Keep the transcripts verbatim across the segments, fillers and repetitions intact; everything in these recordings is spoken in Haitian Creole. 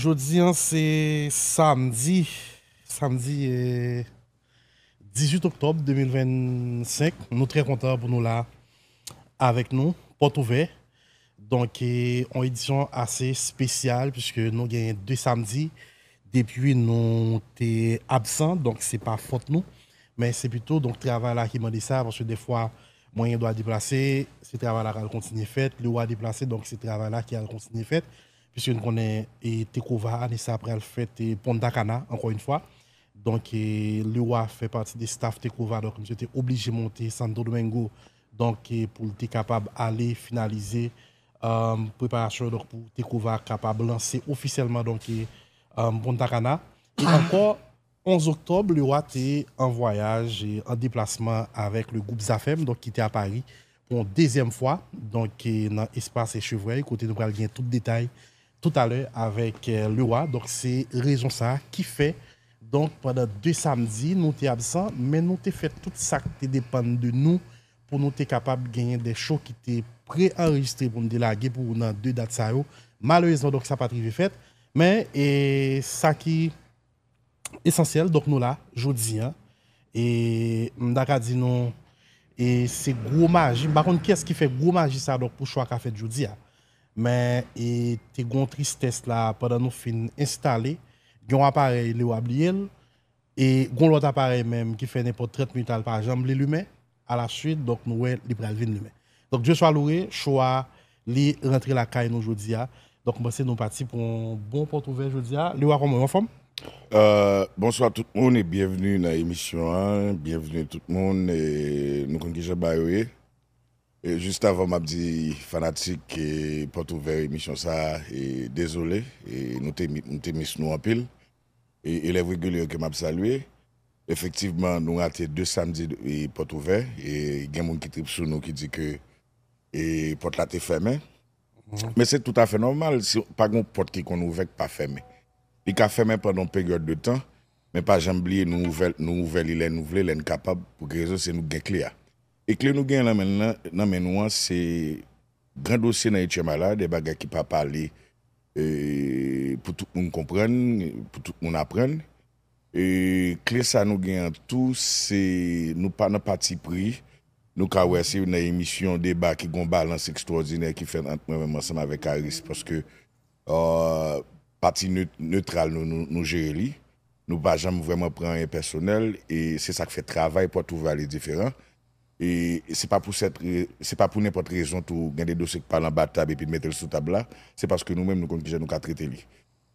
Jodi an se samdi, samdi eh, dizuit oktòb de mil vennsenk. Nou trè kontan pou nou la avèk nou, pòt ouvè. Donk, eh, yon edisyon ase espesyal, piske nou genyen de samdi depi nou te absan, donk se pa fòt nou, men se pito, donk, travay la ki mande sa, paske defwa, mwen gen dwa deplase, se travay la k al kontinye fèt, Lewa deplase, donk se travay la ki al kontinye fèt, piske nou konnen e Tekova ane sa pral fèt e Punta Cana, ankò yon fwa. Donk, e Lewa fè pati de staff Tekova, donk misye te oblije monte Santo Domingo, donk, e pou l te kapab ale finalize um, preparasyon donk, pou Tekova kapab lanse ofisyèlman donk, e, um, Punta Cana. E ankò, onz oktòb, Lewa te an vwayaj, e, an deplasman avèk le gwoup Zafèm, donk, ki te a Pari pou yon dezyèm fwa, donk, e, nan espas Echevrèy, kote nou pral gen tout detay toutalè avèk eh, Lewa. Donk, se rezon sa a ki fè, donk, pandan de samdi, nou te absan, men nou te fè tout sa k te depann de nou pou nou te kapab genyen de show ki te pre-anrejistre pou nou te lage pou nan de dat sa yo. Malerezman, donk, sa pa t rive fèt. Men, e, sa ki esansyèl, donk, nou la, jodi a. E m ta ka di nou, e se gwo maji. M pa konn kiyès ki fè gwo maji sa, donk, pou show a ka fèt jodi a. Men, e te gon tristès la, pandan nou fin enstale, gen yon aparèy Lewa bliye l, e gon lòt aparèy menm ki fè nenpòt trant minit la, l pa janm vle limen, alaswit, donk, nou wè li pral vin limen. Donk, Dieu soit loué, show a, li rantre lakay nou jodi a. Donk, m panse nou pati pou yon bon pòt ouvè jodi a. Lewa, kòman w, anfòm? Euh, bonswa tout moun e byenvni nan emisyon an. Byenvni tout moun. E nou konn kijan bagay yo ye. E jis avan m ap di fanatik e pòt ouvè emisyon sa a, e dezole, e nou te, nou te mis nou anpil. E elèv regilye yo ke m ap salye. Efektivman, nou rate de samdi e pòt ouvè. E gen moun ki trip sou nou ki di ke e pòt la te fèmen. Men se toutafè nòmal, si pa gen yon pòt ki konn ouvè k pa fèmen. Li ka fèmen pandan yon peryòd de tan, men pa janm bliye nou ouvè, nou ouvè li lè nou vle, lè n kapab, pou ki rezon se nou k gen kle a. E kle nou gen nan men, nan men nou an, se gran dosye nan etyèm a la, de bagay ki pa pale e, pou tout moun konprann, pou tout moun aprann. E kle sa nou gen an tou, se nou pa nan patipri. Nou ka wè se nan emisyon deba ki gon balans ekstwòdinè ki fèt ant mwen menm ansanm avèk Aris, paske euh, pati ne- netral nou, nou, nou jere li. Nou pa janm vrèman pran anyen pèsonèl e se sa k fè travay pòt ouvè a li diferan. E se pa pou sèt re- se pa pou nenpòt rezon tou gen de dosye k pale anba tab epi n mete l sou tab la. Se paske nou menm nou konn kijan nou ka trete li.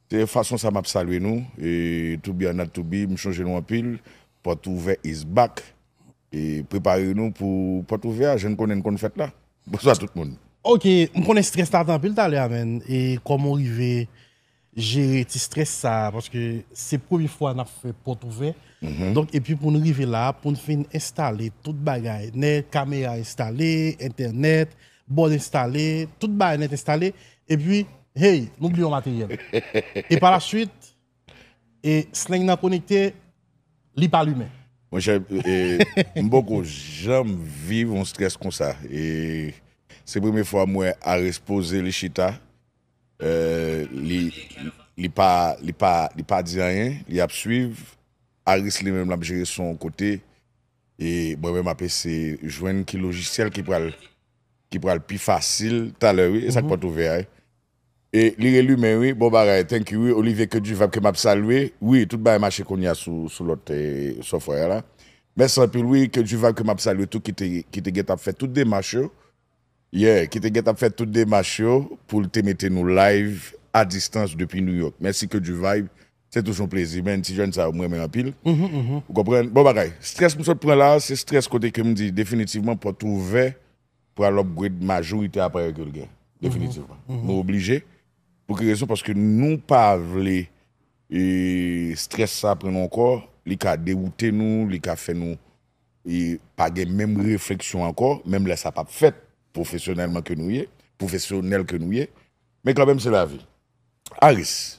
Se fason sa m ap salye nou. E to be or not to be, m chonje nou anpil. Pòt ouvè is back. E prepare nou pou pòt ouvè a, jan n konnen n konn fèt la. Bonswa tout moun. Ok, m konnen strès la te anpil talè a, men. E kòman w rive jere ti strès sa a? Paske se premye fwa n ap fè pòt ouvè. Donk, epi pou n rive la, pou n fin enstale tout bagay, nèt, kamera enstale, entènèt, bòd enstale, tout bagay nèt enstale, epi, hey, nou bliye yon materyèl. E pa la swit, e sleng nan konekte, li pa limen. Monchè, e, m poko janm viv yon strès konsa. E se premye fwa m wè Aris poze li chita. E, li, li pa, li pa, li pa di anyen, li ap swiv. Aris li menm l ap jere son yon kote. E mwen menm m ap eseye jwenn ki lojisyèl ki pral, ki pral pi fasil talè wi. E sa k pòt ouvè a wi. E li relimen wi, bon bagay, thank you wi, Olivier Keduvab ke m ap salye, wi, tout bagay mache kounye a sou, sou lòt e, software la. Mèsi anpil wi, Keduvab ke m ap salye tou ki te, ki te gentan ap fè tout demach yo, yeah, ki te gentan ap fè tout demach yo pou l te mete nou live a distans depi New York. Mèsi Keduvab, se toujou yon plezi man, ti jèn sa yo m renmen anpil. Ou konprann? Bon bagay, strès m sot pran la, se strès kote ke m di definitivman pòt ouvè pou al upgrade majorite aparèy ke l gen. Definitivman. Nou oblije. Pou ki rezon? Paske nou pa vle e, strès sa pran nou ankò, li ka dewoute nou, li ka fè nou e, pa gen menm refleksyon ankò, menm lè sa p ap fèt pwofesyonèlman ke nou ye, pwofesyonèl ke nou ye, men kanmenm se lavi. Aris.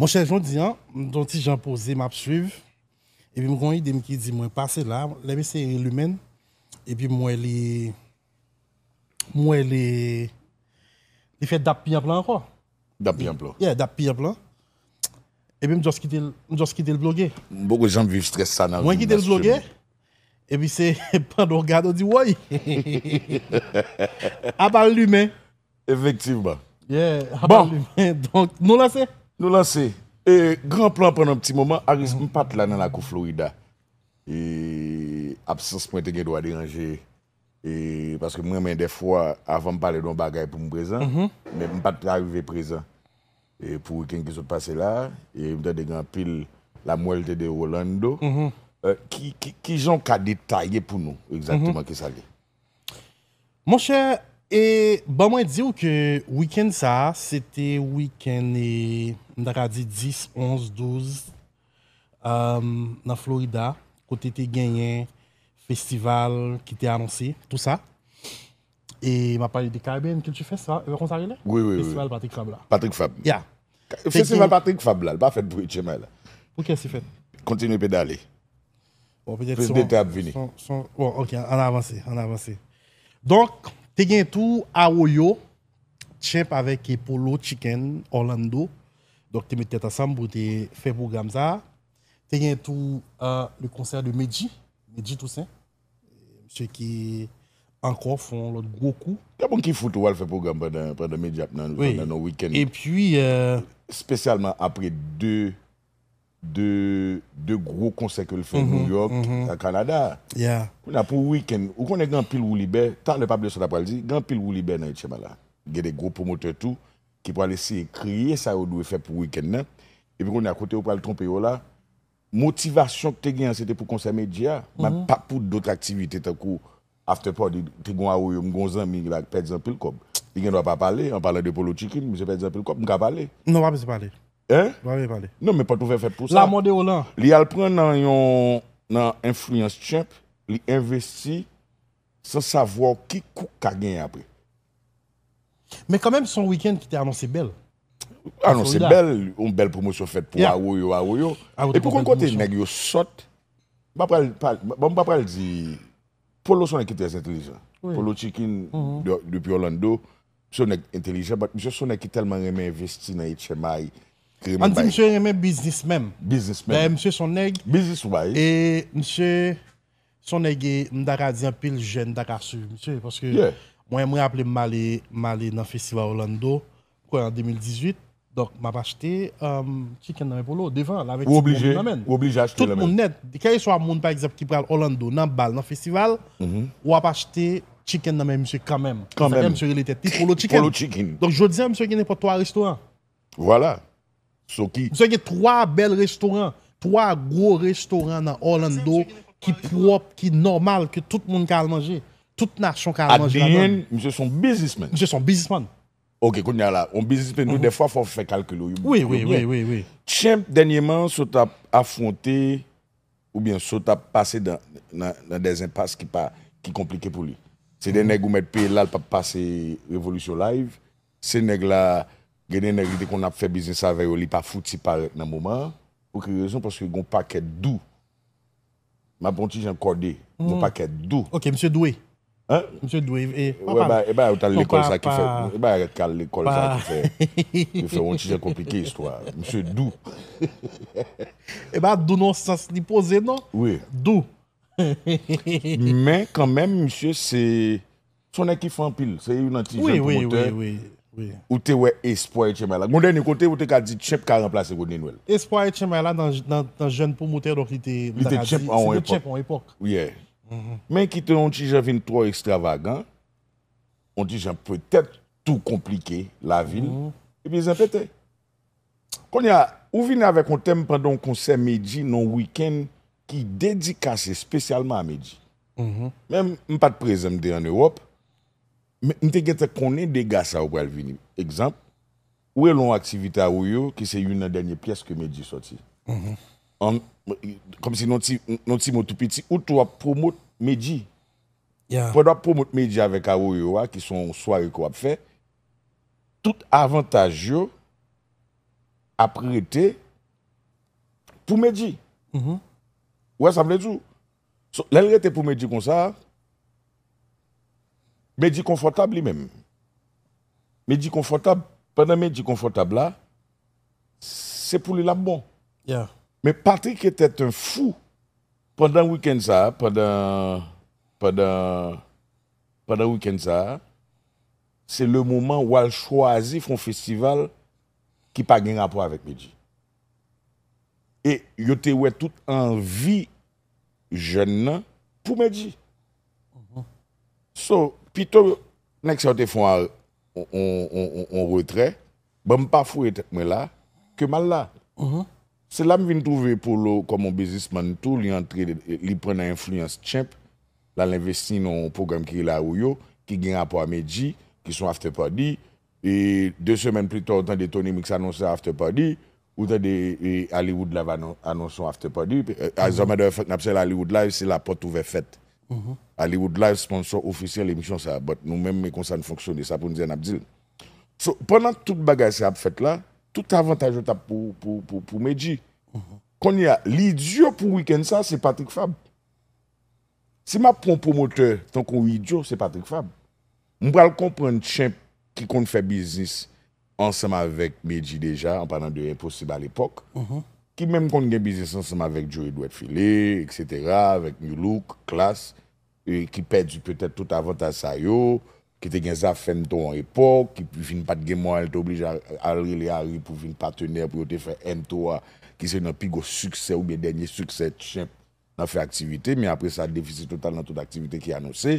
Monchè, jodi a, m t on ti jan poze, m ap swiv. Epi m gon ide m ki di mwen pase la, lè m eseye limen l, epi m wè li, m wè li, li fè dap pi anplan ankò. Dap Piyanp lan. Yeah, Dap Piyanp lan. Epi m just kite l, m just kite l bloke. M poko janm viv strès sa nan vi m. Mwen kite l bloke. Epi se pandan w gade w di woy. Apa l limen. Efektivman. Yeah, apa l limen. Donk, nou lanse? Nou lanse. E, gran plan pandan yon ti moman. Aris, m pa t la nan lakou Florida. E, absans mwen te gen dwa deranje. E, paske m renmen dèfwa, avan m pale de yon bagay pou m prezan. Men m pa t ka rive prezan. E, pou wikenn ki sot pase la, e, m tande gen anpil lamwèlte de Orlando. E, ki, ki, ki jan w ka detaye pou nou egzakteman ki sa l ye? Monchè, e ban mwen di w ke wikenn sa a, se te wikenn, e, m ta ka di dis, onz, douz, nan Florida, kote te genyen festival ki te anonse, tou sa. E m ap pale de Caribbean Culture Fest, sa, e konsa rele? Wi, wi, wi. Festival Patrick Fabre la. Patrick Fabre. Yeah. Festival Patrick Fabre la, li pa fèt pou H M I la. Pou kiyès li fèt? Kontinye pedale. Bon, petèt son, ap vini. Son, son, bon, ok, ann avanse, ann avanse. Donk, te gen tou Awoyo, Champ avèk Polo Chicken, Orlando. Donk, te met tèt ansanm pou te fè pwogram sa a. Te gen tou uh, le concert de Medji, Medji Toussaint. Misye ki ankò fè yon lòt gwo kou. Gen moun ki fout ou al fè pwogram pandan, pandan Medji ap nan, wi, pandan yon wikenn. Epi, uh, espesyalman apre de de, de gwo konsè ke l fè New York, a Kanada. Kounye a pou wikenn, ou konnen gen anpil woulibè, talè pa bliye sa w ta pral di, gen anpil woulibè nan H M I la. Gen de gwo pwomotè tou ki pral eseye kreye sa yo dwe fè pou wikenn nan. Epi kounye a kote yo pral twonpe yo la, motivasyon ki te gen an se te pou konsè Medji a, men pa pou dòt aktivite tankou after party, te gon Awoyo, m gon zanmi la k pèdi anpil kòb. Li gen dwa pa pale, an palan de Polo Chicken, misye pèdi anpil kòb, m ka pale. Non, pa bezwen pale. Hein? Pa bezwen pale. Non, men pòt ouvè fèt pou sa. Lamò de Roland. Li al pran nan yon, nan enfliyans Champ, li envesti san savwa ki kou k ka genyen apre. Men kanmenm, se yon wikenn ki te anonse bèl. Anonse bèl, yon bèl pwomosyon fèt pou Awoyo, Awoyo. Epi w konn kote nèg yo sòt, m pa pral, bon, m pa pral di, Polo se yon nèg ki trè entelijan. Polo Chicken, depi Orlando, misye se yon nèg entelijan, but misye se yon nèg ki tèlman renmen envesti nan H M I, ki renmen bay. Ann di misye renmen biznis menm. Biznis menm. Dayè, misye se yon nèg. Business wise. E misye se yon nèg, e, m ta ka di anpil jèn ta ka swiv misye, paske mwen, mwen raple m, m ale, m ale nan festival Orlando, m kwè an de mil dizuit, donk, m ap achte, um, chicken nan men Polo, devan, l avèk ti bwonm nan men l. Ou oblije achte l nan men l. Tout moun nèt, kèlkeswa moun, pa egzanp, ki pral Orlando, nan bal, nan festival, w ap achte chicken nan men misye kanmenm. Kanmenm. Se sa k fè misye rele tèt li Polo Chicken. Polo Chicken. Donk, jodi a, misye gen nenpòt twa restoran. Vwala. So ki... Misye gen twa bèl restoran, twa gwo restoran nan Orlando ki pwòp, ki nòmal, ke tout moun ka al manje. Tout nasyon ka al manje ladan l. At the end, misye se yon biznismenn. Misye se yon biznismann. Ok, kounye a la, yon biznismenn tou, dèfwa fò w fè kalkil ou byen. Wi, wi, wi, wi. Champ, dènyèman, sot ap afwonte oubyen sot ap pase nan, nan, nan dè enpas ki pa, ki konplike pou li. Se de nèg ou mèt peye la, l p ap pase revolisyon live. Se nèg la, gen de nèg li te konn ap fè biznis avè yo, li pa fouti parèt nan moman an. Pou ki rezon? Paske gon pakèt dou. M ap yon ti jan kòde. Gon pakèt dou. Ok, misye dwe. Hein? Misye dwe. E, e, e ba yo t al lekòl sa ki fè. E ba yo t al lekòl sa ki fè. Yo fè yon ti jan konplike istwa. Misye dou. E ba dou nan sans li poze, non? Wi. Dou. Men kanmenm, misye se, se yon nèg ki fè anpil. Se youn nan ti jèn pwomotè. Wi, wi, wi, wi. Ou te wè espwa H M I la. Gon dènye kote ou te ka di Champ ka ranplase Rodney Noël. Espwa H M I la nan, nan, nan jèn pwomotè, donk li te, li te Champ an yon epòk. Champ an epòk. Yeah. Men ki te yon ti jan vin twò ekstravagan, yon ti jan petèt tou konplike lavi l, epi zen pete. Kounye a, ou vini avèk yon tèm pandan yon konsè Medji nan yon wikenn ki dedikase espesyalman a Medji. Men m, m pa t prezan, m te ann Ewòp, men m te gentan konnen dega sa yo pral vini. Egzanp, ou rele yon aktivite Awoyo ki se youn nan dènye pyès ke Medji sòti. An, kòmsi nan ti, nan ti mo tou piti, ou tou ap pwomot Medji. Pandan w ap pwomot Medji avèk Awoyo a, ki se yon sware ke w ap fè, tout avantaj yo ap rete pou Medji. Ou wè sa m vle di w? So, lè l rete pou Medji konsa, Medji konfòtab li menm. Medji konfòtab pandan Medjy konfòtab la, se pou li l ap bon. Men Patrick était un fou pandan wikenn sa a, pandan, pandan, pandan wikenn sa a, se le moman w al chwazi fè yon festival ki pa gen rapò avèk Medjy. E yo te wè tout anvi jèn nan pou Medjy. So, pito nèg sa yo te fè yon, yon, yon, yon, yon retrè, ban m pa fouye tèt mwen la, ke m al la. Se la m vin twouve Polo kòm yon biznismann tou, li antre, li pran nan enfliyans Champ, l al envesti nan yon pwogram ki rele Awoyo, ki gen rapò a Medjy, ki se yon after party. E de semèn pli ta, ou tande Tony Mix anonse after party, ou tande e, Hollywood Live anon- anonse yon after party. E, as a matter of fact, n ap sèl Hollywood Live, se lapòt ouvè fèt. Hollywood Live, sponsor ofisyèl emisyon sa a. But nou menm, e konsa n fonksyone, sa pou n di a, n ap di l. So, pandan tout bagay sa ap fèt la, tout avantaj yo t ap pou, pou, pou, pou Medjy. Kounye a, lidye pou wikenn sa, se Patrick Fabre. Si m ap pran yon pwomotè tankou yon idyo, se Patrick Fabre. M pral konprann Champ ki konn fè biznis ansanm avèk Medjy deja, an palan de Enposib alepòk, ki menm konn gen biznis ansanm avèk Joe Edouard Philé, et cetera, avèk New Look, Klass, e ki pèdi petèt tout avantaj sa yo, ki te gen zafè N T O a yon epòk, ki vin pa t gen mwayen, l te oblije al, al rele Harry pou vin patnè pou yo te fè N T O a, ki se nan pi gwo siksè oubyen dènye siksè Champ nan fè aktivite, men apre sa, defisit total nan tout aktivite ki anonse.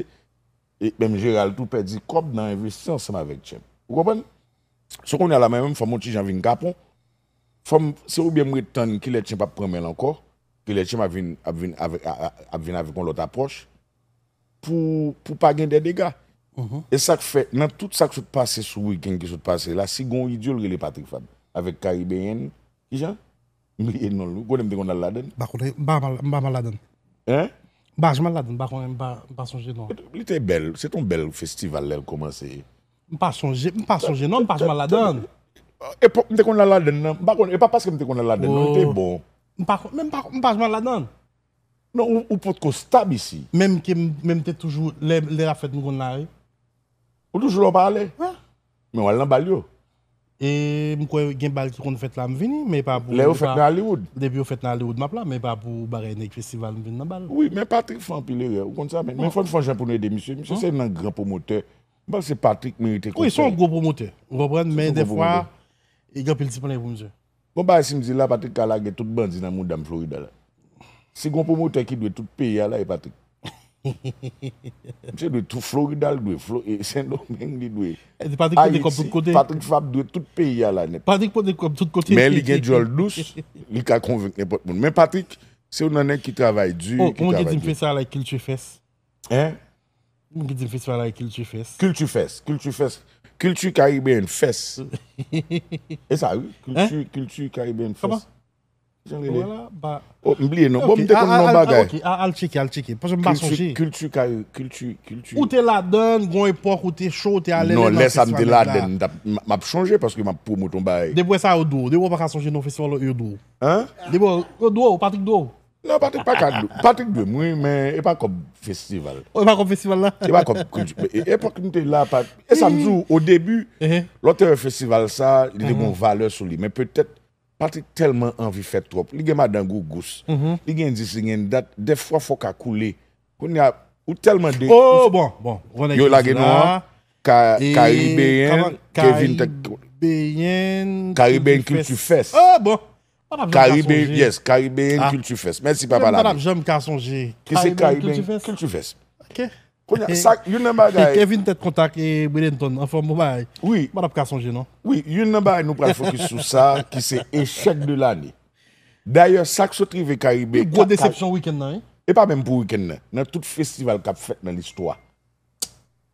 E menm Gérald tou pèdi kòb nan envesti ansanm avèk Champ. Ou konprann? So kounye a la, mwen menm, fò m yon ti jan vin kapon. Fò m, se oubyen m ret tann kilè Champ ap pran men l ankò, kilè Champ ap vin, ap vin avèk, a- a- ap vin avèk yon lòt apwòch pou, pou pa gen de dega. E sa k fè, nan tout sa k sot pase sou wikenn ki sot pase la, si gen yon idyo, l rele Patrick Fabre. Avèk Karibeyen, kijan? M bliye non l, wi. Konnen m te konn al ladan l. M pa konnen, m pa mal, m pa mal ladan l. Hein? M pa janm al ladan l, m pa konnen, m pa, m pa sonje non. Li te bèl, se t on bèl festival lè l kòmanse. M pa sonje, m pa sonje non, m pa janm al ladan l. Epòk m te konn al ladan l nan, m pa konn, e pa paske m te konn al ladan l non, li te bon. M pa, men m pa, m pa janm al ladan l. Non, ou, ou potko stab isi. Menm ke m, menm te toujou, lè, lè l ap fèt m konn la, wi. Ou toujou la ou pa ale? Wi. Men w al nan bal yo. E m kwè gen bal ki konn fèt la, m vini, men pa pou. Lè yo fèt nan Hollywood. Depi yo fèt nan Hollywood, m ap la, men pa pou bagay nèg festival, m vin nan bal. Wi, men Patrick fè anpil erè, ou konn sa, men, men fò n fè yon jan pou nou ede misye. Misye se nan gran pwomotè. M panse Patrick merite konsèy. Wi, se yon gwo pwomotè. Ou konprann, men dèfwa, e gen anpil ti plenyen pou misye. Bon bagay si m di la, Patrick ka lage tout bandi nan mouda m Florida la. Si gon pwomotè ki dwe tout peyi a la, e Patrick. Misye dwe tout Florida, l dwe Flo, e Sendomeng, li dwe Patrick pote kòb tout kote. Patrick Fabre dwe tout peyi a la nèt. Patrick pote kòb tout kote. Men li gen dyòl dous, li ka konvenk nenpòt moun. Men Patrick, se youn nan nèg ki travay di, ki travay di. Oh, koman ki di m fè sa la, Culture Fest? Hein? Moun ki di m festival la e Culture Fest. Culture Fest, Culture Fest, Culture Caribbean Fest. E sa wi, Culture, Culture Caribbean Fest. Jan l rele? Oh, m bliye non. Bon, m te konn non bagay. Ok, al tcheke, al tcheke. Paske m pa sonje. Culture, Culture, Culture. Ou te ladan l, gon epòk ou te cho, ou te alèz nan festival nèg la. Non, lè sa m te ladan l, m t ap, m, m ap chonje paske m ap pwomot yon bagay. Depi w wè sa yo dwe w, depi w pa ka sonje non festival yo dwe w. Hein? Depi w, yo dwe w, Patrick dwe w. Non, Patrick pa ka dwe. Patrick dwe m, wi, men e pa kòb festival. Oh, e pa kòb festival la? E pa kòb kilti-, e, epòk nou te la, pa, e sa m di w, o debi, lè w te wè festival sa, li te gen yon valè sou li. Men petèt, Patrick tèlman anvi fè twòp. Li gen madan gougous. Li gen dis, li gen dat. Dèfwa, fò w ka koule. Kounye a, ou tèlman de. Oh, bon, bon. Yo lage non an. Ka-, Karibeyen, Kevin Tèt. Karibeyen Culture Fest. Oh, bon. Karibe-, yes, Caribbean Culture Fest. Mèsi, papa. Mwen pa t ap janm ka sonje. Ki se Caribbean Culture Fest. Ok. Kounye a, sa, youn nan bagay. Kevin Tèt Kontak e Bredenton, anfòm, bon bagay. Wi. Mwen pa t ap ka sonje, non. Wi, youn nan bagay nou pral fokis sou sa, ki se echèk de lane. Dayè, sa k sot rive Karibe, pi gwo desepsyon wikenn nan, wi. E pa menm pou wikenn nan. Nan tout festival k ap fèt nan listwa.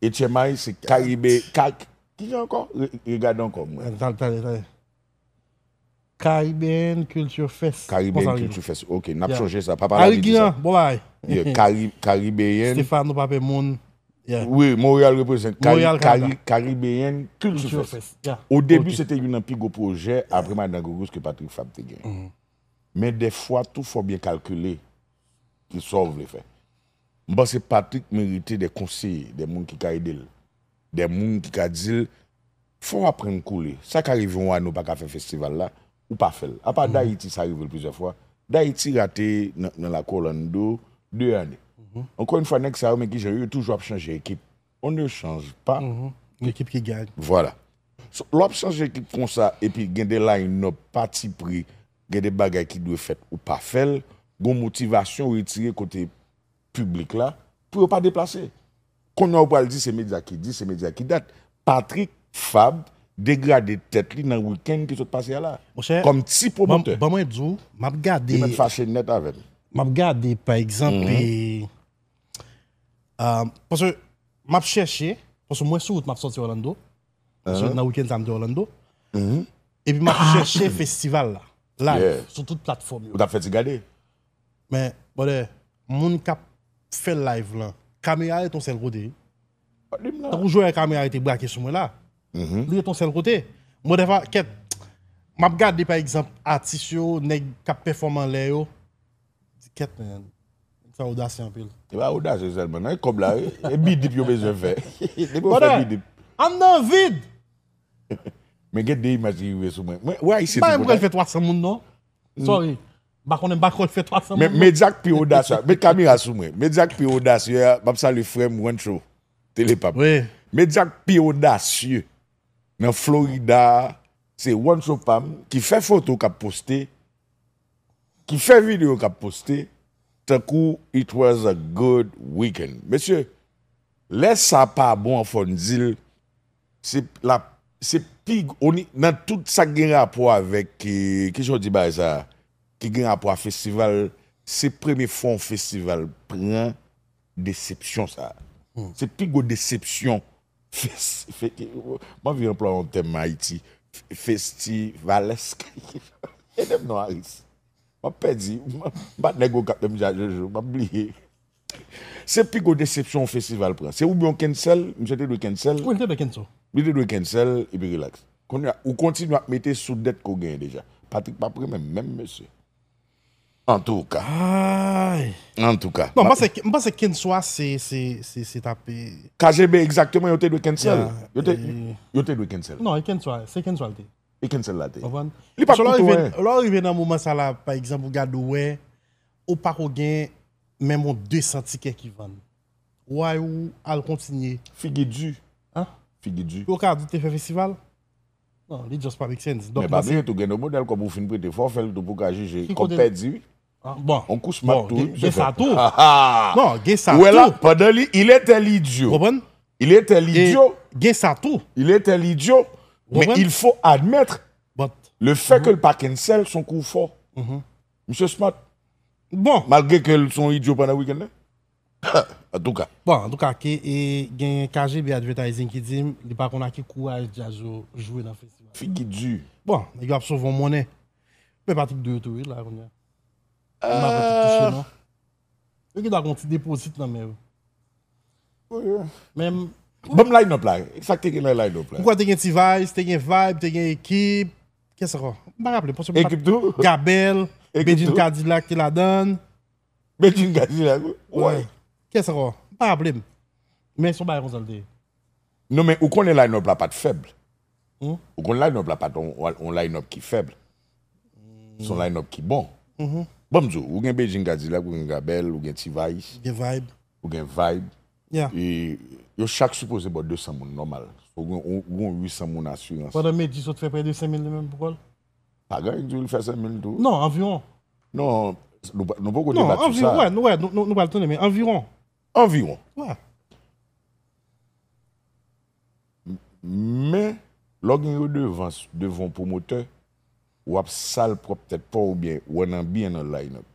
H M I, se Karibe, ka-, kijan ankò? Re-, regade ankò, mwen. Tande, tande, tande. Caribbean Culture Fest. Caribbean Culture Fest. Ok, n ap chonje sa. Papa Lavi di sa. Bon bagay. Yeah, Cari-, Caribbean. Stefano pa pè moun. Yeah. Wi, Montréal reprezent. Cari-, Montréal, Canada. Cari-, Caribbean Culture Fest. O debi, se te youn nan pi gwo pwojè apre Madan Gougous ke Patrick Fabre te gen. Men dèfwa, tou fò byen kalkile ki sa w vle fè. M panse Patrick merite de konseye, de moun ki ka ede l. De moun ki ka di l, Fò w aprann koule. Sa ka rive yon ane ou pa ka fè festival la, ou pa fè l. Apa Dayiti sa rive l plizyè fwa. Dayiti rate nan, nan lakou Orlando de ane. Ankò yon fwa, nèg sa yo, men kijan yo, yo toujou ap chanje ekip. On ne change pas. Ekip ki gagne. Vwala. So, lè w ap chanje ekip konsa, epi gen de line-up pati pri, gen de bagay ki dwe fèt ou pa fè l, gon motivasyon retire kote piblik la pou yo pa deplase. Kounye a ou pral di se medya ki di, se medya ki dat. Patrick Fabre degrade tèt li nan wikenn ki sot pase a la. Monchè, Kòm ti pwomotè. Ban mwen di w, m ap gade. Li mèt fache nèt avè m. M ap gade, pa egzanp, e, ah, paske m ap chèche, paske mwen sou wout m ap sòti Orlando. Paske nan wikenn sa m te Orlando. Epi m ap chèche festival la, live, sou tout platfòm yo. Ou t ap fè ti gade? Men, brother, moun k ap fè live lan, kamera rete yon sèl kote. Pa di m la. Tankou jwè kamera rete brake sou mwen la. Li rete yon sèl kote. Mwen, defwa, kèt, m ap gade, pa egzanp, atis yo, nèg k ap pèfòme anlè yo. Di kèt, men, nèg sa odasye anpil. E pa odasye sèlman, non, e kòb la, e, e bidip yo bezwen fè. Depi yo fè Brother, bidip. Ann nan vid! Men gen de imaj ki rive sou mwen. Mwen, wè, Ayisyen M pa tou gen pral kontan. Fè twa san moun, non. Sorry. M pa konnen, m pa kwè fè twa san Men moun. medya k pi odasye, met kamera sou mwen. Medya k pi odasye a, m ap salye frè m Juancho Telepap. Wi. Medya k pi odasye nan Florida, se Juancho pa m ki fè foto k ap poste, ki fè videyo k ap poste, tankou it was a good weekend. Mesye, lè sa pa bon an fò n di l, se la, se pi, oni, nan tout sa k gen rapò avèk, eh, kijan w di bagay sa, ki gen rapò a festival, se premye fwa yon festival pran desepsyon sa. Se pi gwo desepsyon. Fes, fe, m anvi anplwaye yon tèm Ayiti. Festivalèsk. Ede m non, Aris. M ap pèdi. M pa t nèg Okap menm jan Jojo. M ap bliye. Se pi gwo desepsyon yon festival pran. Se oubyen yon cancel, misye te dwe cancel. Wi, l te dwe cancel. Li te dwe cancel, epi relax. Kounye a, ou kontinye ap mete sou dèt ke w genyen deja. Patrick p ap renmen menm, mesye. Antouka. Ay. Antouka. Non, m panse, m panse Kenswa se, se, se, se tape. K G B, egzakteman, yo te dwe cancel. Yeah, Yo te, e- yo te dwe cancel. Non, e Kenswa, se Kenswa l te. E cancel la te. Konprann? Li pa So, lè w koute rive, anyen. Lè w rive nan moman sa la, pa egzanp, ou gade w wè, ou pa ko gen menm yon de san tikè ki vann. Why ou al kontinye? Figi di. Hein? Figi di. Yo ka di te fè festival? Non, li just pa make sense. Donk, Men pa mwen se bliye tou, gen de modèl kòb ou fin prete, fò w fè l tou pou w ka jije. Ki Kòb kote? Pèdi, wi. Ah, bon. On kou smat Bon, tou, gen, wi, gen sa tou. Ah, ah. Non, gen sa Ou wè la, tou. Pandan li, il était idiot. Konprann? Il était E idiot. Gen sa tou. Il était idiot. Mais Konprann? Il faut admettre But, le fait que l pa cancel, son kou fò. Misye smart. Bon. Malgre ke l son idyo pandan wikenn nan. Antouka. Bon, antouka, ke, e, gen K G B Advertising ki di m, li pa konn ak ki kouraj djaz yo jwe nan festival. Figi di. Bon, nèg yo ap sove yon monnen. Men Patrick Dou yo tou, wi, la, kounye a. M pa konn ki touche, non. Yo ki ta gon ti depozit nan men yo. Men, Ban m line-up la. Sa k te gen nan line-up la? M kwè te gen T-Vice, te gen Vibe, te gen Ekip. Kiyès ankò? M pa raple. Paske m pa Ekip tou? Gabel, Ekip Bedjine tou? Kadilak te ladan. Bedjine Kadilak, wi. Wi. Kiyès ankò? M pa raple m. Men se yon bagay konsa l te ye. Non, men ou konnen line-up la pa t fèb. Hmm? Ou konnen line-up la pa t yon, yon line-up ki fèb. Se yon line-up ki bon. Mhm. Ban m di w, ou gen Bedjine Kadilak, ou gen Gabel, ou gen T-Vice, Gen Vibe. ou gen Vibe. Yeah. E yo chak sipoze ba w de san moun nòmal. Ou gen, ou, ou gen uit san moun asirans. Pandan Medji sot fè prè de senk mil li menm pou kò l? Pa gen anyen k di w li fè senk mil tou. Non, anviwon. Non, nou, pa- nou poko Non, debat sou anviwon, sa. Wè, nou, wè, nou, nou, nou pral tounen, men anviwon. Anviwon. Wè. Men, lè w gen redevans devan yon pwomotè, w ap sal pwòp tèt pa w oubyen w annan byen nan line-up.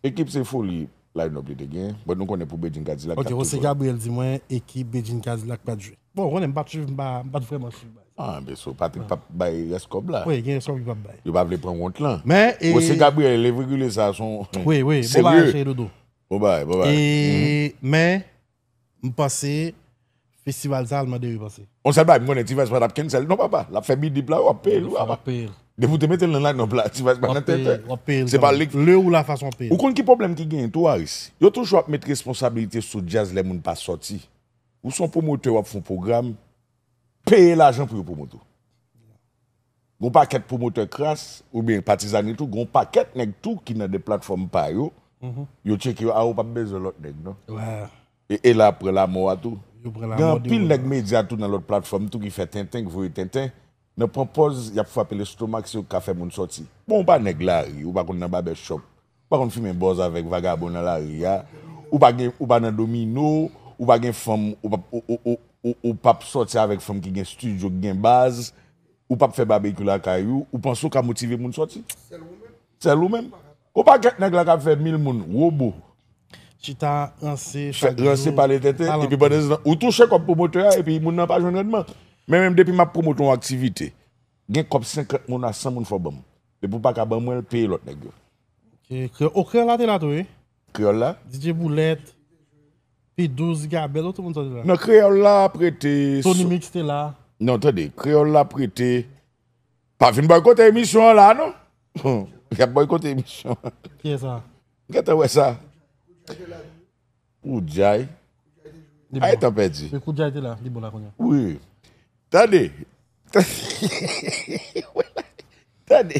Ekip se foli line-up li te gen, but nou konnen pou Bedjine Kadilak Ok, t ap José toujou. Gabriel di mwen, Ekip, Bedjine Kadilak pa t jwe. Bon, ou konnen, m pa t swiv, m pa, m pa t vrèman swiv bagay. Ah, men so Patrick p ap bay rès kòb la. Wi, gen rès kòb ki p ap bay. Yo pa vle pran wont lan. Men, e, José Gabriel, le virgule sa, son Wi, wi, bon serye. Bagay, cheri Dodo. Bon bagay, bon bagay. E, men, m panse, festival sa, al mande repanse. On sèl bagay, m konnen T-Vice pa t ap cancel. Non, papa, l ap fè bidip la, w ap peye l, W papa. ap peye l. Depi w te mete l nan line-up la, T-Vice pa W nan ap peye, tenten. w ap peye l Se pa kanmenm. lik. Le ou la fason w ap peye. Ou konn ki pwoblèm ki genyen tou, Aris? Yo toujou ap met responsabilite sou djaz lè moun pa sòti. Ou se yon pwomotè, w ap fè yon pwogram, peye lajan pou yo pwomote w. Gon pakèt pwomotè kras, oubyen patizani tou, gon pakèt nèg tou ki nan de platfòm pa yo, yo tcheke yo, a ou p ap bezwen lòt nèg non. E, e la ap pran lamò a tou. Gen anpil nèg medya tou nan lòt platfòm tou ki fè tenten, ki voye tenten. Nan pran pòz, y ap frape lestomak, se yo k ka fè moun sòti. Bon, ou pa nèg lari, ou pa konn nan babèchòp, ou pa konn fimen bòz avèk vagabon nan lari a, ou pa gen, ou pa nan domino, ou pa gen fanm, ou p ap, ou, ou, ou, ou, ou p ap sòti avèk fanm ki gen estidyo, ki gen baz, ou p ap fè babekyou lakay ou, ou panse ou ka motive moun sòti? Sèl ou menm. Gon pakèt nèg la k ap fè mil moun wobo. Chita, ranse, chak jou, ranse, pale tenten, epi pandan se tan, ou touche kòb pwomotè a, epi moun nan pa jwenn rannman. Men menm depi m ap pwomote yon aktivite, gen kòb senkant moun a san moun fò ban m. Depi ou pa ka ban mwen l, peye lòt nèg yo. Ok, Kreyòl, o, Kreyòl la te la tou, wi. Kreyòl la? D J Boulèt, P douz, Gabèl, tout moun sòti la. Non, Kreyòl la ap rete. Tony Mix te la. Non, tande, Kreyòl la ap rete. Pa vin bòykote emisyon an la, non. Y ap bòykote emisyon an. Kiyès sa? Gentan wè sa. Koudjay. Li bon. Ay, tan pèdi. Men Koudjay te la, li bon la kounye a. Wi. Tande. Tande.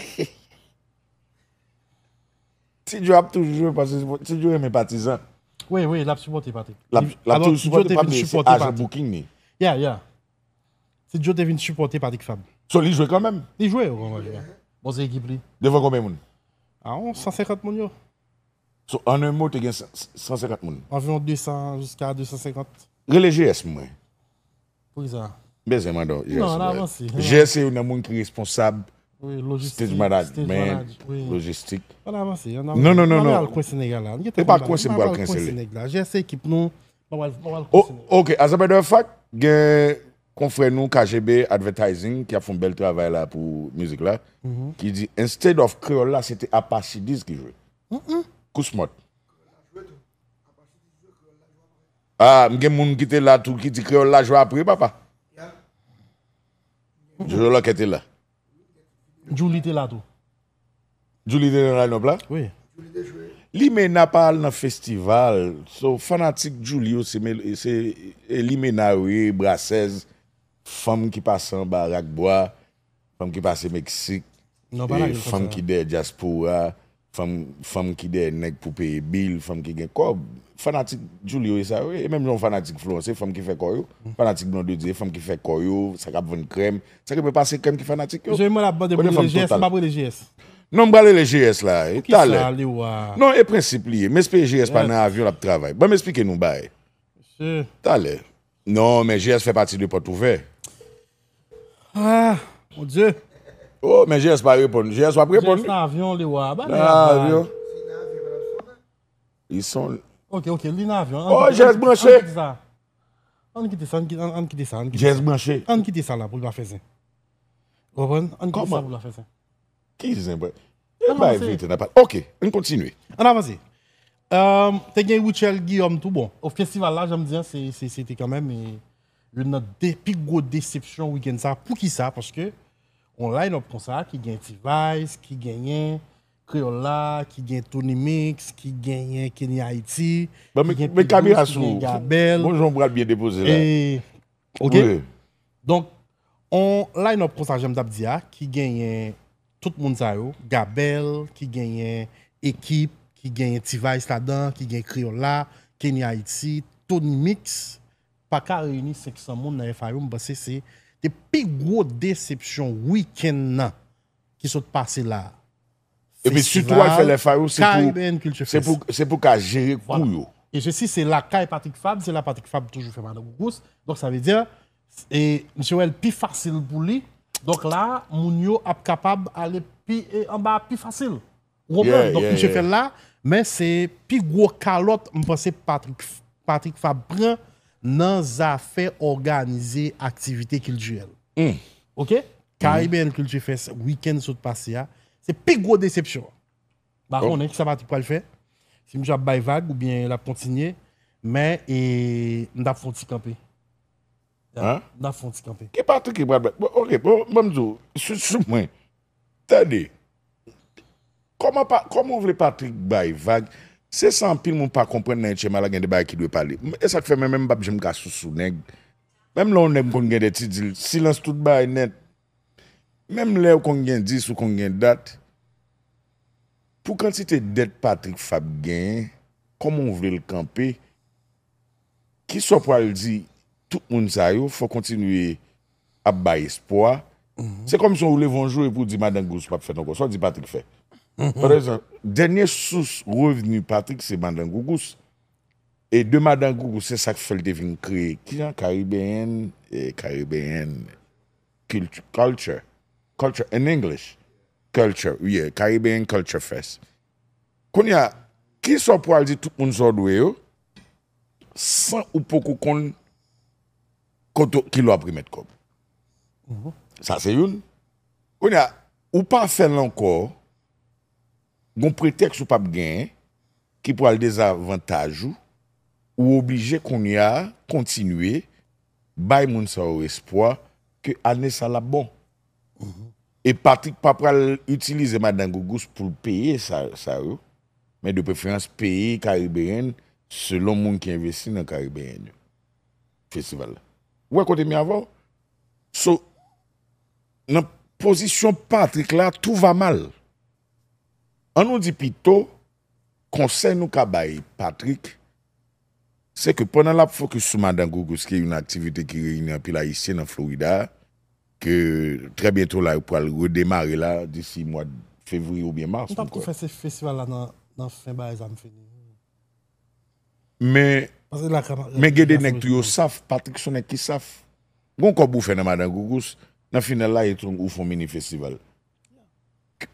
Ti Djo ap toujou jwe paske Ti Djo renmen patizan. Wi, wi, l ap sipòte Patrick. L ap, l ap toujou sipòte Patrick, men se ajan booking li. Yeah, yeah. Ti Djo te vin sipòte Patrick Fab. So, li jwe kanmenm? Li jwe, wi, wi, wi. Bon, se ekip li. Devan konbyen moun? A, on san senkant moun yo. So, an en mo, te gen san, san senkant moun? Anviwon de san jiska de san senkant. Rele G S mwen. Poukisa? M bezwen mande w, G S. Non, ann avanse. G S se youn nan moun ki responsab stage management, lojistik. Ann avanse, ann avanse. Non, non, non, non. N ap al kwense nèg la. E pa kwense m pral kwense li. G S se ekip nou. M ap al, m ap al kwense nèg la. Ok, as a matter of fact, gen konfrè nou K G B Advertising ki ap fè yon bèl travay la pou mizik la, ki di instead of kreyòl la, se te Apachidiz ki jwe. Kousmòt. Ah, m gen moun ki te la tou ki di kreyòl la jwe apre, papa. Jojo Lòkè te la. Djouly te la tou. Djouly te nan line-up la? Wi. Limena pa al nan festival. So, fanatik Djouly yo se, se, e, Limena yo ye, Brassez, fanm ki pase anba rakbwa, fanm ki pase Meksik, fanm ki dèyè dyaspora, fanm, fanm ki dèyè nèg pou peye bil, fanm ki gen kòb. Fanatik Djouly yo, e sa yo ye. E menm jan fanatik Florence, se fanm ki fè kò yo. Fanatik Blondedy, se fanm ki fè kò yo, sa k ap vann krèm. Sa ki pase krèm ki fanatik yo. Kote fanm total? Non, m pral rele G S la, e, talè. Non, e prensip li ye. M espere G S pa nan avyon, l ap travay. Ban m esplike nou bagay. Talè. Non, men G S fè pati de pòt ouvè. Ah, mon Dieu. Oh, men G S pa reponn. G S w ap reponn. G S nan avyon, li wa. Nan avyon. Li son. Ok, ok, li nan avyon. Oh, G S branche. Ann kite sa. Ann kite sa, ann kite sa, ann kite sa. G S branche. Ann kite sa la pou l pa fè zen. Ou konprann? Ann kite sa pou l pa fè zen. Ki zen, bwè? E bay verite nan pale. Ok, ann kontinye. Ann avanse. Te gen Rutshelle Guillaume tou bon. O festival la, jan m di an, se, se, se te kanmenm, e, youn nan de pi gwo desepsyon wikenn sa. Poukisa? Paske yon line-up konsa ki gen T-Vice, ki genyen Kreyòl la, ki gen Tony Mix, ki genyen Kenny Haiti, ki gen P douz, ki gen Gabèl. Bon jan w pral byen depoze la. E, ok? Donk, on line-up konsa, jan m t ap di a, ki genyen tout moun sa yo, Gabèl, ki genyen Ekip, ki genyen T-Vice ladan, ki gen Kreyòl la, Kenny Haiti, Tony Mix, pa ka reyini senk san moun nan F I O, m panse se te pi gwo desepsyon wikenn nan ki sot pase la. Epi sitou al fè lè F I O, se pou, se pou, se pou ka jere kou yo. E sesi, se lakay Patrick Fab, se la Patrick Fab toujou fè madan Gougous. Donk, sa vle di, e, misye wè l pi fasil pou li. Donk la, moun yo ap kapab ale pi, e, anba pi fasil. Ou konprann? Donk, misye fè l la, men se pi gwo kalòt, m panse, Patrick, Patrick Fab pran nan zafè òganize aktivite kiltirèl. Ok? Caribbean Culture Fest, wikenn sot pase a, se pi gwo desepsyon an. M pa konnen kisa Patrick pral fè. Si misye ap bay vag oubyen l ap kontinye. Men, e, m t ap fè yon ti kanpe. M t ap fè yon ti kanpe. Ki Patrick ki pral bay? Bon, ok, bon, ban m di w, sou, sou mwen. Tande. Kòman pa, kòman w vle Patrick bay vag? Se sa anpil moun pa konprann nan H M I la, gen de bagay ki dwe pale. E sa k fè mwen menm m p ap janm ka sousou nèg. Menm lè yon nèg konn gen dèt, li di l, silans tout bagay nèt. Menm lè ou konn gen dis, ou konn gen dat, pou kantite dèt Patrick Fabre genyen, kòman w vle l kanpe, kisa w pral di tout moun sa yo, fò w kontinye ap bay espwa. Se kòmsi w leve yon jou epi w di Madan Gougous p ap fèt ankò. Sa w di Patrick fè? Pa egzanp, dènye sous revni Patrick se Madan Gougous. E de Madan Gougous, se sa k fè l te vin kreye, kijan, Caribbean, eh, Caribbean Culture, Culture, Culture in English. Culture, yeah, Caribbean Culture Fest. Kounye a, kisa w pral di tout moun sa w dwe yo, san ou poko konn kote, kilè w ap remèt kòb? Sa se youn. Kounye a, ou pa fè l ankò, gon pretèks ou p ap genyen, ki pral dezavantaj ou, ou oblije kounye a kontinye bay moun sa yo espwa ke ane sa l ap bon. E Patrick pa pral itilize Madan Gougous pou l peye sa, sa yo, men de preferans peye Caribbean selon moun ki envesti nan Caribbean yo. Festival la. Ou wè kote m ye avè w? So, nan pozisyon Patrick la, tout va mal. An nou di pito, konsèy nou ka bay Patrick, se ke pandan l ap fokis sou Madan Gougous, ki yon aktivite ki reyini anpil Ayisyen nan Florida, ke trè byento la, yo pral redemare la, disi mwa fevriye oubyen mas, m kwè. M t ap tou fè se festival la nan, nan fen bagay sa m fini. Men, men gen de nèg tou yo saf, Patrick se yon nèg ki saf. Gon kòb ou fè nan Madan Gougous, nan final la, e tou ou fè yon mini festival.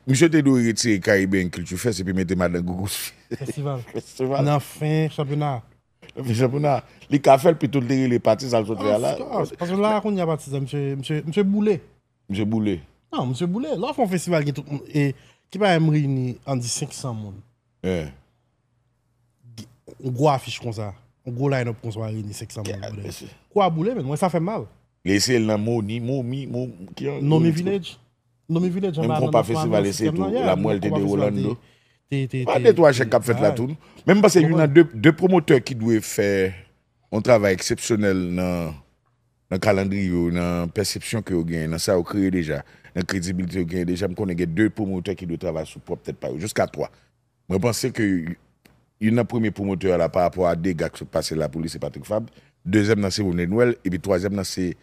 Misye te dwe retire Caribbean Culture Fest epi mete Madan Gougous Festival. Festival. Nan fen chanpyona. Nan fen chanpyona. Li ka fè l, pito l te rele pati sa l sot fè a la. Of course. Paske la, kounye a pati sa, misye, misye, misye boule. Misye boule. Non, misye boule. Lè w fè yon festival, gen tout moun. E ki pa menm reyini, ann di senk san moun. Eh. Yon gwo afich konsa. Yon gwo line-up konsa, w a reyini senk san moun, brother. Kou a boule, men mwen sa fè m mal. Li eseye l nan Moni, Momi, Momi, ki an Nomi Village. Nomi Village, menm anba konpa festival eseye tou, Lamwèl te de Rolando. Pa de twa chèk k ap fèt la tou. Men m panse youn nan de, de pwomotè ki dwe fè yon travay eksepsyonèl nan, nan kalandriye yo, nan pèsepsyon ke yo genyen, nan sa yo kreye deja, nan kredibilite yo genyen deja, m konnen gen de pwomotè ki dwe travay sou pwòp tèt pa yo, jiska twa. Mwen panse ke youn nan premye pwomotè la pa rapò a dega k sot pase la pou li, se Patrick Fabre. Dezyèm nan se René Noël, epi twazyèm nan se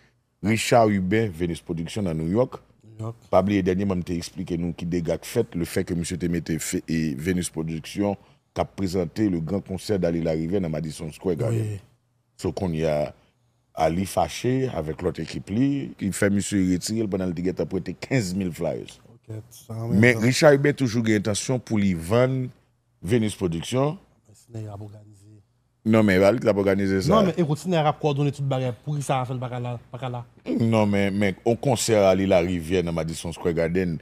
Richard Hubert, Venus Production nan New York. Pa bliye dènyèman m te eksplike nou ki dega k fèt, lefè ke misye te mete fe-, e, Venus Production k ap prezante le grand concert d'Ali Larivière nan Madison Square Garden. So kounye a, Ali fache avèk lòt ekip li, li fè misye retire l pandan l te gentan prete kenz mil flyers. Men Richard Hubert toujou gen entansyon pou li vann Venus Production. Non, men pa li ki t ap òganize sa. Non, men ekout, Sinay ap kowòdone tout bagay. Poukisa Afèl pa ka la, pa ka la? Non, men, men, yon konsè Ali Larivière nan Madison Square Garden,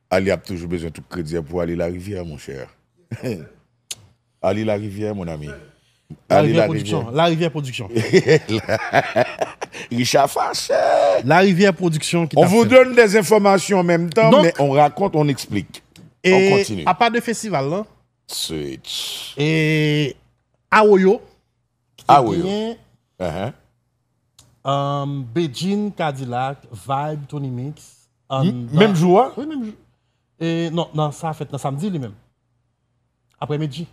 Ali ap toujou bezwen tout kredi a pou Ali Larivière, monchè. Ali Larivière, mon ami. Ali Larivière Production. Larivière Production. Richard fache. Larivière Production ki t ap fè. On vous donne des informations en même temps, mais on raconte, on explique. On continue. E apa de festival lan, e Awoyo, ki te genyen, um, Bedjine, K-Dilak, Vibe, Tony Mix, menm jou a? Wi, menm jou. E non, non, sa fèt nan samdi li menm. Aprè Medji.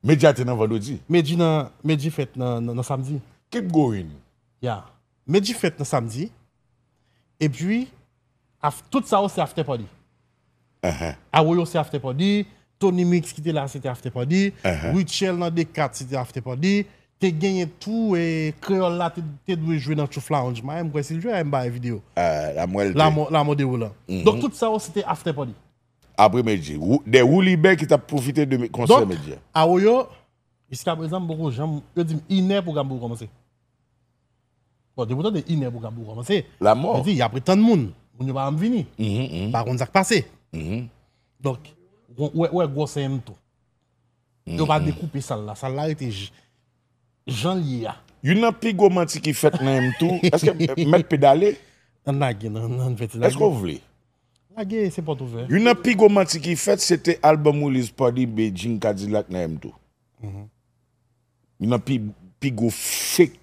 Medji a te nan vandredi. Medji nan, Medji fèt nan, nan, nan samdi. Keep going. Ya. Medji fèt nan samdi. Epi, af-, tout sa yo se after party. Awoyo se after party. Tony Mix ki te la, se te after party. Rutshelle nan D kat, se te after party. Te genyen tou, e, Kreyòl la te, te dwe jwe nan Chouf Lounge. Mwen, m kwè si l jwe, m bay videyo. Lamò, Lamò de Roland. Donk, tout sa yo, se te after party. Apre Medji. Wou-, de Woulibè ki t ap pwofite de me-, konsè Medji a. Donk, Awoyo, jiskaprezan, m poko janm, yo di m inè pwogram pou kòmanse. Bon, depi w tande inè pwogram pou kòmanse, lamò. Yo di, y ap ret tann moun. Moun yo pa janm vini. Pa konn sa k pase. Donk, ou wè, ou wè gwosè M tou. Yo pa dekoupe sal la. Sal la rete j-, jan l ye a. Youn nan pi gwo manti ki fèt nan M tou, èske, eh, Mèt Pedale? Ann lage, non, non, ann fè ti lage. Èske w vle? Lage, se pòt ouvè. Youn nan pi gwo manti ki fèt, se te album release party Bedjine K-Dilak nan M tou. Youn nan pi, pi gwo fake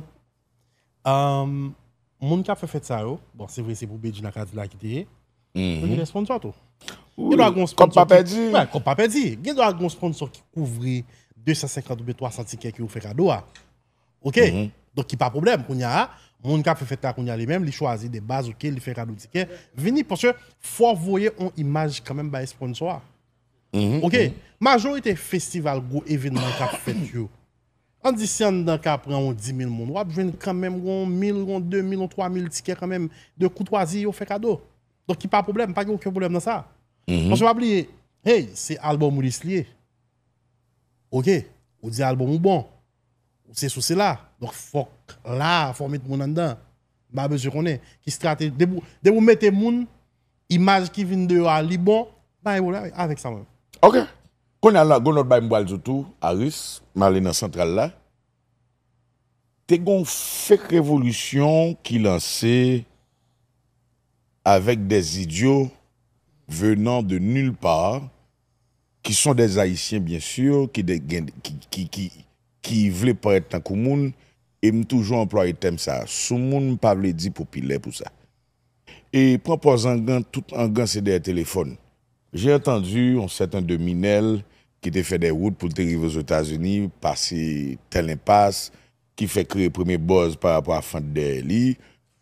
egzanp, um, moun k ap fè fèt sa yo, bon, se vre se pou Bedjine ak Adila ki te ye, yo gen sponsò tou. Gen dwa gen yon sponsò ki, wè, kòb pa pèdi. Gen dwa gen yon sponsò ki kouvri de san senkant oubyen twa san tikè ke yo fè kado a. Ok? Donk, ki pa pwoblèm. Kounye a, moun k ap fè fèt la kounye a li menm, li chwazi de baz, ok, li fè kado tikè. Vini, paske fò w voye yon imaj kanmenm bay sponsò a. Ok? Majorite festival, gwo evènman k ap fèt yo, ann di si anndan ka pran yon di mil moun, w ap jwenn kanmenm yon mil, yon de mil, yon twa mil tikè kanmenm, de koutwazi yo fè kado. Donk, ki pa pwoblèm, pa gen okenn pwoblèm nan sa. Paske pa bliye, hey, se albòm Ulysse li ye. Ok, ou di albòm ou bon. Ou se sou se la. Donk, fòk la, fò w met moun anndan. M pa bezwen konnen ki estrateji. Depi w, depi w mete moun, imaj ki vin deyò a, li bon, pa gen pwoblèm avèk sa, mwen. Ok. Kounye a la, gon lòt bagay m pral di w tou, Aris, m ale nan santral la. Te gon fake revolisyon ki lanse avec des idiots venant de nulle part, qui sont des Haïtiens, bien sûr, ki, de, gen, ki, ki, ki, ki vle parèt tankou moun, e m toujou anplwaye tèm sa. Sou moun pa vle di popilè pou sa. E pran pòz angan, tout angan se dèyè telefòn. J'ai entendu yon sèten de Minèl ki te fè de wout pou l te rive Ozetazini, pase tèl enpas, ki fè kreye premye buzz pa rapò a fant dèyè li.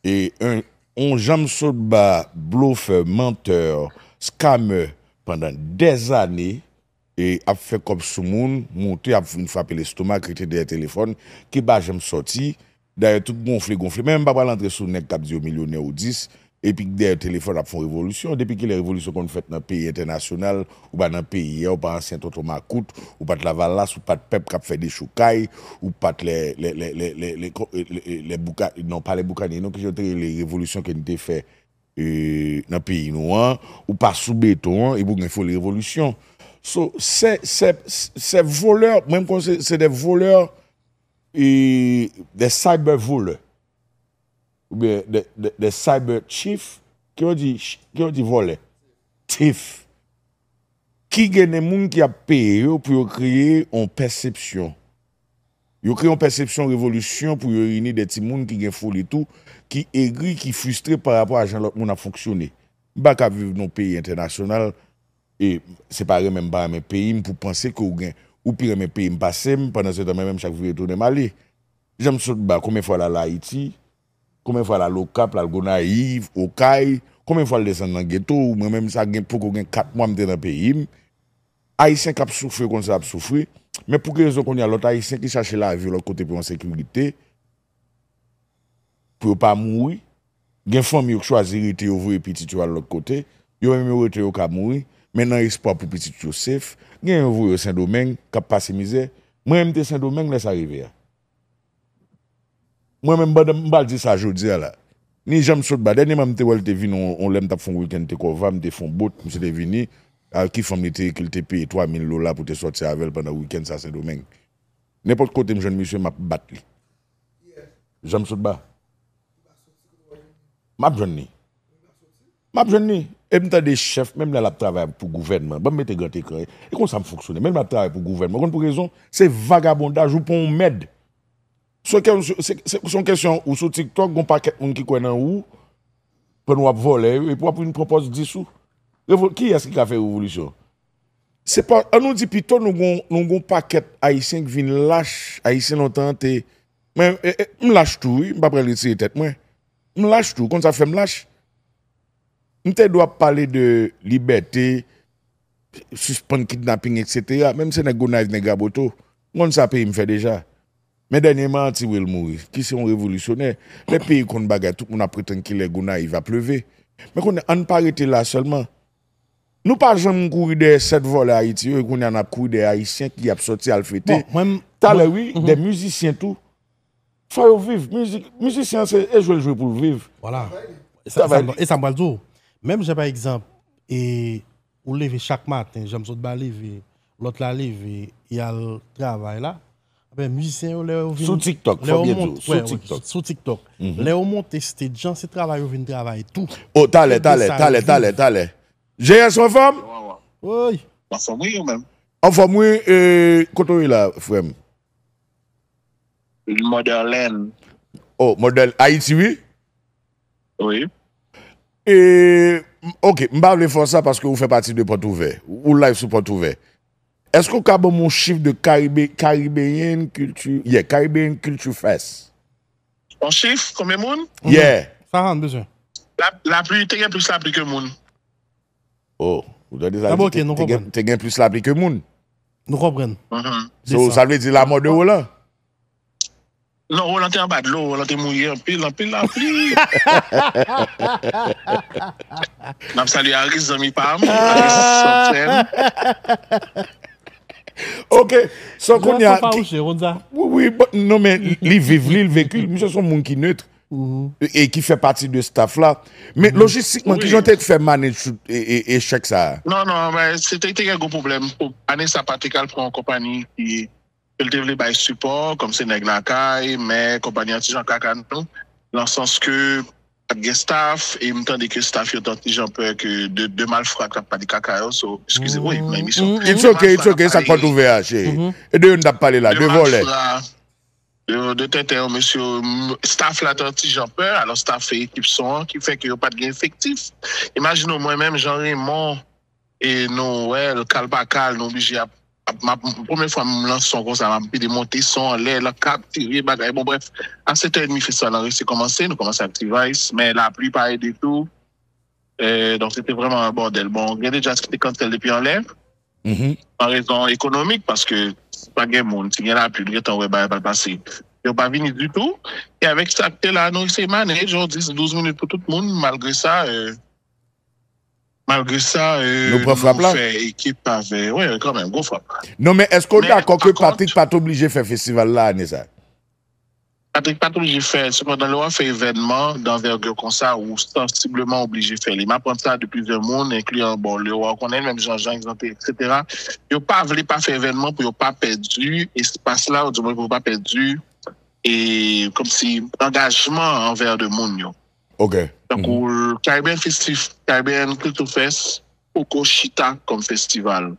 E yon, yon janm sot ba, blofè, mantè, scammer pandan dèzane, e ap fè kòb sou moun, moute, ap vin frape lestoma, rete dèyè telefòn, ki pa janm sòti. Dayè, tout gonfle, gonfle. Men m pa pral antre sou nèg k ap di yo milyonè ou dis, epi k dèyè telefòn ap fè yon revolisyon. Depi kilè revolisyon konn fèt nan peyi entènasyonal? Ou pa nan peyi a, ou pa ansyen tonton makout, ou pa t Lavalas, ou pa t pèp k ap fè dechoukay, ou pa t lè, lè, lè, lè, lè, lè, lè, lè bouka-, non, pa lè boukanye, non, kijan yo te rele revolisyon ke n te fè, e, nan peyi nou an, ou pa sou beton an, epi w gen foli revolisyon. So, se, se, se volè, mwen m konn se, se de volè, e, de cyber volè. Oubyen de, de, de cyber thief, ki yo di, ki yo di vòlè. Thief. Ki gen de moun ki ap peye yo pou yo kreye yon pèsepsyon. Yo kreye yon pèsepsyon revolisyon pou yo reyini de timoun ki gen foli tou, ki egri, ki fristre pa rapò a jan lòt moun ap fonksyone. M pa ka viv nan yon peyi entènasyonal, e se pa renmen m pa renmen peyi m pou panse ke w gen, ou pi renmen peyi m pase m, pandan se tan mwen menm chak vire tounen m ale. Jan m sot ba, konbyen fwa l al Ayiti, konbyen fwa l al Okap, l al Gonayiv, Okay, konbyen fwa l desann nan geto, mwen menm sa gen poko gen kat mwa m te nan peyi m. Ayisyen k ap soufri, konn sa y ap soufri, men pou ki rezon kounye a lòt Ayisyen ki chache lavi yo lòt kote pou yon sekirite, pou yo pa mouri, gen fanmi yo k chwazi rete, yo voye pitit yo al lòt kote, yo menm yo rete yo ka mouri, men nan espwa pou pitit yo safe, gen yo voye yo Sendomeng, k ap pase mizè. Mwen menm m te Sendomeng lè sa rive a. Mwen menm, pandan m pral di sa jodi a la. Ni jan m sot ba, dènyèman m te wè l te vin yon, yon lè m t ap fè yon wikenn te Kòva, m te fè yon bot, misye te vini, a ki fanm li te ye ke l te peye twa mil dola pou te sòti avè l pandan wikenn sa Sendomeng. Nenpòt kote m jwenn misye, m ap bat li. Jan m sot ba. M ap jwenn li. M ap jwenn li. E m tande chèf, menm lè l ap travay pou gouvènman, ban m mete gran ekran, e konsa m fonksyone, menm lè l ap travay pou gouvènman, ou konn pou rezon, se vagabondaj, ou pa yon mèd. Se ke-, se, se, se yon kesyon, ou sou TikTok, gon pakèt moun ki kwè nan ou, pandan w ap vòlè yo, epi w ap vin pran pòz di sou. Revol-, kiyès ki ka fè revolisyon? Se pa, an nou di pito nou gon, nou gon pakèt Ayisyen ki vin lach, Ayisyen lontan an te, men, e, e, m lach tou, wi, m pa pral retire tèt mwen. M lach tou, konn sa fè m lach? M te dwe ap pale de libète, sispann kidnaping, etsetera. Menm se nèg Gonayiv, nèg Raboto, m konn sa peyi m fè deja. Men dènyèman, Ti Will mouri, ki se yon revolisyonè. Lè peyi konn bagay, tout moun ap pretann kilè Gonayiv ap leve. Men konnen, ann pa rete la sèlman. Nou pa janm kouri dèyè sèt vòlè Ayiti yo, e kounye a n ap kouri dèyè Ayisyen ki ap sòti al fete. Bon, mwen, talè, wi, de mizisyen tou. Fò yo viv. Mizik, mizisyen an se e jwe l jwe pou l viv. Vwala. E sa, e sa m pral di w. Menm jan, pa egzanp, e ou leve chak maten, Jean Claude ba leve, lòt la leve, y al travay la. Ebyen, mizisyen yo, lè yo vin, sou TikTok, lè fò yo byen di w, sou TikTok. Sou TikTok. Lè yo monte stage an, se travay yo vin travay tou. O, talè, talè, talè, talè, talè. G S, ou anfòm? Woy. Anfòm, wi, ou menm? Anfòm, wi. E, kote w ye la, frè m? Modèl Land. O, Modèl Ayiti, wi. Wi. E, ok, m pa vle fè w sa paske ou fè pati de Pòt Ouvè. Ou live sou Pòt Ouvè. Èske w ka ban m yon chif de Karibe-, Caribbean Culture, yeah, Caribbean Culture Fest? Yon chif? Konbyen moun? Yeah. Sa a, n bezwen. La, lapli, te gen plis lapli ke moun. O, ou tande sa? Te gen, te gen plis lapli ke moun. Nou konprann. So, sa vle di lamò de Roland? Non, Roland te anba dlo, Roland te mouye anpil, anpil lapli. N ap salye Aris, zanmi pa m, Aris, frè m. Ok, so kounye a, wi, wi, non, men li viv li, li veki l. Misye se yon moun ki net e ki fè pati de staff la. Men lojistikman, kijan w te fè manage echèk sa a? Non, non, men se te, te gen gwo pwoblèm. Ane sa, Patrick al pran yon konpayi ki ke l te vle bay sipò, kòm se nèg lakay, men konpayi an ti jan kaka nou, nan sans ke pa t gen staff, e m tande ke staff yo t an ti jan pè ke de, de malfra k ap pale kaka yo, so, eskize, wi, nan emisyon. It's ok, it's ok, sa k Pòt Ouvè a, cheri. E de yo n t ap pale la, de vòlè. De, de tenten yo, mesye, staff la t an ti jan pè, alò staff e ekip son an, ki fè ke yo pa t gen efektif. Imajine w, mwen menm, Jean Raymond, e nou wè l kal pa kal, nou oblije ap, ap, m ap, premye fwa m lanse son konsa, m ap pede monte son anlè, l ap kaptire bagay. Bon, brèf, a sèt è edmi festival lan resi kòmanse, nou kòmanse ak T-Vice, men lapli pa ede tou. E, donk, se te vrèman yon bòdèl. Bon, gen de djaz ki te cancel depi anlè, an rezon ekonomik, paske si pa gen moun, si gen lapli, nou gentan wè bagay pa l pase. Yo pa vini ditou. E avèk sa k te la, nou eseye manage, yon dis, douz minit pou tout moun, malgre sa, e, Malgre sa, e, nou pran frap la? Nou fè ekip avè, wi, kanmenm, gwo frap. Non, men èske w dakò ke Patrick pa t oblije fè festival la ane sa? Patrick pa t oblije fè, sepandan, lè w ap fè evènman danvègi konsa, ou sansibleman oblije fè li. M aprann sa de plizyè moun, enkli, bon, Leroy konnen l, menm jan Jean, egzanp, etsetera. Yo pa vle pa fè evènman pou yo pa pèdi espas la, ou di mwen pou yo pa pèdi, e, kòmsi, angajman anvè de moun yo. Ok. Tankou Caribbean Festif-, Caribbean Culture Fest poko chita kòm festival.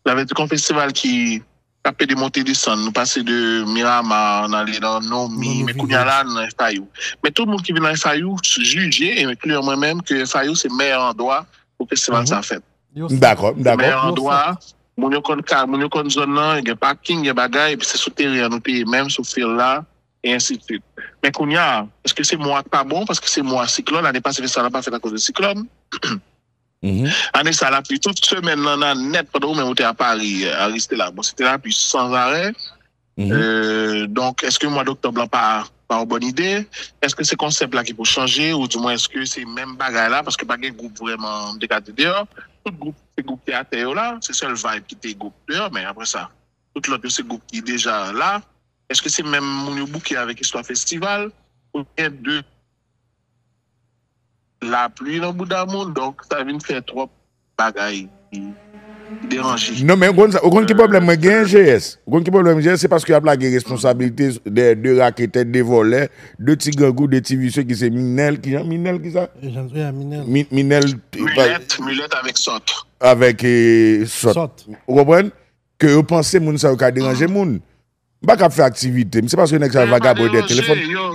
Sa vle di kòm festival ki, k ap pede monte desann. Nou pase de Miramar, n ale nan Nomi, men kounye a la, nou nan F I U. Men tout moun ki vin nan F I U jije, enkli mwen menm, ke F I U se meyè andwa pou festival sa fèt. M dakò, m dakò. Meyè andwa, moun yo konn ka, moun yo konn zòn nan, gen pakin, gen bagay, epi se sou teren an nou te ye menm, sou field la, e ensi de suite. Men kounye a, èske se mwa k pa bon, paske se mwa siklòn, ane pase festival la pa fèt akoz de siklòn. Ane sa, lapli tout semèn nan, nan nèt, pandan ou menm ou te a Pari, Aris te la. Bon, se te lapli sanzarè. Euh, donk, èske mwa doktòb lan pa, pa yon bòn ide? Èske se konsèp la ki pou chanje, oudimwen èske se menm bagay la? Paske pa gen gwoup vrèman, m te ka di deyò. Tout gwoup, se gwoup ki atè yo la, se sèl Vibe ki te gwoup deyò, men apre sa, tout lòt yo se gwoup ki deja la. Èske se menm moun yo bouke avèk istwa festival? Oubyen de lapli nan bouda moun, donk sa vin fè twòp bagay ki, ki deranje. Non, men ou konn sa, ou konn ki pwoblèm mwen gen, G S? Ou konn ki pwoblèm G S? Se paske y ap lage responsabilite dèyè de raketè, de vòlè, de ti grangou, de ti visye ki se Minèl, ki jan Minèl ki sa? Minèl. Minèl, Milèt, Milèt avèk Sòt. Avèk, eh, Sòt. Ou konprann? Ke yo panse moun sa yo ka deranje moun. M pa ka ap fè aktivite m, se paske nèg sa yo vagabon dèyè telefòn. Yo,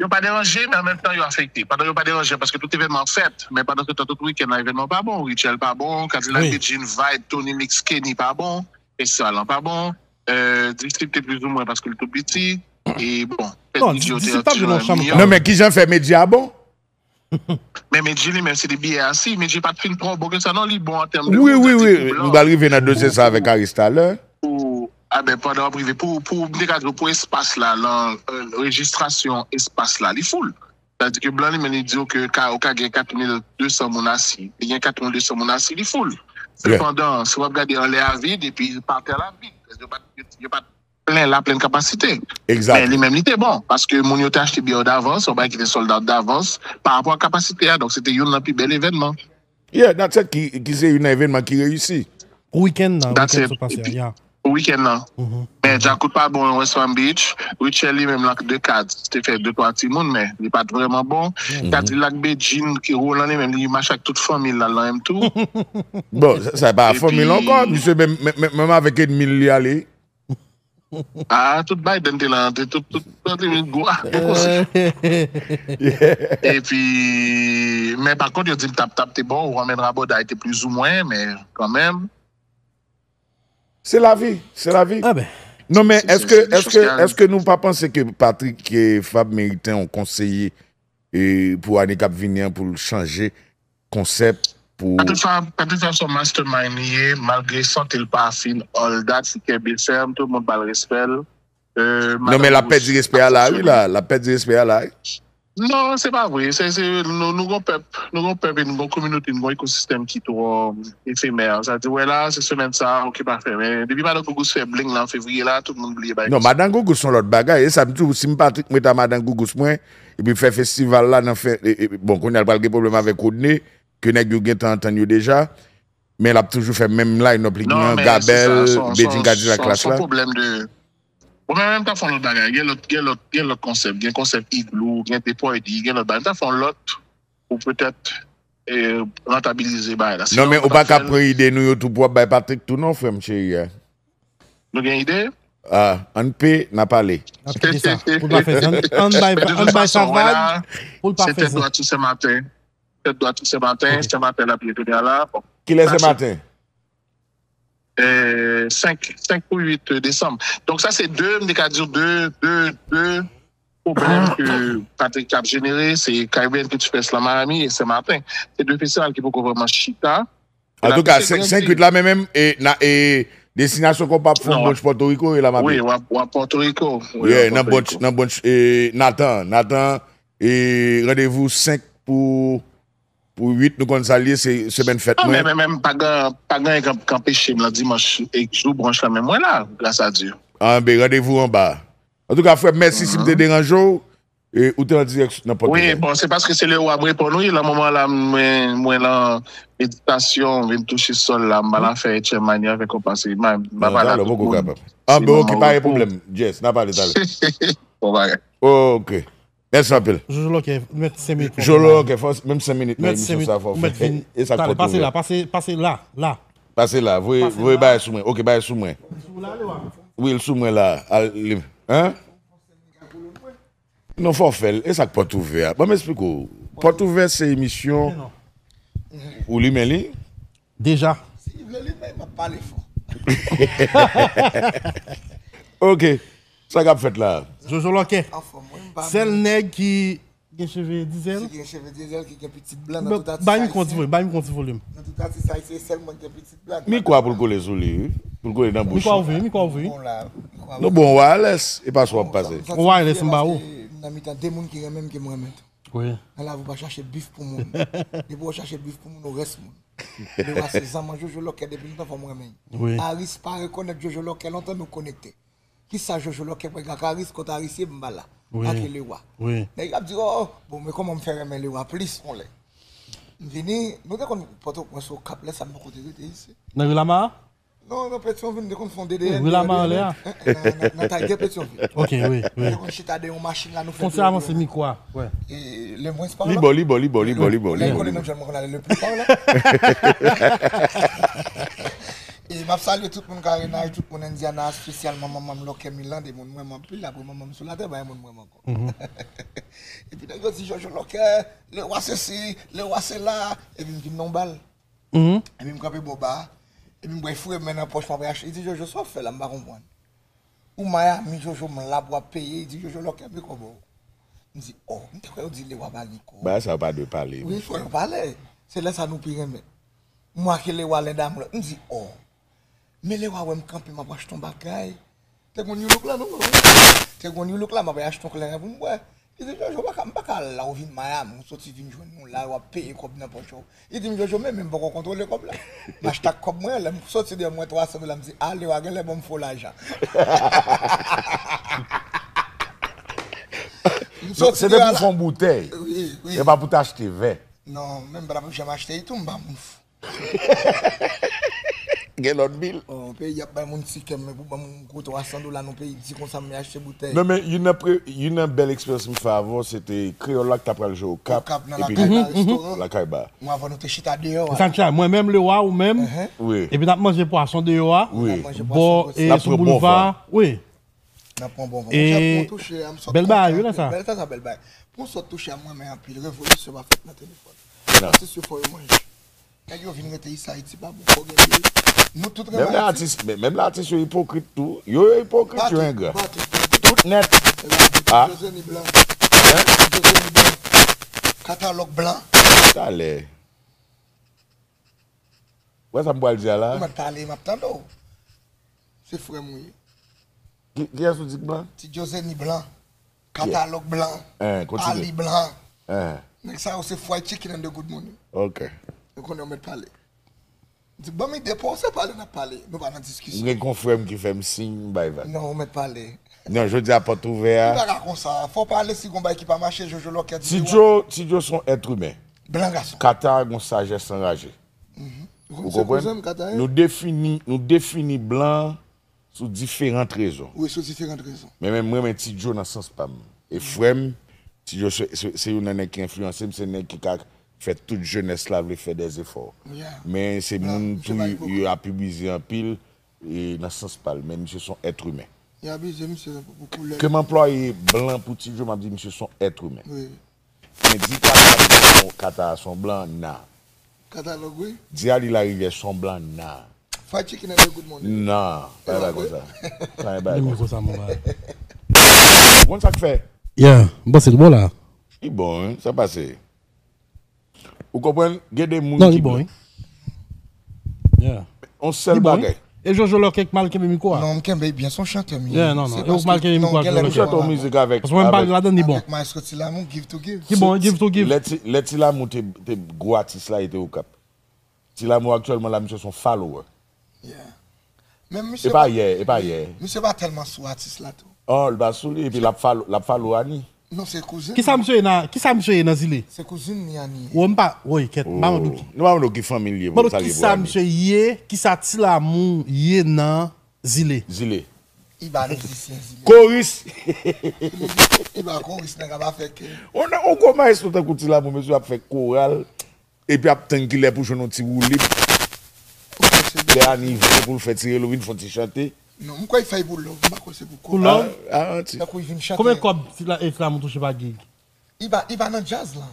yo pa deranje, men an menm tan, yo afekte. Pandan yo pa deranje, paske tout evènman ap fèt, men pandan se tan, tout wikenn nan, evènman pa bon. Rituel pa bon, Kadilak Bedjine, Vibe, Tony Mix, Kenny pa bon, festival lan pa bon, euh, distrib te plizoumwen paske l tou piti, e bon, fèt DJ yo te an ti jan miyò. Non, men kijan fè medya bon? Men Medjy li menm, se te biyè a si. Medjy pa t fin twò bon ke sa, non, li bon an tèm de wi, wi, wi. M pral rive nan dosye sa avèk Aris talè. Pou, a ben, pandan w ap rive, pou, pou, m te ka di w, pou espas la, lan, rejistrasyon espas la, li full. Sa di ke blan li menm, li di w ke ka, ou ka gen kat mil de san moun asi. Li gen kat mil de san moun asi, li full. Sepandan, si w ap gade anlè a vid, epi pa tè la vid. Yo pa, yo pa plen la plen kapasite. Men li menm li te bon, paske moun yo te achte biyè yo davans, yon bagay ki te sold out davans, pa rapò a kapasite a, donk se te youn nan pi bèl evènman. Yeah, that's it, ki, ki se youn nan evènman ki reyisi. Pou wikenn nan, wikenn sot pase a, yeah. Pou wikenn nan. Men Djakout pa bon West Palm Beach, Rutshelle li menm lan de kad, te fè de twa timoun, men li pa t vrèman bon. Kadilak Bedjine, ki Roland li menm, li mache ak tout fanmi l la, l an M tou. Bon, sa, sa pa fanmi l ankò, misye menm, menm, menm avèk ènmi l li ale. Ah, tout Biden te la, te tout, tout, tout te vin gwo, gwo konse. Epi, men pa kont, yo di m Tap Tap te bon, Romain Raboday te plizoumwen, men kanmenm. Se lavi, se lavi. Ah ben. Non, men èske, èske, èske nou pa panse ke Patrick Fabre merite yon konseye e, pou ane k ap vini an pou l chanje konsèp pou. Patrick Fabre, Patrick Fabre se yon mastermind li ye, malgre sante l pa fin all that, li kenbe fèm, tout moun ba l respè l. Non, men l ap pèdi respè a la, wi, la. L ap pèdi respè a la, wi. Non, se pa vre. Se, se, nou, nou gon pèp, nou gon pèp e nou gon kominote, nou gon ekosistèm ki twò efemè. Sa di, wè la, se semèn sa, oke, pa fè. Men depi madan Gougous fè bling la an fevriye la, tout moun bliye bagay. Non, madan Gougous se yon lòt bagay. E sa m di w, si m Patrick mete a madan Gougous mwen, epi fè festival la nan fè, e, e, bon, kounye a l pral gen pwoblèm avèk Rodney, ke nèg yo gentan antann yo deja, men l ap toujou fè menm line up li gen an, Gabèl, Bedjine Kadilak, Klass la. Bon, men, men m ta fè yon lòt bagay. Gen lòt, gen lòt, gen lòt konsèp. Gen konsèp Igloo, gen Depoidi, gen lòt bagay. M ta fè yon lòt pou petèt e, rantabilize bagay la. Non, men ou pa ka pran ide nou yo tou pou w ap bay Patrick tou non, frè m cheri a. Nou gen ide? Ah, ann pe, n a pale. N ap kite sa. Pou l pa fè, ann, ann bay, ann bay sa vag, pou l pa fè sa. Se tèt dwat sou Senmaten. Tèt dwat sou Senmaten, Senmaten l ap ye kounye a la. Bon. Kilè Senmaten? Senk, senk pou uit desanm. Donk sa se de, m te ka di w de, de, de pwoblèm ke Patrick ap jenere, se Caribbean Culture Fest lan Miami e Senmaten. Se de festival ki poko vrèman chita. Antouka, senk uit la, men menm, e, na, e, destinasyon konpa ap fè yon brunch Pòtoriko, e la m ap ye. Wi, w ap, w ap Pòtoriko. Yeah, nan brunch, nan brunch, e, Nathan, Nathan, e, randevou senk pou, pou uit, nou konn sa l ye, se semèn fèt mwen. Non, men, men, men, pa gen, pa gen anyen k ap, k ap anpeche m lan dimanch, e, jou brunch la, men mwen la, gras a Dye. Anben, randevou anba. Antouka, frè m, mèsi si m te deranje w. E, ou te an dirèk nan Pòtoprens. Wi, bon, se paske se Lewa m reponn wi. Lan moman la, mwen, mwen lan meditasyon, m vin touche sòl la, m pa nan fè Etchèn Mani avèk konpa, se, m pa pale a tout moun. Anben, oke, pa gen pwoblèm. Jess, n a pale talè. Bon bagay. Oke. Mèsi anpil. Jojo Lòkè, mèt senk minit. Jojo Lòkè, fò, menm senk minit nan emisyon sa, fò fè. E sa k pòtoprens. Pase la, pase, pase la, la. Pase la, voye, voye bagay sou mwen. Oke, bagay sou mwen. Wi, l sou mwen la. Al, li, hein? Non, fò w fè l. E sa k pòt ouvè a? Ban m esplike w. Pòt ouvè se emisyon ou limen li? Deja. Si li vle limen, m ap pale fò. Ok. Sa k ap fèt la? Jojo Lòkè. Sèl nèg ki gen cheve dizèl. Ki gen cheve dizèl, ki gen pitit blan nan tout atis ayisyen. Bay m konti volim, bay m konti volim. Nan tout atis ayisyen, sèl mwen ki gen pitit blan. Mikwa pou l kole sou li, wi. Pou l kole nan bouch li. Mikwa ouvri, mikwa ouvri. Nou bon, wireless, e pa sa w ap pase. Wireless m ba ou. Nan mitan de moun ki renmen m, ki m renmen tou. Wi. Nan lavi ou pa chache bif pou moun. Depi w chache bif pou moun, ou rès moun. Lewa se zanman Jojo Lòkè depi lontan fò m renmen l. Wi. Aris pa rekonèt Jojo Lòkè lontan nou konekte. Kisa Jojo Lòkè pral gen ak Aris, kote Aris ye m pa la. Wi. Ak Lewa. Wi. Nèg yo ap di, oh, bon, men kòman m fè renmen Lewa plis yon lè. M vini, nou te konn Pòtoprens Okap, lè sa m poko te rete isit. Nan ri Lama a? Non, nan Petyonvil, m te konn fè yon D D N. Ri Lama anlè a? Nan Tiger Petyonvil. Ok, wi, wi. M te konn chita dèyè yon machin la, nou fè. Fon ti avanse mikwo a, wi. E Leprens pa la. Li bon, li bon, li bon, li bon, li bon. Lè m konnen nan djòl mwen konn ale Leprens pa la. E m ap salye tout moun Karena e tout moun Indiana, espesyalman manman m Lòkè Milan, de moun m renmen anpil, la pou manman m sou latè, pa gen moun m renmen ankò. Epi nèg yo di Jojo Lòkè, Lewa sesi, Lewa sela, epi m vin nan yon bal. Epi m kanpe bò ba a, epi m bwè fre men nan pòch m ap rache. Li di, Jojo, sa w ap fè la, m pa konprann. Ou Miami, Jojo, m la pou w ap peye. Li di, Jojo, Lòkè, men kòb ou. M di, oh, m te kwè yo di Lewa pa gen kòb. Bagay sa yo pa dwe pale. Wi, fò yo pale. Se lè sa nou pi renmen. Mwa ke Lewa lenda mwen. M di, oh. Men Lewa wè m kanpe, m ap achte yon bagay. Te gon New Look la, non, mwen. Te gon New Look la, m ap achte yon kleren pou m bwè. Li di, Jojo, m pa ka, m pa ka la, ou vin Miami, ou soti vin jwenn nou la, w ap peye kòb nan pòch ou. Li di m, Jojo, men, men m poko kontwole kòb la. M achte ak kòb mwen, lè m soti deyò, m wè twa san dola, m di, a, Lewa genlè ban m fo lajan. M soti deyò la. Se te pou fon boutèy. Wi, wi. E pa pou t achte vè. Non, men m pa t ap janm achte li tou, m pa moun fou. Gen lòt bil. Oh, peyi ap bay moun ti kè, men pou ban m gwo twa san dola nan peyi, di konsa m achte boutèy. Non, men youn nan pre-, youn nan bèl eksperyans m fè avè w, se te kreyòl la k t ap pral jwe Okap. Okap nan epi Lakay Ba restoran. Lakay Ba. Mwen avè nou te chita deyò a. Sancha, mwen menm, Lewa, ou menm. Wi. Epi n ap manje pwason deyò a. Wi. N ap manje pwason. Bò, e sou boulva. Wi. N ap pran bon van. Monchè, pou touche a, m sot kontan anpil. Bèl bagay, wi, la, sa. Bèl, sa, sa bèl bagay. Pou m sot touche a, m renmen anpil. Revolisyon pa fèt nan telefòn. Non. Atis yo fò yo manje. Nèg yo vin rete isit, Ayiti pa bon, fò gen bil. Nou tout renmen Ayiti. Menm lè atis, men-, menm lè atis yo ipokrit tou. Yo, yo ipokrit, yo engra. Pa tout, pa tout, pa tout. Tout nèt. E pa tout. Ah. José ni blan. Hein? José ni blan. Katalòg blan. Talè. Wè sa m pral di a la? Ou mèt pale, m ap tande w. Se frè m ou ye. Ki, kiyès ou di k blan? Ti José ni blan. Katalòg blan. Hein, kontinye. Ali blan. Hein. Nèg sa yo se fried chicken and the good morning. Ok. Ou konnen ou mèt pale. Di, ban m ide, pa w se pale n ap pale. Nou pa nan diskisyon. M gen konfrè m ki fè m siy, m bay vag. Non, ou mèt pale. Non, jodi a pòt ouvè a. Li pa ka konsa. Fò w pale si gon bagay ki pa mache, Jojo Lòkè di. Ti Joe, Ti Joe se yon èt imen. Blan gason. Kata gon sajès anraje. Mhm. Ou konprann? Nou defini, nou defini blan sou diferan rezon. Wi, sou diferan rezon. Men, men mwen, men Ti Joe nan sans pa m. E frè m, Ti Joe se, se, se youn nan nèg ki enfliyanse m, se nèg ki ka fè tout jenès la vle fè dèzefò. Yeah. Men se moun tou yo ap ibize anpil, e nan sans pa l. Men misye se yon èt imen. Yo abize misye pou koulè. Ke m anplwaye blan pou Ti Joe, m ap di misye se yon èt imen. Wi. Men di Kata, Kata se yon blan, na. Katalòg, wi. Di Ali Larivière se yon blan, na. Fried chicken and a good morning. Non, pa yon bagay konsa. Pa yon bagay konsa. Ou konn sa k fè? Yeah, m panse l bon la. Li bon, wi, sa pase. Ou konprann? Gen de moun ki bon, wi. Yeah. On sèl bagay. E Jojo Lòkè k mal kenbe mikwo a? Non, m kenbe byen, se yon chantè m ye. Yeah, non, non. E ou k mal kenbe mikwo a, Jojo Lòkè. Ou chante yon mizik avèk, avèk Maestro Ti Lamour, Give to Give. Ki bon, Give to Give. Lè Ti, lè Ti Lamour te, te gwo atis la, li te Okap. Ti Lamour aktyèlman la, misye se yon follower. Yeah. Men misye pa yè, e pa yè. Misye pa tèlman sou atis la tou. Oh, li pa sou li, epi l ap follow, l ap follow Ani. Non, se kouzin. Kisa misye ye nan, kisa misye ye nan Zile? Se kouzin li, Ani. Wo, m pa, woy, kèt, m pa mande w ki. Nou pa mande w ki fanmi l ye pou l salye pou Ani. Kisa misye ye, kisa Ti Lamour ye nan Zile? Zile. Li pa mizisyen Zile. Koris. Li pa koris, nèg ap fè ke. On, on gwo maestro tankou Ti Lamour, mesye ap fè koral. Epi ap tann kilè pou jwenn yon ti woulib. Lè Ani vle pou l fè ti relo, vin fè yon ti chante. Non, m kwè l fè pou love, m pa kwè se pou kòb. Pou love? Ah, ah, ti. Tankou l vin chante. Konbyen kòb Ti La-, e, Ti Lamour touche pa gig? Li pa, li pa nan djaz la.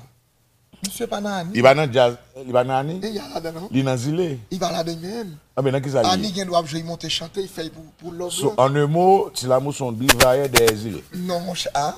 Misye pa nan Ani. Li pa nan djaz, li pa nan Ani? E, y a ladan, non? Li nan Zile. Li pa ladan menm. Anben, nan kisa li ye? Ani gen dwa ap jwe, li monte chante, li fè pou, pou love la. So, en un mot, Ti Lamour se yon divayè dèyè Zile. Non, monchè, ah.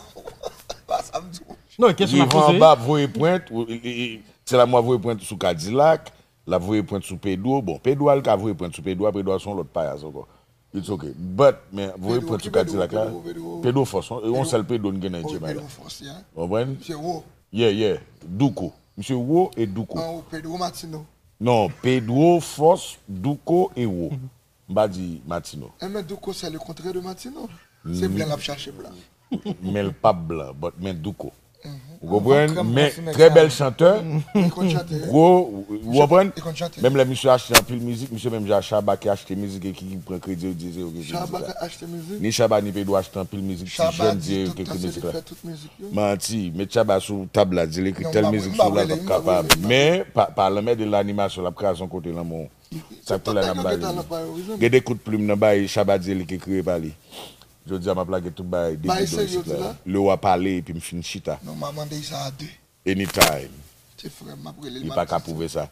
Pa sa m di w. Non, kesyon m ap poze. Rive anba, voye pwent, ou, e, e, Ti Lamour ap voye pwent sou Kadilak, l ap voye pwent sou Pedro. Bon, Pedro a, l ka voye pwent sou Pedro a, Pedro a se yon lòt payas ankò. It's ok. But, men, voye pwent sou Kadilak la. Pedro, Pedro, Pedro. Pedro fòs, yon, yon sèl Pedro n gen nan Etye Maya. Wi, Pedro fòs, yeah. Ou konprann? Misye wo. Yeah, yeah. Douko. Misye wo e douko. An wo, Pedro Martino. Non, Pedro fòs, douko e wo. M pa di Martino. Enben, douko, c'est le contraire de Martino. Se blan l ap chache blan. Men l p ap blan, but men douko. Ou konprann? Men trè bèl chantè. Li konn chante. Gwo, ou konprann? Li konn chante. Menm lè misye achte anpil mizik, misye menm jan ak Shabba ki achte mizik e ki, ki pran kredi, yo di se yo ki ekri mizik la. Shabba ka achte mizik? Ni Shabba ni Pedro achte anpil mizik, ti jèn di yo ki ekri mizik la. Shabba di tout tan se li k fè tout mizik yo. Manti, met Shabba sou tab la, di l ekri tèl mizik sou la, l p ap kapab. Men, pa, pa lanmède l, animasyon l ap kraze yon kote lanmò. Sa k fè la n ap bale. Gen de kout plim nan bay, Shabba di e li k ekri e pa li. Jodi a m ap lage tout bagay depi de isit la. Lewa pale epi m fin chita. Non, m a mande sa a de. Anytime. Se frè m, m ap rele l, m ap di. Li pa ka pwouve sa.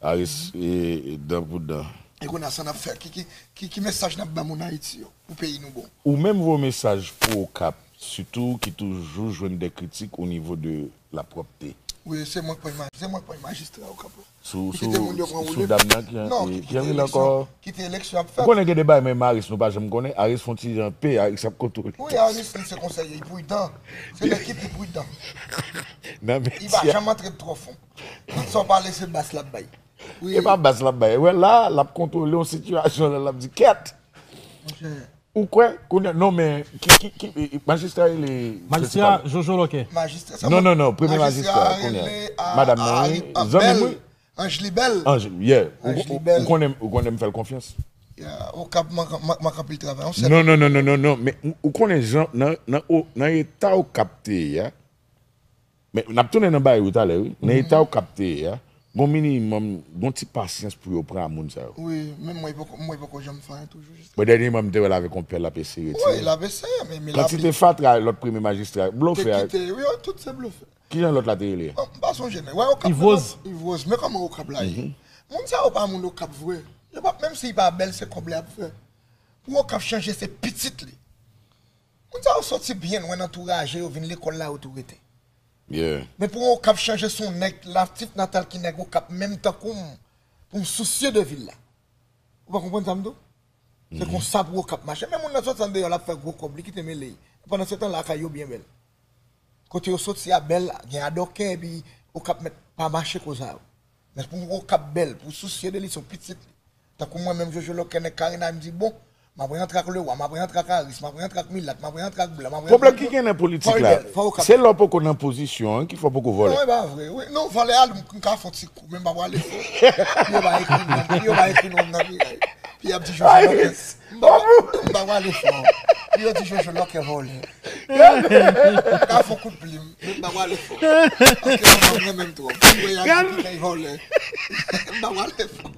Aris, e, e, dan pou dan. E kounye a sa n ap fè? Ki, ki, ki, ki mesaj n ap ba moun Ayiti yo pou peyi nou bon? Ou menm voye mesaj pou Okap. sitou ki toujou jwenn de kritik o nivo de la pwòpte. Wi, se mwen k pran imaj, se mwen k pran majistra Okap la. Sou, Li kite moun yo pran sou woulib. Dam nan ki Non, e- ki ki kite anvi l eleksyon, ankò. Kite eleksyon ap Ou fèt. konnen gen de bagay menm Harris nou pa janm konnen. Harris fon ti jan pe, Harris ap kontwole. Wi, Harris li se konsèyè, li pridan. Se nèg ki pi pridan. Nan Li pa medya. Janm antre twò fon. Tout sa w pale se bas l ap bay. Wi. E pa bas l ap bay. Wè la, l ap kontwole yon sitiyasyon la, l ap di kèt. Monchè. Ou kwè? Kounye non men ki ki ki e- e- majistra li Majistra Jojo Lòkè. Majistra. Non, non, non, premye majistra, kounye a. Madam nan, wi, zanmi m, wi. Anjlibèl. Anj, yeah. Ou, Anj ou, Libèl. Ou konnen, ou konnen m fè l konfyans. Ya, Okap mank mank- mank anpil travay. On sèl Non, non, non, non, non, non. Men ou, ou konnen jan, nan, nan, o- nan eta Okap te ye a. Men n ap tounen nan bagay ou talè, wi. Nan eta Okap te ye a, gon minimòm, gon ti pasyans pou yo pran moun sa yo. Wi, men mwen poko mwen poko janm fè anyen toujou. Jis. Bon, dènye mwa m te wè l avèk yon pèl ap eseye Wi, tire. L ap eseye, men men l ap Kantite fatra lòt premye majistra, te blofè. Kite, wi, yo, tout se blofè. Ki jan lòt la te rele? Bon, m pa sonje, men wè Okap. Yvroz. Yvroz, men kòman Okap la ye? Moun sa yo pa moun Okap vre. Yo pa, menm si li pa bèl, se kòb li ap fè. Pou Okap chanje, se pitit li. Moun sa yo soti byen lwen nan tou raje, yo vin lekòl la, yo tou rete. Yeah. Men pou Okap chanje, se yon nèg latif natal ki nèg Okap, menm tankou m, pou m sousye de vil la. Ou pa konprann sa m di w? Se konsa pou Okap mache. Men moun nan soti andeyò, l ap fè gwo kòb, li kite mele. Pandan se tan, lakay yo byen bèl. Kote yo soti a bèl, gen adòkè, epi Okap mèt pa mache koza yo. Men pou Okap bèl, pou sousye de li, se yon pitit li. Tankou mwen menm, Jojo Lòkè, nèg Karina, m di, bon, m ap rantre ak Lewa, m ap rantre ak Aris, m ap rantre ak Milat, m ap rantre ak Blan, m ap rantre Pwoblèm ak ki tout. gen nan politik Fò l la, bèl, fò Okap. Se lè w poko nan pozisyon an ki fè w poko vòlè. Non, e pa vre. Wi, non, vòlè a, m ka fè yon ti kou, men m pa prale fò. Yo pa ekri non, yo pa ekri non nan miray. Pi y ap di Jojo Lòkè. M pa, m pa prale fò. Pi yo di Jojo Lòkè vòlè. M ka fè yon kout plim, men m pa prale fò. Paske manman m renmen m twòp. Mwen y ap di ki fè vòlè. M pa prale fò.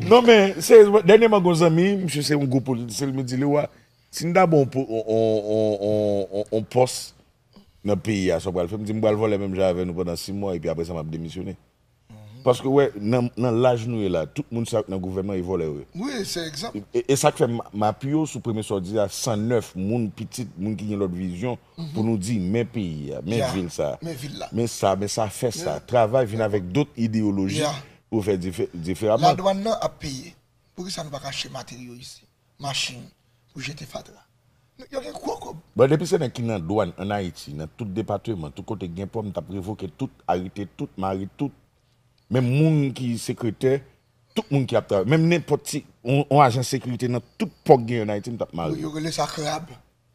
Non, men, serye, dènyèman, gon zanmi, misye se yon gwo politisyen, li di, Lewa, si n ta ba w yon po- on, on, on, on, on pòs nan peyi a, sa w pral fè? M di, m pral vòlè menm jan avè nou pandan sis mwa, epi apre sa, m ap demisyone. Paske, wè, nan, nan laj nou ye la, tout moun sa k nan gouvènman, e vòlè yo ye. Wi, se egzanp. E, e sa k fè m, m apiye w sou premye sa w di a, san nèf, moun pitit, moun ki gen lòt vizyon, pou nou di, men peyi a, men Ya, vil sa, men vil la. Men sa, men sa, fè sa. Ya. Travay vin avèk dòt ideyoloji Ya. pou fè dife- diferaman. Ladwàn nan ap peye. Poukisa nou pa ka achte materyo isi? Machin pou jete fatra. Nou, yo gen gwo kòb. Bon, depi se nèg ki nan dwàn ann Ayiti, nan tout depatman, tout kote k gen pòm, t ap revoke tout, arete tout, mare tout. Menm moun ki sekretè, tout moun ki ap travay. Menm nenpòt ti, on, on ajan sekirite nan tout pò k gen ann Ayiti, m t ap mare. Yo rele sa krab.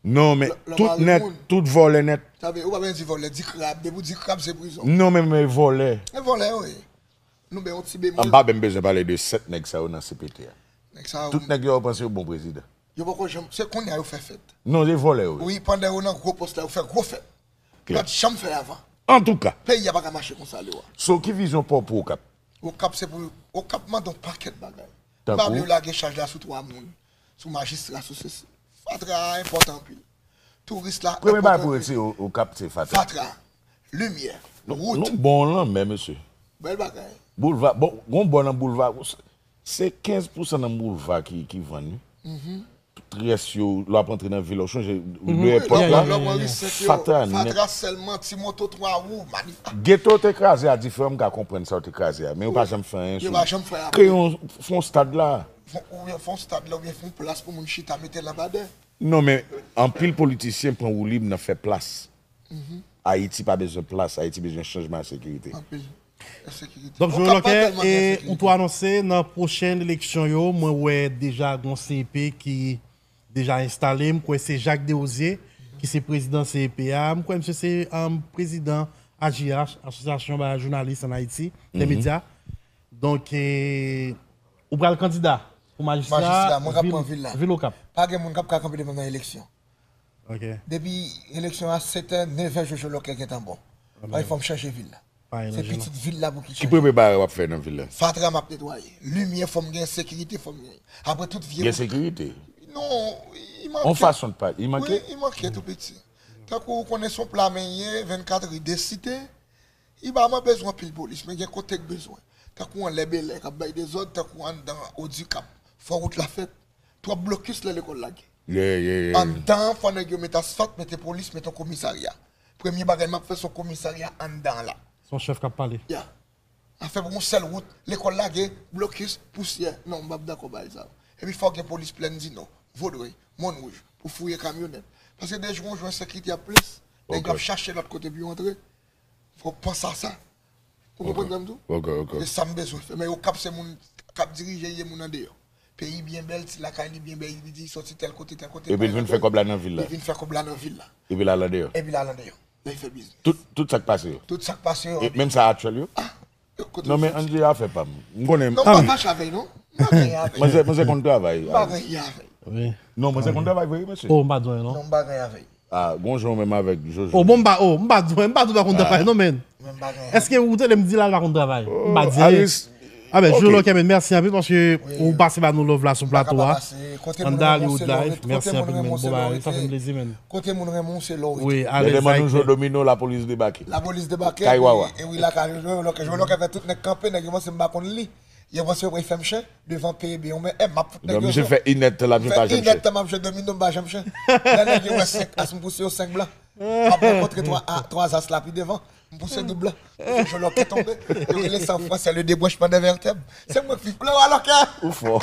Non, men Lè- lè tout mare nèt, moun. Tout vòlè nèt. Sa vle, ou pa bezwen di vòlè, di krab. Depi w di krab, se prizon. Non, men men vòlè. E vòlè, wi. Nou, men yon ti M bemòl. pa menm bezwen pale de sèt nèg sa yo nan C P T a. Nèg sa yo, Tout nèg yo, yo panse yo bon prezidan. Yo poko janm, se kounye a yo fè fèt. Non, se vòlè yo. Wi, pandan yo nan gwo pòs la, yo fè gwo fèt. Klè. Yo pa t janm fè avan. Antouka, Peyi a pa ka mache konsa, Lewa. So ki vizyon pa w pou Okap? Okap se pou, Okap mande yon pakèt bagay. Tankou? Pa bliye yo lage chaj la sou twa moun, sou majistra, sou sesi. Fatra a enpòtan anpil. Touris la Premye bagay pou enpòtan. Retire O- Okap se fatra. Fatra, limyè, wout, Nou bon lanmè, mesye. Bèl bagay. Boulva, bon, gon bò nan boulva. Se kenz pousan nan boulva ki, ki vann, wi. Tout rès yo, lè w ap antre nan vil, ou chonje, de Wi, epòk lè la, w- lè w Moris Senk yo, fatra nèt. Fatra sèlman, ti moto twa wou, manif. Geto te kraze a diferan, m ka konprann sa yo te kraze a, men yo pa janm fè anyen Yo sou pa janm fè apre. Kreye yon, fè yon stad la. Fon- Oubyen fè yon stad la, oubyen fè yon plas pou moun chita, mete lanpadè. Non, men anpil politisyen pran woulib nan fè plas. Ayiti pa bezwen plas, Ayiti bezwen chanjman a sekirite. Anpil ensekirite. Donk, Okap Joel pa Lòkè, tèlman gen e ensekirite. Ou tou anonse nan pwochen eleksyon yo, mwen wè deja gon C E P ki deja enstale. M kwè se Jacques Desrosiers ki se prezidan C E P a. M kwè misye se um, prezidan A J H, Asosyasyon ba jounalis ann Ayiti, de medya. Donk, e, ou pral kandida pou majistra Majistra, mwen k ap vil- pran vil la. Vil Okap. Pa gen moun k ap ka kanpe devan nan eleksyon. Ok. Depi eleksyon a sèt è, nèf è, Jojo Lòkè gentan bon. Fò m chanje vil la. Pa Se elanje non. Pitit vil la pou ki Ki chanje. premye bagay w ap fè nan vil la? Fatra m ap netwaye. Limyè fò m gen, sekirite fò m gen. Apre tout vye. Gen sekirite. Non, i manke. On fason de pale, i manke? Wi, i manke tou piti. Tankou ou konnen se yon pla men ye, vennkat ri desite. I ba mwen bezwen anpil polis, men gen kote k bezwen. Tankou anlè Belè k ap bay dezòd, tankou anndan Odikap. Fò wout la fèt. Twòp blokis lè lekòl lage. Yeah, yeah, yeah. Anndan an, fò nèg yo met asfalt, mete polis, mete yon komisarya. Premye bagay m ap fè, se yon komisarya anndan an la. Se yon chèf k ap pale. Yeah. Afè pou yon sèl wout, lekòl lage, blokis, pousyè. Non, m p ap dakò bagay sa yo. Epi fò gen polis Plèn di Nò, Vodrèy, Mòn Wouj, pou fouye kamyonèt. Paske de jou an jou, ensekirite ap plis, nèg yo ap chache lòt kote pou yo antre. Fò w panse a sa. Ou konprann sa m di w? Ok, ok. E sa m bezwen fè. Men Okap se moun k ap dirije, ye moun andeyò. Peyi byen bèl, ti lakay li byen bèl, li di li soti tèl kote, tèl kote. Epi l vin fè kòb la nan vil la. Li vin fè kòb la nan vil la. Epi l al andeyò. Epi l al andeyò. Lè l fè biznis. Tout, tout sa k pase yo. Tout sa k pase yo. E menm sa aktyèl yo? Ah, kote yo soti? Non, men ann di afè pa m. M konnen. Non, m pa fache avè l, non. M pa genyen avè l. Manzè, manzè konn travay. M pa genyen avè l. Wi. Non, manzè konn travay vre, mesye. Oh, m pa di anyen, non. Non, m pa genyen avè l. Ah, gon jan menm avèk Jojo. Oh, bon, m pa, oh, m pa di, m pa di w pa konn travay, non, men. Mwen m pa genyen. Èske ou tande m di la l pa konn travay? M pa di anyen. Aris. Ah, ben, Jojo Lòkè, men, mèsi anpil paske ou pase ba nou love la sou plato a. Anndan Hollywood Live, mèsi anpil, men. Bon bagay, sa fè m plezi, men. Kote moun renmen w, se lè w rete. Wi, alèz. Lè demann nou jwe domino, lapolis debake. Lapolis debake. Kay Wawa. E wi, la kay Jojo Lòkè. Jojo Lòkè fè tout nèg kanpe, nèg yo panse m pa konn li. Yo panse yo pral fè m chen devan P B. Yon men, eh, m ap fout nèg yo. Misye fè inèdtan la, misye pa janm chen. Fè inèdtan m ap jwe domino, m pa janm chen. Lè nèg yo wè senk as, m pouse yo senk blan. M ap rankontre twa a, twa as la pi devan. M pouse doub blan. Jojo Lòkè tonbe. Yo rele sa an fransè le débranchement des vertèbres. Se mwen k viv. Glwa Lòkè. Ou fò.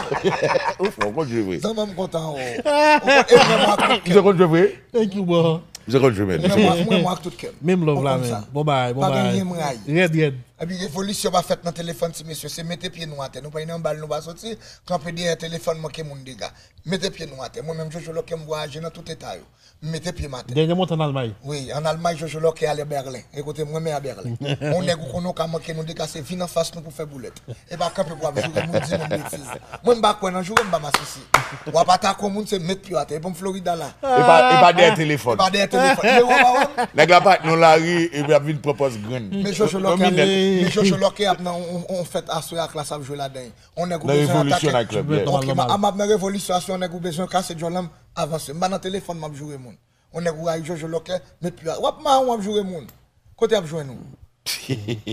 Ou fò, konn jwe vre. Zanmi m kontan, o. Ou konn, e mwen, mwen ak tout kè. Misye konn jwe vre. Thank you, bro. Misye konn jwe, men. Mwen, mwen, mwen ak tout kè m. Menm love la, men. Bon bagay, bon bagay. Pa gen anyen m rayi. Rèd, rèd. Epi revolisyon pa fèt nan telefòn, ti mesye. Se mete pye nou atè. Nou pa nan bal, nou pa soti. Kanpe dèyè telefòn, manke moun dega. Mete pye nou atè. Mwen menm, Jojo Lòkè, m vwayaje nan tout eta yo. M mete pye m atè. Dènye m te ann Almay. Wi, ann Almay, Jojo Lòkè ale Bèlen. E kote mwen, men a Bèlen. Yon nèg ou konnen w ka manke nou dega, se vin anfas nou pou fè boulèt. E pa kanpe pou w ap joure moun, di moun betiz. Mwen, m pa kwè nan joure, m pa masisi. W ap atake yon moun, se met pye w atè. E bon, Florida la. E pa, e pa dèyè telefòn. E pa dèyè telefòn. Nimewo pa wè m. Nèg la pa nan lari, epi ap vin pran pòz grenn. Men Jojo Lòkè ap, men Jojo Lòkè ap nan yon, yon fèt aswè a, Klass ap jwe ladan. On nèg ou bezwen atake. Ok, m ap nan revolisyon a, si on nèg ou bezwen kase djòl an, avanse. M pa nan telefòn, m ap joure moun. On nèg ou rayi, Jojo Lòkè, met pye w atè. W ap mawon, w ap joure moun. Kote y ap jwenn ou?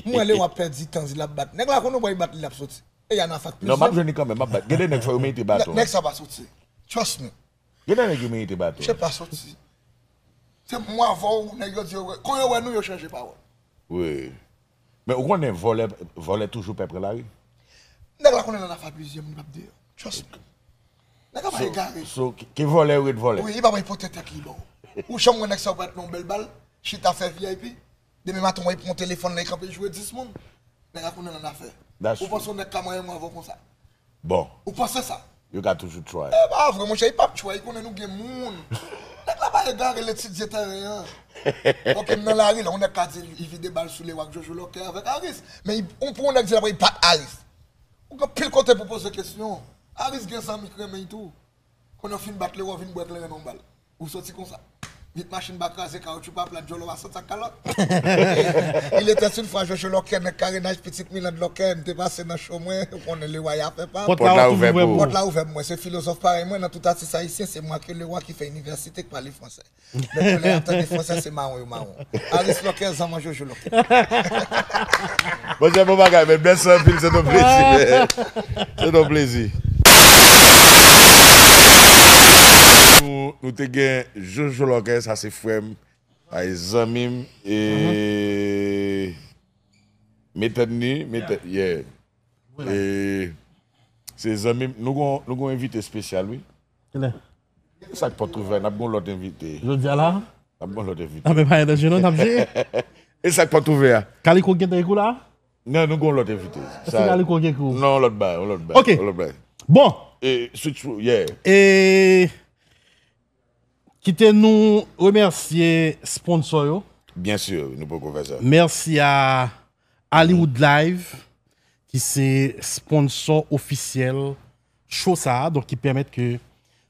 M wè lè w ap pèdi tan, di l ap bat. Nèg la konn ou pral bat li, l ap soti. E y a nan fak plizyè. Non, m ap jwenn li kanmenm, m ap bat. Gen de nèg fò yo merite baton. Nèg sa pa soti. Trust me. Gen de nèg yo merite baton. Misye pa soti. Se mwen avè w, nèg yo di yo, kon yo wè nou, yo chanje pawòl. Wi. Men ou konnen vòlè, vòlè toujou pè pran lari. Nèg la konnen nan afè plizyè moun p ap deyò. Trust me. Nèg la pa egare. So, ke, ke vòlè yo ret vòlè. Wi, li pa pral pote tèt li ba w. Ou janm wè nèg sa yo pral nan yon bèl bal, chita fè V I P. Demen maten, w wè l pran telefòn la, l kanpe joure dis moun. Nèg la konnen nan afè. Ou panse yon nèg ka manyen mwen avè w konsa? Bon. Ou panse sa? Yo ka toujou try. E pa vre, monchè, li p ap try, li konnen nou gen moun. Nèg la pa egare, l etidye tèren an. Ok, m nan lari la, yon nèg ka di li vide bal sou Lewa ak Jojo Lòkè avèk Aris. Men li, pou yon nèg di l ap bat Aris. Ou gen pil kote pou poze kesyon. Aris gen zanmi k renmen l tou. Konnen w fin bat Lewa, w vin bwè kleren nan yon bal. Ou soti konsa. Vit machin pa kraze, kawoutchou pa plat, djòlò pa sot ak kalòt. Il était une fois Jojo Lòkè, nèg karenaj, pitit Miland Lòkè, m te pase nan cho mwen, ou konnen Lewa y a fè pa. Pòt la ouvè pou ou. Pòt la ouvè pou mwen, se filozòf parèy mwen, nan tout atis ayisyen, se mwen ak Lewa ki fè inivèsite, k pale fransè. Nèg yo lè y ap tande fransè, se mawon yo mawon. Aris Lòkè, zanman Jojo Lòkè. Monchè, bon bagay, men mèsi anpil, se yon plezi, men. Se yon plezi. Nou, nou te gen Jojo Lòkè, sa se frè m, ay zanmi m, e metèd ni, metèd, yeah. E se zanmi m, nou gon, nou gon envite espesyal, wi. Kilè? E sa k pòt ouvè, n ap gon lòt envite. Jodi a la? N ap gon lòt envite. A, men pa gen danje non, n ap jere. E sa k pòt ouvè a? Kaliko gentan gen kou la? Non, nou gon lòt envite. Èske Kaliko gen kou? Non, yon lòt bagay, yon lòt bagay. Ok. Yon lòt bagay. Bon. E, switch, yeah. E, kite nou remèsye sponsò yo. Byen si, nou poko fè sa. Mèsi a Hollywood Live, ki se sponsò ofisyèl show sa a, donk ki pèmèt ke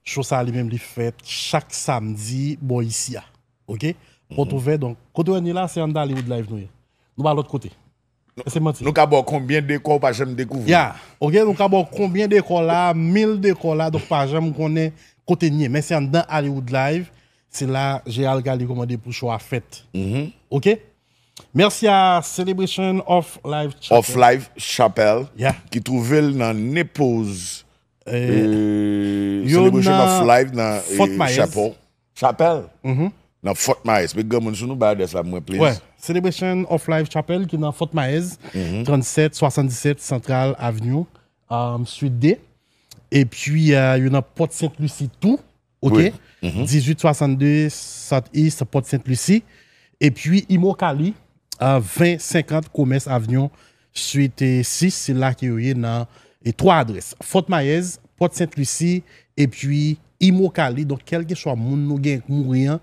show sa a li menm li fèt chak samdi bò isi a. Ok? Pòt ouvè, donk, kote w wè nou ye la, se anndan Hollywood Live nou ye. Nou pa lòt kote. Se manti. Nou ka ba w konbyen dekò ou pa janm dekouvri. Ya, ok, nou ka ba w konbyen dekò la, mil dekò la, donk pa janm konnen kote n ye. Men se anndan Hollywood Live, se la Gérald Kaliko mande pou show a fèt. Ok? Mèsi a Celebration of Life Chapel. Of Life Chapel, yeah, ki twouve l nan Naples, Eh, Celebration of Life nan Fort Myers. Chapel. Chapel. Nan Fort Myers. Met granmoun sou nou, bay adrès la pou mwen, please. Celebration of Life Chapel ki nan Fort Myers, tranntsèt swasanndisèt Central Avenue, um, Suite de. Epi, uh, yo nan Port Sainte Lucie tou, ok? Dizwit swasannde South East Port Sainte Lucie. Epi, Immokalee, uh, ven senkant Commerce Avenue, Suite sis, se la ke yo ye nan e twa adrès. Fort Myers, Port Sainte Lucie, epi Immokalee. Donk, kèlkeswa moun nou gen k mouri an,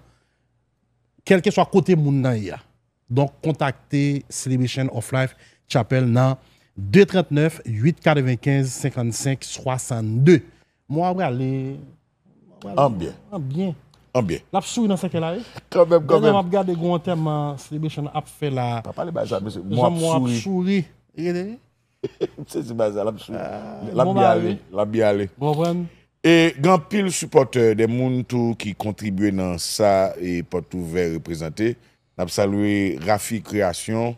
kèlkeswa kote moun nan ye a. Donk, kontakte Celebration of Life Chapel nan de trannèf uit katrevenkenz senkannsenk swasannde. Mwen ap prale An byen. An byen. An byen. L ap souri nan sèkèy la, wi. Kanmenm, kanmenm. M ap gade gwo antèman Celebration ap fè la. Pa pale bay sa, mesye. Mwen ap souri. Jan mwen ap souri. Gade. M sezi bay sa, l ap souri. L ap byen ale. L ap byen ale. Ou konprann? E gen anpil sipòtè, de moun tou ki kontribye nan sa e Pòt Ouvè reprezante. N ap salye Rafi Kreyasyon,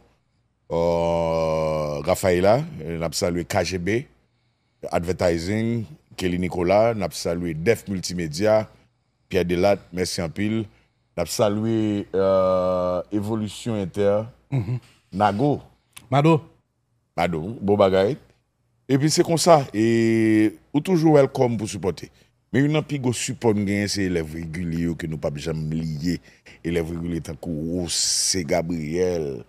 Rafaela, n ap salye K G B Advertising, Kelly Nicolas, n ap salye Def Multimedia, Pierre Delatte, mèsi anpil. N ap salye Evolisyon Inter, Nago. Mado. Mado, bon bagay. Epi se konsa, e ou toujou welcome pou sipòte. Men youn nan pi gwo sipò n genyen se elèv regilye yo ke nou p ap janm bliye. Elèv regilye tankou Jose Gabriel,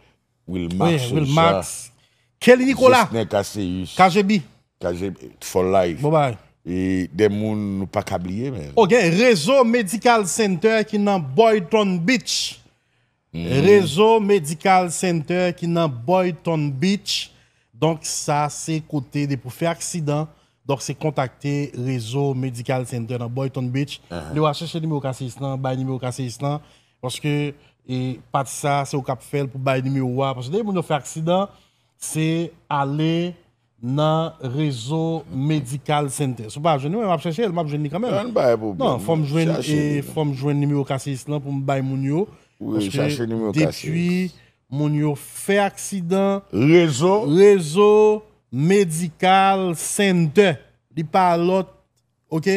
Wilmax Sosa, Kelly Nicolas, Jesner Cassius, K G B, K G B, For Life. Bon bagay. E de moun nou pa ka bliye, men. Ok, Rezo Medical Center ki nan Boynton Beach. Rezo Medical Center ki nan Boynton Beach. Donk, sa se kote depi w fè aksidan. Donk, se kontakte Rezo Medical Center nan Boynton Beach. Lè w ap chèche nimewo K C S lan, bay nimewo K C S lan. Paske, e, pati sa, se ou k ap fè l pou bay nimewo a. Paske depi moun yo fè aksidan, se ale nan Rezo Medical Center. Si w pa jwenn li, mwen m ap chèche l, m ap jwenn li kanmenm. Ann bay pwoblèm. Non, fò m jwenn, e, fò m jwenn nimewo K C S lan pou m bay moun yo. Wi, paske chache nimewo K C S. Depi moun yo fè aksidan, Rezo. Rezo Medical Center. Li pa lòt, ok?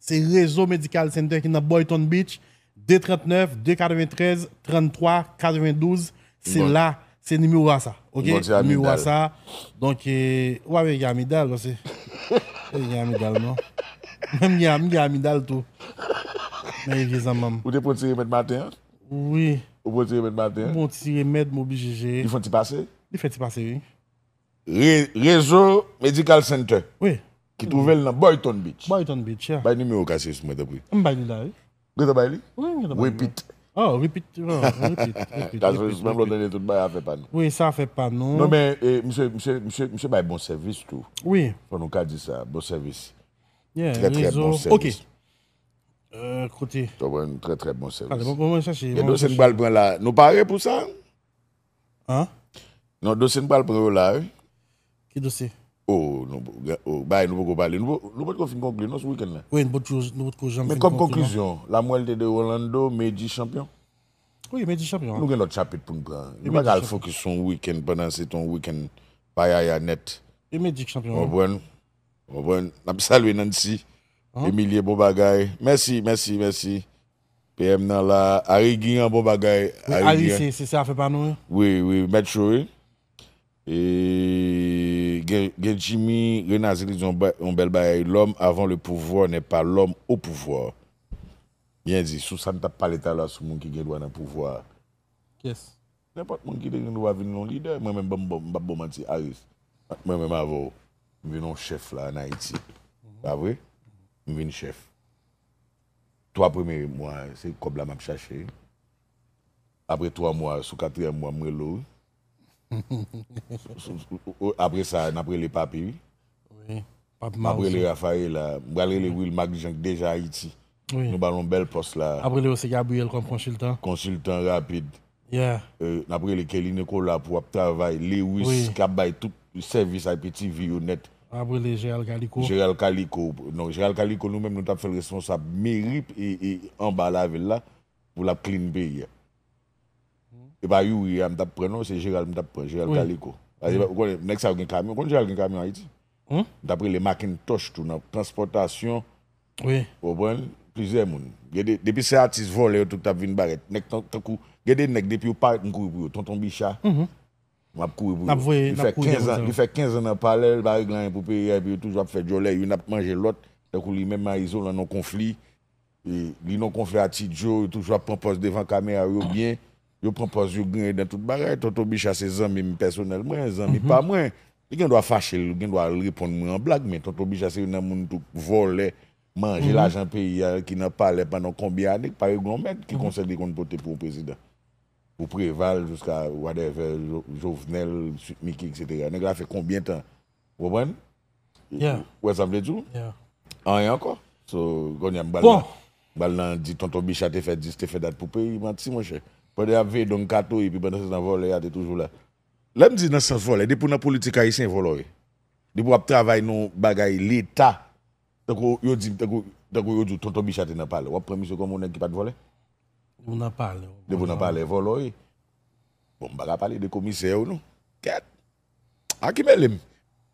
Se Rezo Medical Center ki nan Boynton Beach, de trannèf, de katreventrèz, tranntwa, katrevendouz. Se la, se nimewo a sa, ok? Nimewo a sa. Donk, e, w ap gen amidal, paske, w gen amidal, non? Menm gen, m gen amidal tou. Men vye zanmanm. Ou te pran ti remèd maten an? Wi. Ou pran ti remèd maten an? M pran ti remèd, m oblije jere. Li fè ti pase? Li fè ti pase, wi. Re-, Rezo Medical Center. Wi. Ki twouve l nan Boynton Beach. Boynton Beach, yeah. Bay nimewo K C S mwen, tanpri. M bay li la, wi. Gentan bay li? Wi, m gentan bay li la. Repeat. Oh, repeat. Oh, repeat, repeat, repeat, repeat. Menm lè w tande tout bagay, afè pa nou. Wi, sa afè pa nou. Non, men, e, misye, misye, misye, misye bay bon sèvis tou. Wi. Fò nou ka di sa, bon sèvis. Yeah, trè, trè bon sèvis. Ok. Euh, kote? Konprann, trè, trè bon sèvis. Bon, bon, mwen chache. Gen dosye n pral pran la. Nou pare pou sa? Hein? Non, dosye n pral pran yo la, wi. Ki dosye? Oh, non, oh, bay, nou poko pale. Nou po-, nou potko fin konkli, non, sou wikenn nan. Wi, nou potko, nou potko janm fin konkli, non. Men kòm konklizyon, Lamwèlte de Orlando, Medjy chanpyon. Wi, Medjy chanpyon. Nou gen lòt chapit pou n pran. Nou pa ka al fokis sou yon wikenn pandan se te yon wikenn payaya nèt. E Medjy k chanpyon, wi. Konprann? Konprann? N ap salye Nancy. Emilie, bon bagay. Mèsi, mèsi, mèsi. P M nan la. Ari Guiran, bon bagay. Wi, Ari, se, se, se afè pa nou, wi. Wi, wi, mèt cho, wi. E gen, gen Jimmy Renazi ki di yon ba-, yon bèl bagay, l'homme avant le pouvoir n'est pas l'homme au pouvoir. Byen di, sou sa n t ap pale talè a, sou moun ki gen dwa nan pouvwa a. Kiyès? Nenpòt moun ki te gen dwa vin yon lidè, mwen menm, ban m, ban m, m p ap ba w manti, Aris. Mwen menm avè w, m vin yon chèf la ann Ayiti. Pa vre? M vin chèf. Twa premye mwa, se kòb la m ap chache. Apre twa mwa, sou katriyèm mwa, m rele w, wi. Sou, sou, sou, apre sa, n ap rele Papi, wi. Wi. Papi Mawozo. M ap rele Rafaela, m pral rele Wilmax Jean k deja Ayiti. Wi. Nou ba l yon bèl pòs la. Ap rele José Gabriel kòm konsiltan. Konsiltan rapid. Yeah. Euh, n ap rele Kelly Nicolas pou ap travay. Lewis, wi, k ap bay tout sèvis I P T V yo nèt. Ap rele Gérald Calico. Gérald Calico. Non, Gérald Calico, nou menm, nou t ap fè l responsab meri e, e anba lavil la pou l ap clean peyi a. E pa Youri a m t ap pran, non, se Gérald m t ap pran, Gérald Calico. Paske, ou konnen, nèg sa yo gen kamyon. Ou konn Gérald gen kamyon Ayiti? Hmm? N t ap rele Macintosh tou nan transpòtasyon. Wi. Ou konprann? Plizyè moun. Gen de, depi se atis vòlè yo tout t ap vin barèt. Nèg tan-, tankou, gen de nèg depi yo parèt m kouri pou yo. Tonton Bicha. M ap kouri pou yo. N ap voye, n ap kouri devan sa yo. Li fè kenz an nan palè, li pa regle anyen pou peyi a, epi yo toujou ap fè djòlè, youn ap manje lòt, tankou li menm a izolan nan konfli. E, li nan konfli a Ti Djo, yo toujou ap pran pòz devan kamera yo byen, yo pran pòz yo griyen nan tout bagay. Tonton Bicha se zanmi m pèsonèl mwen, zanmi pa mwen. Li gen dwa fache l, li gen dwa al reponn mwen an blag, men Tonton Bicha se youn nan moun tou vòlè, manje lajan peyi a, ki nan palè pandan konbyen ane, ki pa regle yon mèd, ki konsèy li konn pote pou yon prezidan. Pou Preval, jiska whatever, Jo-, Jovenel, Sweet Micky, et cetera. Nèg la fè konbyen tan? Ou konprann? Yeah. Ou wè sa m vle di w? Yeah. Anyen ankò. So, kounye a m pral nan, m pral nan di Tonton Bicha te fè dis, te fè dat pou peyi, manti, monchè. Pandan y ap veye Don Kato, epi pandan se tan vòlè a te toujou la. Lè m di nan sans vòlè, depi w nan politik ayisyen, vòlè w ye. Depi w ap travay nan bagay leta, tankou yo di, tankou, tankou yo di w Tonton Bicha te nan palè, w ap pran misye kòm yon nèg ki pa t vòlè? Depi w nan palè, w ap pran vòlè. Depi w nan palè, vòlè w ye. Bon, m pa ka pale de komisè yo, non. Kèt. A ki mele m?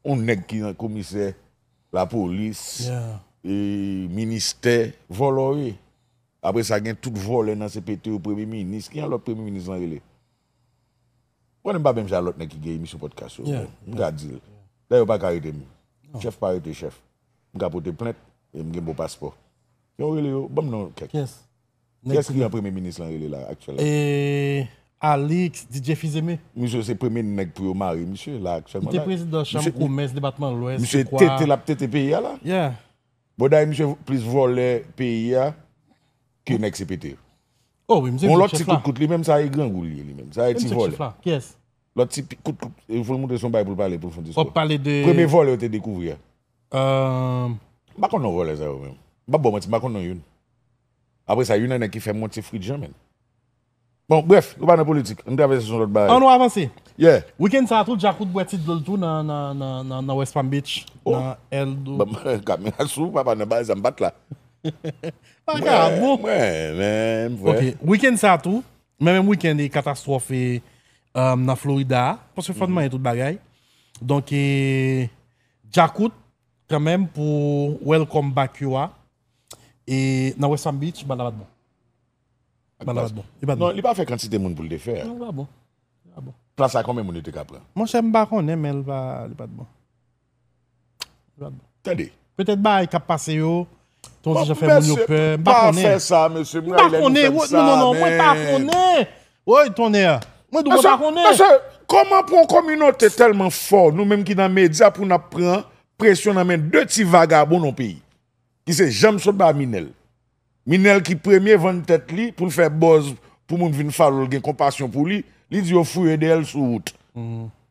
Yon nèg ki nan komisè, lapolis, e, ministè, vòlè w ye. Apre sa, gen tout vòlè nan C P T yo, premye minis. Ki jan lòt premye minis lan rele? Konnen m pa menm jan lòt nèg ki gen emisyon pòdkas yo. M ka di l. Dayè, yo pa ka rete m. Chèf pa rete chèf. M ka pote plent e m gen bon paspò. Yo rele yo, ban m non kèk. Kiyès? Kiyès ki gen premye minis lan rele la, aktyèl la? E, Alix, D J Fils-Aimé. Misye se premye nèg pou yo mare misye la aktyèlman la. Li te prezidan chanm komès depatman Lwès, je crois. Misye tete l ap tete peyi a la. Yeah. Bon, dayè, misye plis vòlè peyi a ke nèg C P T. Oh, wi, misye chèf la. Yon lòt ti kout kout, li menm, sa e grangou li ye, li menm. Sa e ti vòlè. Kiyès? Lòt ti pi-, kout kout, e, fò l monte son bay pou l pale, pou l fè yon diskou. W ap pale de... Premye vòlè yo te dekouvri a. Euh, m pa konn non vòlè sa yo menm. M p ap ba w manti, m pa konn non youn. Apre sa, youn nan nèg ki fè m monte fritjan, menm. Bon, brèf, nou pa nan politik. Ann travèse sou lòt bagay. Ann nou avanse. Yeah. Wikenn sa a tou, Djakout bwè ti dlo l tou nan, nan, nan, nan, nan West Palm Beach, nan El Do. Ban m kamera sou, papa, nan bagay sa, m pa t la. Bagay sa bon. Mwen, mwen, mwen. Ok, wikenn sa a tou, men menm wikenn e katastwòf e, um, nan Florida a, paske fò n manyen tout bagay. Donk, e, Djakout, kanmenm, pou welcome back yo a, e nan West Palm Beach, bal la pa t bon. Bal la pa t bon. Li pa t bon. Non, li pa fè kantite moun pou l te fè a. Non, li pa t bon. Li pa t bon. Plas la, konbyen moun yo te ka pran? Monchè, m pa konnen, men li pa, li pa t bon. Li pa t bon. Tande. Petèt bagay k ap pase yo, te yon ti jan fè moun yo pè. M pa konnen. Pa fè sa, mesye. M pa konnen. Non, non, non, mwen pa konnen. Woy, tonnè. Mwen di w, mwen pa konnen. Mesye, kòman pou yon kominote tèlman fò, nou menm ki nan medya, pou n ap pran presyon nan men de ti vagabon nan peyi? Ki se Janm Sotba Minèl. Minèl ki premye vann tèt li pou l fè buzz, pou moun vin follow l, gen konpasyon pou li, li di yo fouye dèyè l sou wout.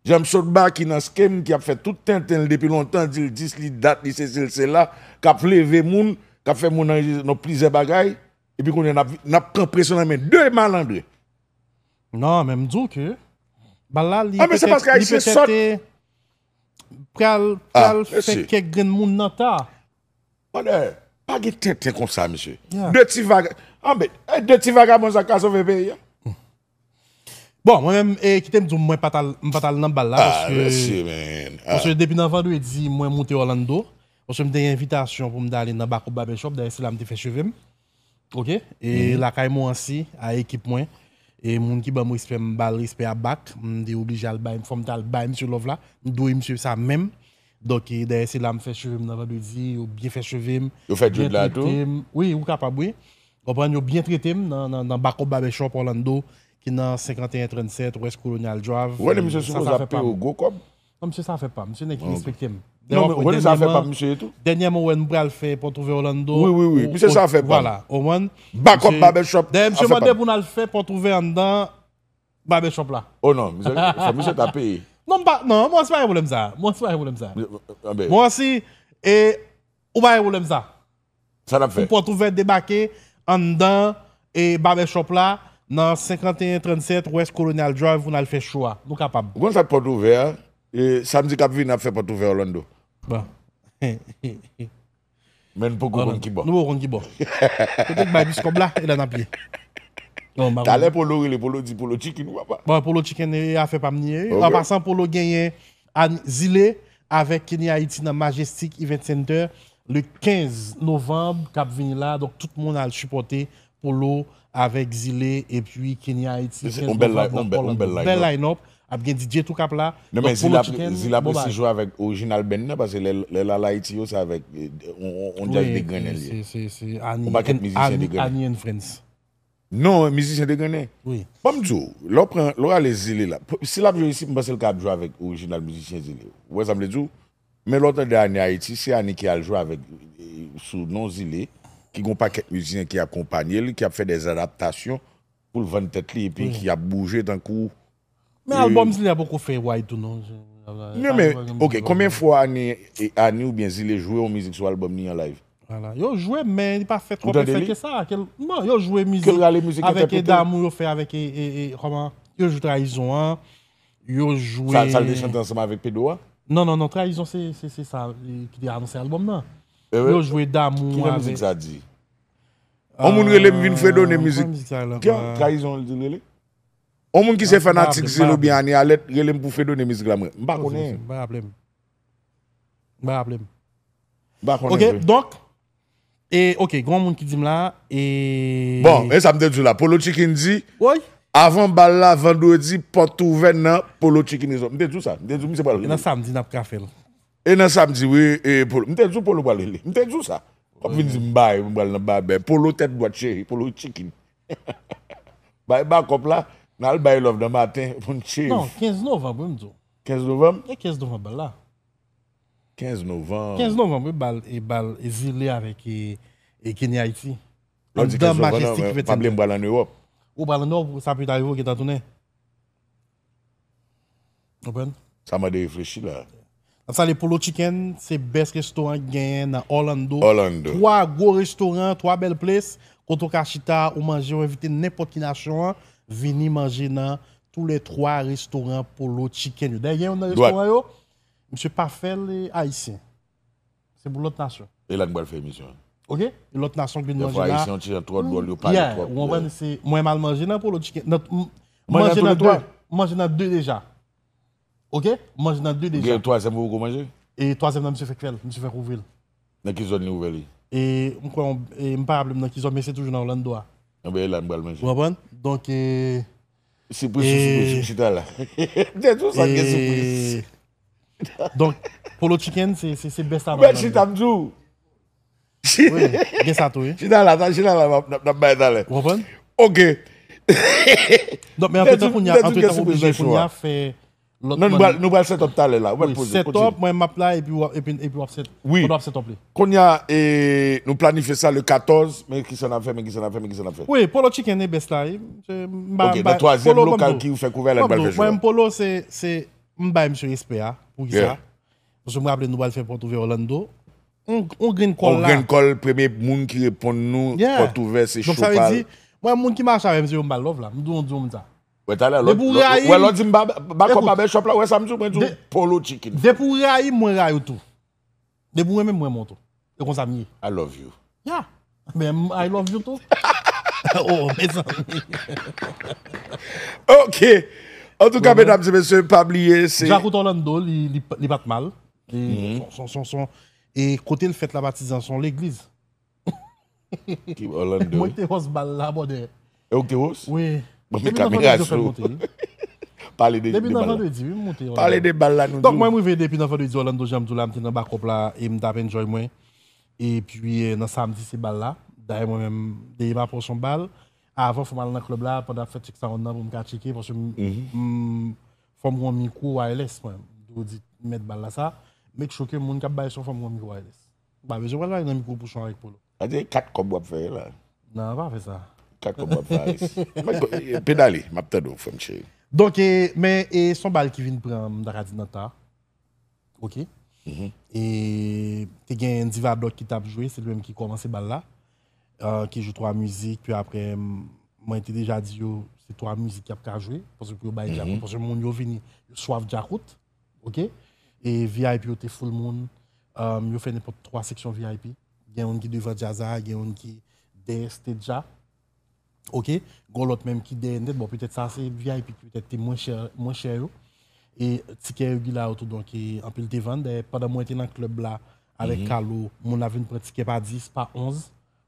Janm Sotba ki nan scam, ki ap fè tout tenten l depi lontan, di l dis li dat, li sesi l sela, k ap leve moun, k ap fè moun anrejistre nan plizyè bagay, epi kounye a n ap, n ap pran presyon nan men de malandren. Non, men m di w ke bal la, li petèt, li petèt, eh, pral, pral fè kèk grenn moun nan ta. Brother, pa gen tenten konsa, mesye. De ti vaga-, anben, eh, de ti vagabon sa ka sove peyi a. Bon, mwen menm, eh, kite m di w, mwen pa t al, m pa t al nan bal la, paske, paske depi nan vandredi, mwen moute Orlando, paske m te gen envitasyon pou m ta ale nan Backup Barbershop, dayè se la m te fè cheve m. Ok? E lakay Morancy, a ekip mwen, e moun ki ban m respè, m ba l respè a bak, m te oblije al bay, fò m t al bay misye love la, m dwe misye sa menm. Donk, e, dayè se la m fè cheve m nan vandredi, yo byen fè cheve m, yo fè dread la tou? Wi, ou kapab, wi. Konprann, yo byen trete m nan, nan, nan Backup Barbershop Orlando, ki nan senkanteyen trannsèt West Colonial Drive. Ou konnen misye sipoze ap peye w gwo kòb. Non, misye sa fè pa m. Misye nèg ki respekte m. Non, men ou konnen sa fè pa m, misye tou. Dènyèman, ou wè m pral fè Pòtouvè Orlando. Wi, wi, wi. Misye sa fè pa m. Vwala, ou konprann? Backup Barbershop. Dayè, misye mande pou n al fè Pòtouvè anndan barbershop la. Oh non, misye, fò misye ta peye. Non, m pa, non, mwen se pa gen pwoblèm sa. Mwen se pa gen pwoblèm sa. Mwen si, e, ou pa gen pwoblèm sa. Sa n ap fè? Pou Pòtouvè debake anndan, e, barbershop la, nan senkanteyen trannsèt West Colonial Drive, pou n al fè show a. Nou kapab. Ou konn sa k Pòtouvè a? E, samdi k ap vini, n ap fè Pòtouvè Orlando. Bon. Men n poko konn ki bò. Nou poko konn ki bò. Kote k bay plis kòb la, e la n ap ye. Talè Polo rele, Polo di Polo Chicken, papa. Bon, Polo Chicken, e afè pa m li ye. An pasan, Polo genyen a Zile, avèk Kenny Haiti nan Majestic Event Center le kenz novanm k ap vini la. Donk, tout moun al sipòte Polo avèk Zile epi Kenny Haiti le kenz novanm nan Orlando. Bèl line-up. Ap gen D J tou k ap la. Non, men Zile ap resi jwe avèk orijinal band nan, paske lè, lè l al Ayiti yo, se avèk, eh, on, on, on djaz de grennen l ye. On pakèt mizisyen de grennen. Annie and Friends. Non, mizisyen de grennen. Wi. Ban m di w, lè w pran, lè w ale Zile la, si l ap jwe isit, m panse l ka ap jwe avèk orijinal mizisyen Zile yo. Ou wè sa m vle di w? Men lè w tande Annie Ayiti, se Annie ki al jwe avèk, eh, sou non Zile, ki gon pakèt mizisyen ki akonpanye l, ki ap fè dè adaptasyon pou l vann tèt li, epi ki ap bouje tankou. Men albòm Zile a poko fè wide tou non. Non, men, ok, konbyen fwa Annie, Annie oubyen Zile jwe yon mizik sou albòm li an live? Vwala. Yo jwe, men li pa fè twòp efè ke sa. Non, yo jwe mizik avèk Damou, yo fè avèk, e, e, e, kòman? Yo jwe Trayizon an. Yo jwe. Sa, sa l te chante ansanm avèk Pedro a? Non, non, non, Trayizon se, se, se sa, e, ki te anonse albòm nan. Yo jwe Damou avèk. Ki jan mizik sa di? On moun rele m vin fredone mizik. Trayizon l di l rele? On moun ki se fanatik Zile oubyen Annie Alèt rele m pou fredone mizik la mwen. M pa konnen. M pa raple m. M pa raple m. M pa konnen vre. Ok, donk, e, ok, gen yon moun ki di m la, e. Bon, e sa m te di w la, Polo Chicken di, avan bal la, vandredi, pòt ouvè nan Polo Chicken Resort. M te di w sa, m te di w misye pral rele. E nan samdi, n ap ka fè l. E nan samdi, wi, e Polo, m te di w Polo pral rele. M te di w sa. W ap vin di m bay, m pral nan babè. Polo tèt dwat cheri, Polo Chicken. Bay bakòp la, n al bay love nan maten pou n cheri. Non, kenz novanm, wi, m di w. Kenz novanm? E kenz novanm, bal la. Kenz novanm. Kenz novanm, wi, bal, e bal, e Zile avèk, e, e Kenny Haiti. Lè w di kenz novanm, non, men pa bliye m pral ann Ewòp. Ou pral ann Ewòp, sa pito arive, ou gentan tounen. Konprann? Sa mande reflechi la. N ap salye Polo Chicken, se best restoran ki genyen nan Orlando. Orlando. Twa gwo restoran, twa bèl ples, kote w ka chita, ou manje, ou envite nenpòt ki nasyon an, vini manje nan tou lè twa restoran Polo Chicken yo. Dayè, gen youn nan restoran yo, misye pa fè l, e, ayisyen. Se pou lòt nasyon. E la n pral fè emisyon an. Ok? E lòt nasyon k vin manje la. Dèfwa ayisyen yon ti jan twò dwòl, yo pale twòp. Ou konprann, se, mwen m al manje nan Polo Chicken. Nan, m, manje nan de, manje nan de deja. Ok? M manje nan de deja. Gen twazyèm ou poko manje? E twazyèm nan, misye fèk fè l, misye fèk ouvri l. Nan ki zòn li ouvè li? E m kwè, e m pa raple m nan ki zòn, men se toujou nan Orlando a. Anben, e la n pral manje. Ou konprann? Donk, e, sipriz sou sipriz, chita la. M te di w sa gen sipriz. Donk, Polo Chicken, se, se, se best a. Ou mèt chita, m di w. Wi, gen sa tou, wi. Chita la, chita la, n ap, n ap bay talè. Ou konprann? Ok. Donk, men antretan kounye a, antretan w oblije kounye a fè lòt. Non, nou pral, nou pral set up talè la. Ou mèt poze, kontinye. Set up, mwen m ap la, epi w ap, epi, epi w ap set, pandan w ap set up li. Kounye a, e, nou planifye sa le katòz, men kisa n ap fè, men kisa n ap fè, men kisa n ap fè. Wi, Polo Chicken e best la, wi. Ok, nan twazyèm lokal ki fèk ouvè la, nou pral fè cho a. Mwen, Polo, se, se, m bay misye respè a. Poukisa? Paske m raple nou pral fè pòt ouvè Orlando. On, on grenn kòl la. On grenn kòl, premye moun ki reponn nou, pòt ouvè, se cho pa l. Donk, sa vle di, mwen, moun ki mache avè m, se yo m ba love la. M di w, m di w moun sa. Wè, talè, lè w di m ba, ba kòb babè shop la, wè sa m di w, mwen di w Polo Chicken. Depi w rayi m, mwen rayi w tou. Depi w renmen m, mwen renmen w tou. E konsa m ye. I love you. Yeah. Men, I love you too. Oh, mezanmi. Ok. Antouka, medam e mesye, pa bliye, se Djakout Orlando, li, li, li pa t mal. E son, son, son, son, e kote l fèt la, Patizan, se yon legliz. Ki Orlando? Mwen te host bal la, brother. E ou k te host? Wi. Bon, men kamera sou. Pale de, de bal la. Depi nan vandredi, wi, m monte Orlando. Pale de bal la, nou di. Donk, mwen, m rive depi nan vandredi Orlando, jan m di w la, m te nan bakòp la, e m t ap enjoy mwen. Epi, eh, nan samdi, se bal la. Dayè, mwen menm, dèyè m ap wè s on bal. Avan, fò m al nan club la, pandan ap fè check sound nan, pou m ka tcheke, paske m, m, fò m gen yon mikwo wireless, mwen. M toujou di, mèt bal la sa, make sure ke moun k ap bay son, fò m gen yon mikwo wireless. M pa bezwen pral pale nan mikwo bouchon avèk Polo. Sa di kat kòb w ap fè la. Non, pa fè sa. Kat kòb w ap fè Aris. Mwen, eh, pedale, m ap tande w, frè m cheri. Donk, eh, men, eh, s on bal ki vin pran, m ta ka di nan ta. Ok. E te gen Diva Doc ki t ap jwe, se li menm ki kòmanse bal la. Euh, ki jwe twa mizik, pi apre, m, mwen te deja di yo, se twa mizik y ap ka jwe, paske pou yo bay djakout, paske moun yo vini, yo swaf djakout. Ok? E V I P yo te full moun. Um, yo fè nenpòt twa seksyon V I P. Gen youn ki devan djaz la, gen youn ki dèyè stage la. Ok? Gen lòt menm ki dèyè nèt. Bon, petèt sa se V I P ki petèt te mwen chè, mwen chè yo. E tikè regila yo tou, donk, e, anpil te vann. Dayè, pandan mwen te nan klèb la avèk Kalo, moun ap vin pran tikè pa dis, pa onz.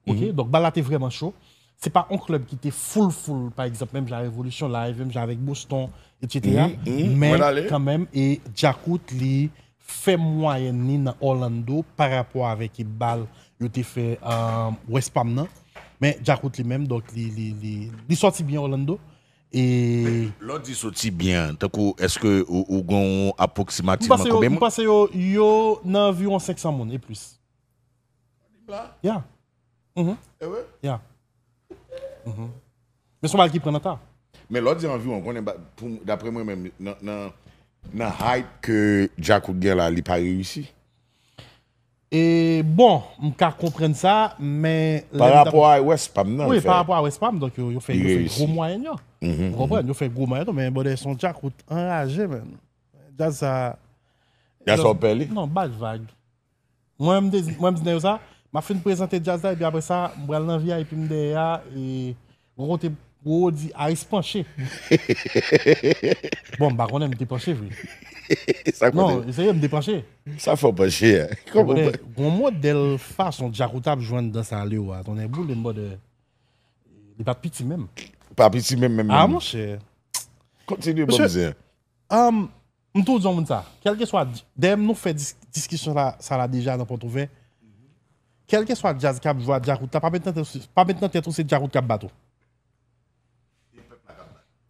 Ok? Donk, bal la te vrèman cho. Se pa yon klèb ki te full, full, pa egzanp, menm jan Revolisyon Live, menm jan avèk Boston, etsetera. Men kanmenm, e Djakout, li fè mwayèn li nan Orlando pa rapò avèk bal yo te fè, um, West Palm nan. Men Djakout li menm, donk, li, li, li, li sòti byen Orlando. E lè w di soti byen, tankou, èske ou, ou gen yon apwoksimativman konbyen moun? M panse yo, yo nan anviwon senk san moun e plis. Ya. Mhm. Ya. Mhm. Men se yon bal ki pran nan ta. Men lè w di anviwon, konnen, ba, pou, daprè mwen menm, nan, nan, nan hype ke Djakout gen la, li pa reyisi. E bon, m ka konprann sa, men pa rapò a West Palm nan, wi, pa rapò a West Palm, donk yo, yo fè, yo fè gwo mwayèn yo. Ou konprann? Yo fè gwo mwayèn yo, men brother, se yon Djakout anraje, man. Djaz sa. Djaz sa w pè li? Non, ba l vag. Mwen, m te di, mwen, m di nèg yo sa, m ap fin prezante djaz la, epi apre sa, m pral nan V I P m dèyè a, e yon kote Roro di, Aris panche. Bon, m pa konnen, m te panche vre. Sa kote? Non, serye, m te panche. Sa fè w panche, a? Kòman? Gon modèl fason Djakout ap jwe anndan sa, Leo a, tonnè boule m, brother. Li pa t piti menm. Pa piti menm, menm, menm. A, monchè. Kontinye, bon, msye. Um, m toujou di yon moun sa. Kèlkeswa, dèyè nou fè dis-, diskisyon la, sa la deja nan pòt ouvè. Kèlkeswa djaz k ap jwe a Djakout la, pa met nan tèt ou, pa met nan tèt ou se Djakout k ap bat ou.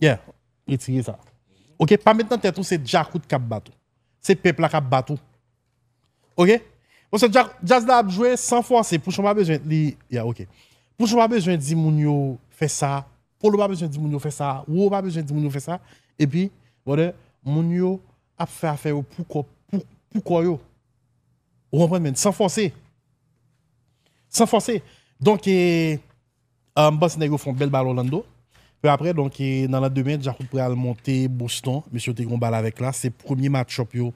Yeah, retire sa. Ok, pa met nan tèt ou se Djakout k ap bat ou. Se pèp la k ap bat ou. Ok? Paske dja-, djaz la ap jwe san fòse. Pouchon pa bezwen li, ya, ok. Pouchon pa bezwen di moun yo fè sa. Polo pa bezwen di moun yo fè sa. Roro pa bezwen di moun yo fè sa. Epi, brother, moun yo ap fè afè yo pou kò, pou, pou kò yo. Ou konprann, men, san fòse. San fòse. Donk, e, Ah, m panse nèg yo fè yon bèl bal Orlando. Epi apre, donk, e, nan landemen, Djakout pral monte Boston. Mesye yo te gen yon bal avèk la. Se premye match-up yo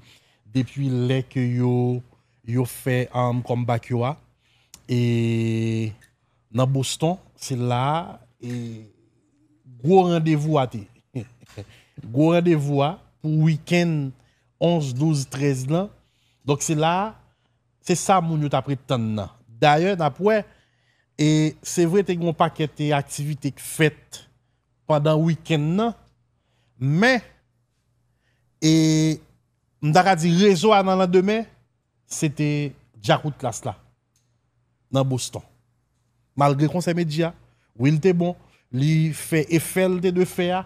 depi lè ke yo, yo fè, um, comeback yo a. E nan Boston, se la, e, gwo randevou a te. Gwo randevou a pou wikenn onz, douz, trèz lan. Donk, se la, se sa moun yo t ap ret tann nan. Dayè, n ap wè, e se vre, te gen yon pakèt, e, aktivite k fèt pandan wikenn nan, men, e, m ta ka di rezo a nan landemen, se te Djakout Klass la, nan Boston. Malgre konsèy Medjy a, wi, l te bon, li fè efè l te dwe fè a,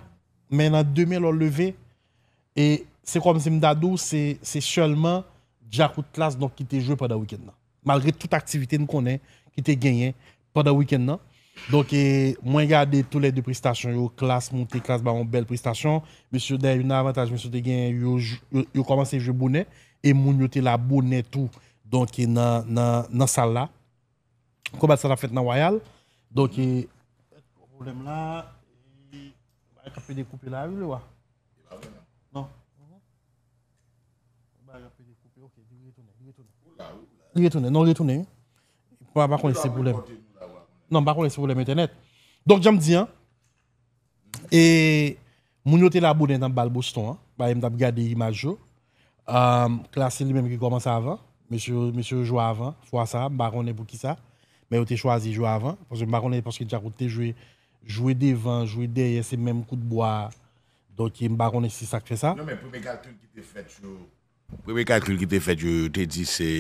men landemen, lè w leve, e se kòmsi m ta di w, se, se sèlman Djakout Klass, donk, ki te jwe pandan wikenn nan. Malgre tout aktivite n konnen ki te genyen pandan wikenn nan. Donk, e, mwen gade tou lè de prestasyon yo, Klass moute, Klass ba yon bèl prestasyon. Mesye, dayè, youn nan avantaj mesye te genyen, yo, yo, yo kòmanse jwe bonè, e moun yo te la bonè tou. Donk, e, nan, nan, nan sal la. Konba sa t ap fèt nan Wayal. Donk, e, pwoblèm la, e, bagay k ap pede koupe la, wi, Lewa. Non. Bagay k ap pede koupe, ok, li retounen, li retounen. Li retounen, non, li retounen, wi. Pa, pa konnen si se pwoblèm. Non, m pa konnen si se pwoblèm entènèt. Donk, jan m di an, e moun yo te la bonè nan bal Boston an. Bagay m t ap gade imaj yo. Um, Klass se li menm ki kòmanse avan. Mesye, mesye yo jwe avan. Fwa sa, m pa konnen poukisa. Men yo te chwazi jwe avan. Paske m pa konnen, paske Djakout te jwe, jwe devan, jwe dèyè, se menm kout bwa a. Donk, m pa konnen si sa k fè sa. Non, men premye kalkil ki te fèt yo, premye kalkil ki te fèt yo, yo te di se,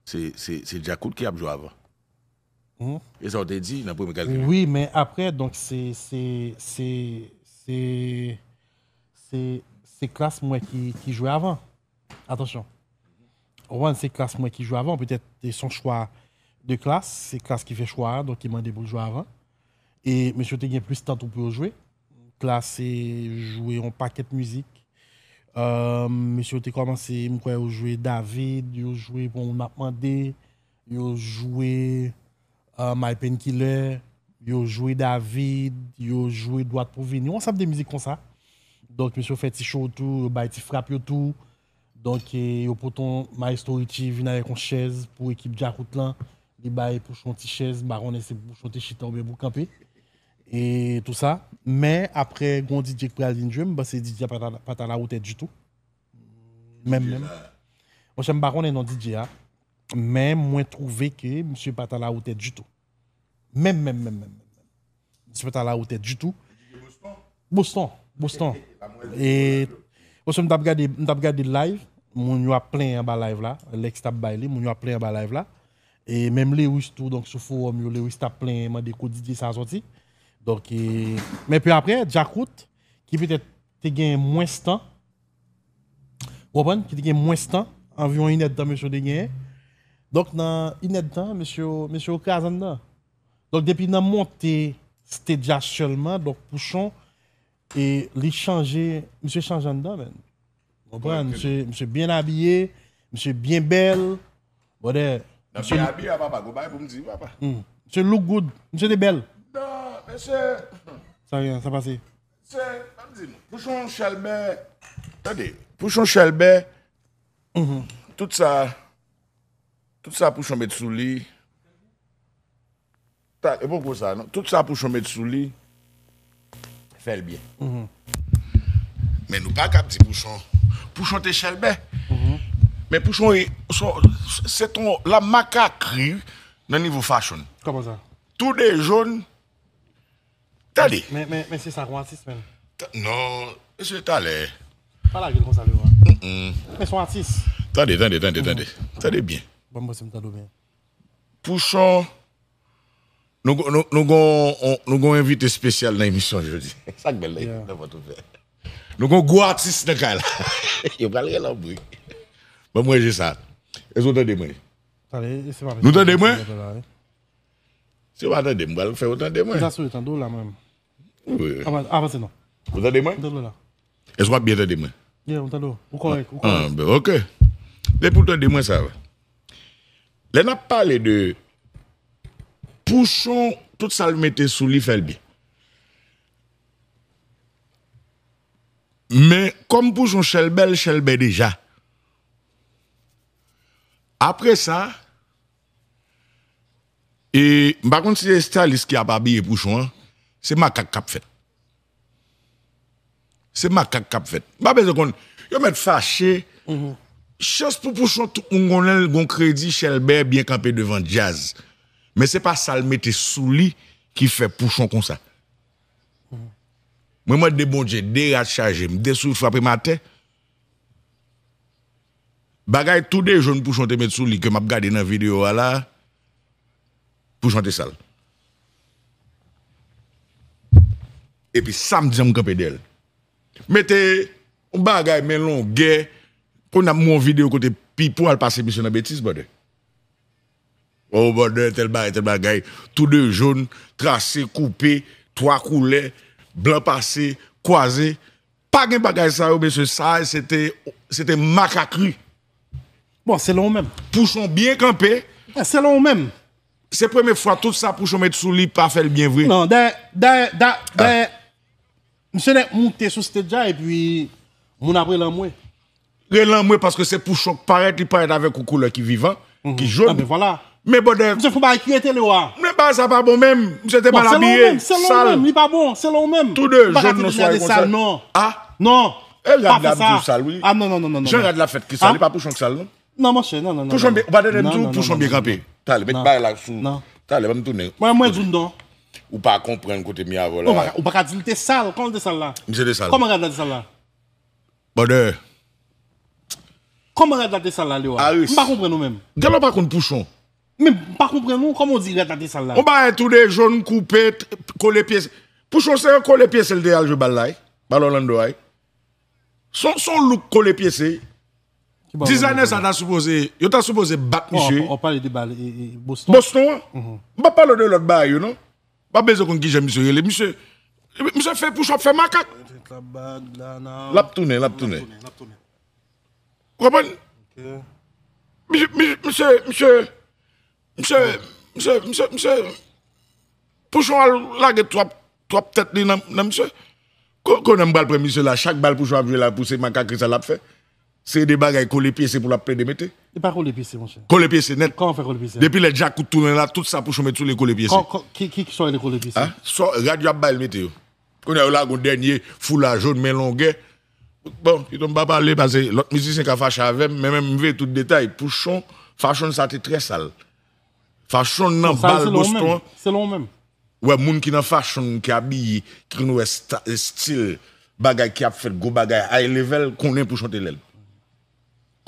se, se, se Djakout ki ap jwe avan. Hmm. E sa w te di nan premye kalkil yo. Wi, men apre, donk, se, se, se, se, se, se Klass mwen ki, ki jwe avan. Atansyon. Ou konprann, se Klass mwen ki jwe avan, petèt se yon chwa de Klass, se Klass ki fè chwa a, donk ki mande pou l jwe avan. E mesye te gen plis tan tou pou yo jwe. Klass jwe yon pakèt mizik. Euh, mesye te kòmanse, m kwè yo jwe David, yo jwe Pou Moun M ap Mande, yo jwe, euh, My Painkiller, yo jwe David, yo jwe Dwat pou Vini, yon ansanm de mizik konsa. Donk, mesye fè ti show tou, yo bay ti frap yo tou. Donk, e, yo pote yon Maestro Richie vin avèk yon chèz pou ekip Djakout lan. Li bay Pouchon ti chèz, m pa konnen si Pouchon te chita oubyen pou kanpe. E tou sa. Men, apre, gon D J k pral vin jwe, m panse D J a pa t a, pa t a la wotè ditou. Menm, menm. Monchè, m pa konnen non D J a, men mwen twouve ke misye pa t alawotè ditou. Menm, menm, menm, menm. Misye pa t alawotè ditou. Boston, Boston. E, monchè, m t ap gade, m t ap gade live, moun yo ap plenyen anba live la, Lex t ap bay li, moun yo ap plenyen anba live la. E menm Lewis tou, donk sou forum yo, Lewis t ap plenyen, mande kote D J sa soti. Donk, e, men pi apre, Djakout, ki petèt te gen mwens tan, ou konprann, ki te gen mwens tan, anviwon inèdtan mesye yo te genyen. Donk, nan inèdtan, mesye yo, mesye yo kraze anndan. Donk, depi nan monte stage la sèlman, donk, Pouchon, e li chanje, misye chanje anndan, menn. Ou konprann? Misye, misye byen abiye, misye byen bèl. Brother, nan misye byen abiye a, papa, gon bagay pou m di, papa. Hmm. Misye look good, misye te bèl. Non, mesye. Sa gen, sa pase. Se, ban m di nou, Pouchon Chèlbè, tande, Pouchon Chèlbè, tout sa, tout sa Pouchon met sou li, ta, e poko sa, non, tout sa Pouchon met sou li, fè l byen. Men nou pa kab di Pouchon, Pouchon te Chèlbè. Men Pouchon, e, se, se ton, la makakri nan nivo fashion. Kòman sa? Tou de jòn, Tande. Men, men, men se sa k yon atis, menn. Non, mesye, talè. Pa lage l konsa, Lewa. Men se yon atis. Tande, tande, tande, tande. Tande byen. Ban m panse m tande w byen. Pouchon, nou, nou, nou gon, nou gon envite espesyal nan emisyon jodi. Sa k bèl la, nan vant ouvè. Nou gon gwo atis nan kay la. Yo pral rele anpil. Ban m wè je sa. Èske w tande mwen? Tande, e se pa Nou tande mwen? Si w pa tande m, m pral fè w tande mwen. Sa sou tande w la, mwen. Wi. Avan-, avanse non. Ou tande mwen? M tande w la. Èske w ap byen tande mwen? Yeah, m tande w. Ou kòrèk, ou kòrèk. Ah, ben, ok. Depi w tande mwen, sa va. Lè n ap pale de Pouchon, tout sa l mete sou li, fè l byen. Men, kòm Pouchon Chèlbè, l Chèlbè deja. Apre sa, E m pa konn si se stylis ki ap abiye Pouchon an, se makak k ap fèt. Se makak k ap fèt. M pa bezwen konn, yo mèt fache. Chans pou Pouchon, tout moun konnen l gon kredi, Chèlbè byen kanpe devan djaz. Men se pa sa l mete sou li ki fè Pouchon konsa. Mwen mande Bondye, de rad chaje m, de souri frape m atè. Bagay tou de jòn Pouchon te met sou li ke m ap gade nan videyo a la, Pouchon te sal. Epi sa m di an m kanpe dèyè l. Mete yon bagay men longè, kounye a m wè yon videyo kote Pipo al pase misye nan betiz, brother. Oh, brother, tèl bagay, tèl bagay. Tou de jòn, trase, koupe, twa koulè, blan pase, kwaze. Pa gen bagay sa yo, mesye, sa se te, se te makakri. Bon, selon ou menm. Pouchon byen kanpe. Eh, selon ou menm. Se premye fwa tout sa Pouchon met sou li pa fè l byen vre. Non, dayè, dayè, da- dayè, misye nèk moute sou stage la epi moun ap rele anmwe. Rele anmwe paske se Pouchon k parèt, li parèt avèk yon koulè ki vivan, ki jòn. Ah, ben vwala. Men brother, misye fè yon bagay ki rete Lewa. Men bagay sa pa bon menm. Misye te mal abiye, sal. Selon ou menm, li pa bon, selon ou menm. Tou de jòn nou swa konsa. Ah? Non. E rad la m di w sal, wi. Ah, non, non, non, non, non. Jan rad la fèt ki sal, li pa Pouchon k sal, non. Non, monchè, non, non, non. Pouchon byen, ou pa tande m di w, Pouchon byen kanpe. Talè, met bagay la sou. Talè, ban m tounen. Mwen, mwen di w non. Ou pa konprann kote m ye avè w la. Ou pa ka, ou pa ka di l te sal. Kòman l te sal la? Misye te sal. Kòman rad la te sal la? Brother. Kòman rad la te sal la, Lewa? M pa konprann ou menm. Genlè w pa konn Pouchon. Men m pa konprann ou, kòman w di rad la te sal la? Yon bagay tou de jòn, koupe, t- kole pye. Pouchon se yon kole pyese l te al jwe bal la, wi. Bal Orlando a, wi. Se yon, se yon look kole pyese. Dizayna sa ta sipoze, yo ta sipoze bat misye. Ou pale de bal e, e, Boston? Boston an? M p ap pale w de lòt bagay yo, non. M pa bezwen konn kijan misye rele. Misye, misye fè Pouchon ap fè makak. L ap tounen, l ap tounen. Ou konprann? Misye, misye, misye, misye, Pouchon al lage twòp, twòp tèt li nan, nan misye. Ko-, konnen m pral pran misye la, chak bal Pouchon ap jwe la, pou se makakri sa l ap fè. Se de bagay kole pyese pou l ap plede mete. Li pa kole pyese, monchè. Kole pyese nèt. Kòman fè kole pyese? Depi lè Djakout tounen la, tout sa Pouchon met sou li kole pyese. Kò-, kò-, ki, ki, ki sa w rele kole pyese? A? Sa rad yo ap bay l mete yo. Kounye a yo lage yon dènye foula jòn men longè. Bon, pito m pa pale, paske lòt mizisyen ka fache avè m, men menm m veye tout detay. Pouchon, fashion sa te trè sal. Fashion nan bal Boston an. Se lon menm. Wè, moun ki nan fashion, ki abiye, ki konn wè stil, bagay ki ap fèt, gwo bagay, high level, konnen Pouchon te lè l.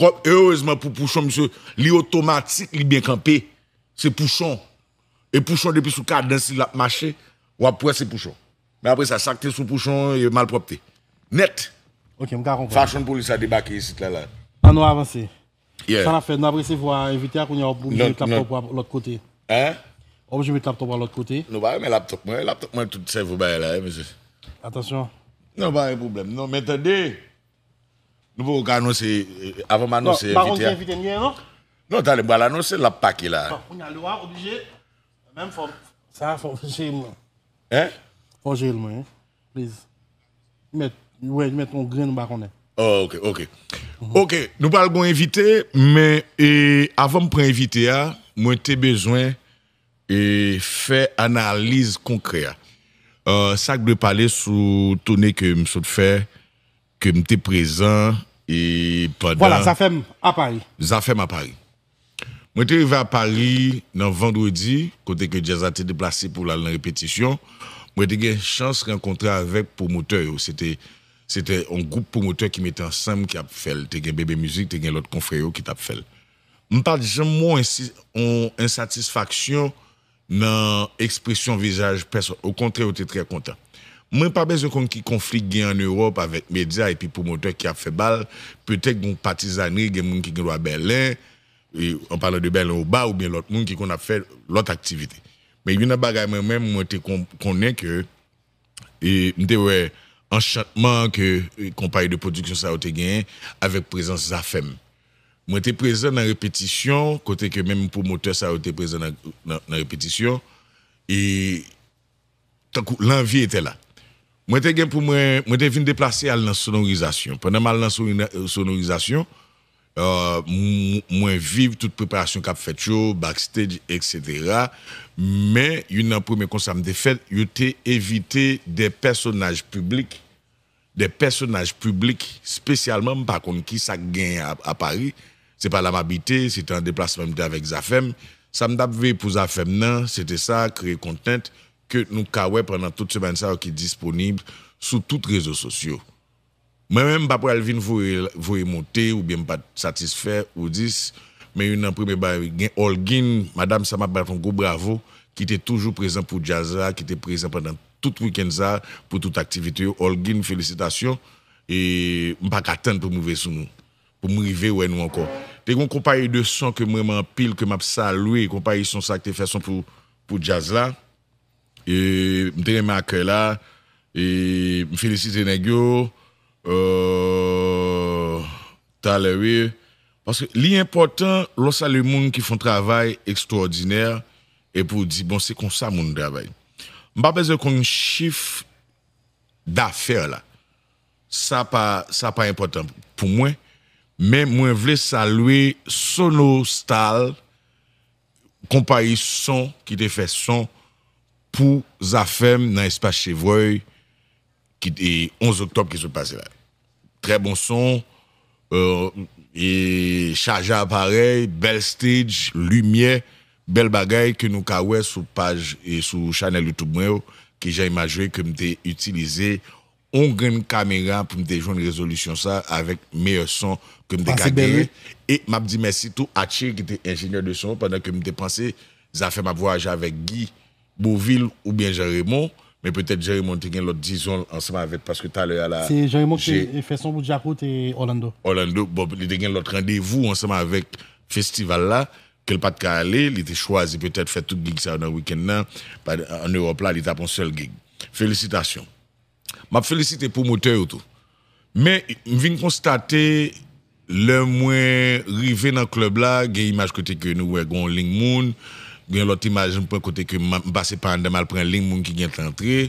Kòm, erezman pou Pouchon, misye, li otomatik, li byen kanpe. Se Pouchon. E Pouchon, depi sou kadans li l ap mache, w ap wè se Pouchon. Men apre sa, sa k te sou Pouchon, e malpwòpte. Nèt. Ok, m ka konprann. Fashion Police la debake isit la, la. An nou avanse. Yeah. Sa n ap fè, n ap resevwa envite a, kounye a w oblije met laptop ou a lòt kote. Hein? W oblije met laptop ou a lòt kote. Nou pa renmen laptop mwen. Laptop mwen tout sèvo bagay la, wi, mesye. Atansyon. Non, pa gen pwoblèm. Non, men tande. Nou poko ka anonse, eh, avan m anonse envite a. Non, pa konn ki envite n gen, non? Non, talè m pral anonse, l ap pake la. Bon, kounye a, Lwa oblije, menm fò, sa fò jere mwen. Hein? Fò jere l mwen, hein? Please. Met, wè, met yon grenn ou pa konnen. Oh, ok, ok. Ok, nou pral gon envite, men, eh, avan m pran envite a, mwen te bezwen e fè analiz konkrè a. Euh, sa k dwe pale sou toune ke m sot fè, ke m te prezan e pandan. Vwala, Zafèm a Pari. Zafèm a Pari. Mwen te rive a Pari nan vandredi, kote ke djaz la te deplase pou l al nan repetisyon. Mwen te gen chans rankontre avèk pwomotè yo. Se te, se te yon gwoup pwomotè ki mete ansanm, ki ap fè l. Te gen Bebe Mizik, te gen lòt konfrè yo ki t ap fè l. M pa t janm wè yon ensi-, yon ensatisfaksyon nan ekspresyon vizaj pèsòn. Okontrè, yo te trè kontan. Mwen pa bezwen konn ki konfli k gen ann Ewòp avèk medya epi pwomotè ki ap fè bal. Petèt gen yon patizanri, gen moun ki gen dwa Bèlen, e, an palan de Bèlen Oba oubyen lòt moun ki konn ap fè lòt aktivite. Men youn nan bagay mwen menm, mwen te kon-, konnen ke E m te wè anchantman ke, e, konpayi de pwodiksyon sa yo te genyen avèk prezans Zafèm. Mwen te prezan nan repetisyon, kote ke menm pwomotè sa yo te prezan nan, nan, nan repetisyon. E tankou lanvi etè la. Mwen te gen pou mwen, mwen te vin deplase al nan sonorizasyon. Pandan m al nan sonori-, sonorizasyon, Euh, m-, mwen viv tout preparasyon k ap fèt yo, backstage, et cetera. Men, youn nan premye konsta m te fè, yo te envite de pèsonaj piblik, de pèsonaj piblik, espesyalman, m pa konn ki sa k genyen a, a Pari. Se pa la m abite, se te an deplasman m te avèk Zafèm. Sa m t ap veye pou Zafèm nan, se te sa, kreye content, ke nou ka wè pandan tout semèn sa yo ki disponib sou tout rezo sosyo. Mwen menm, m pa pral vin voye, voye monte oubyen m pa t satisfè ou dis, men youn nan premye bagay, gen Olguin, madanm sa m ap bat yon gwo bravo, ki te toujou prezan pou djaz la, ki te prezan pandan tout wikenn sa, pou tout aktivite yo. Olguin, felisitasyon. E m pa ka tann pou m rive sou nou, pou m rive wè nou ankò. Te gen yon konpayi de son ke m renmen anpil, ke m ap salye, konpayi son sa ki te fè son pou, pou djaz la. E m te renmen akèy la. E m felisite nèg yo. Euh, talè, wi. Paske li enpòtan lè w salye moun ki fè yon travay ekstwòdinè epi w di, bon, se konsa moun travay. M pa bezwen konn chif dafè la. Sa pa, sa pa enpòtan pou mwen. Men mwen vle salye Sonostal, konpayi son ki te fè son pou Zafèm nan espas Chevreuil, ki te onz oktòb ki sot pase la. Trè bon son, euh, e chaje aparèy, bèl stage, limyè, bèl bagay ke nou ka wè sou paj e sou chanèl YouTube mwen yo, kijan imaj yo ye ke m te itilize yon grenn kamera pou m te jwenn rezolisyon sa avèk meyè son ke m te ka genyen. E m ap di mèsi tou a Thierry ki te enjenyè de son pandan ke m te panse Zafèm ap vwayaje avèk Guy Beauvil oubyen Jean Raymond, men petèt Jean Raymond te gen lòt dizon ansanm avèk, paske talè a la. Se Jean Raymond ki te fè son pou Djakout e Orlando. Orlando, bon, li te gen lòt randevou ansanm avèk festival la, ke l pa t ka ale, li te chwazi petèt fè tout gig sa yo nan wikenn nan, pa, ann Ewòp la, li t ap yon sèl gig. Felisitasyon. M ap felisite pwomotè yo tou. Men, m vin konstate, lè mwen rive nan klèb la, gen imaj kote ke nou wè gen yon liy moun, gen lòt imaj m pran kote ke m, m pase pa anndan, m al pran liy moun ki gentan antre.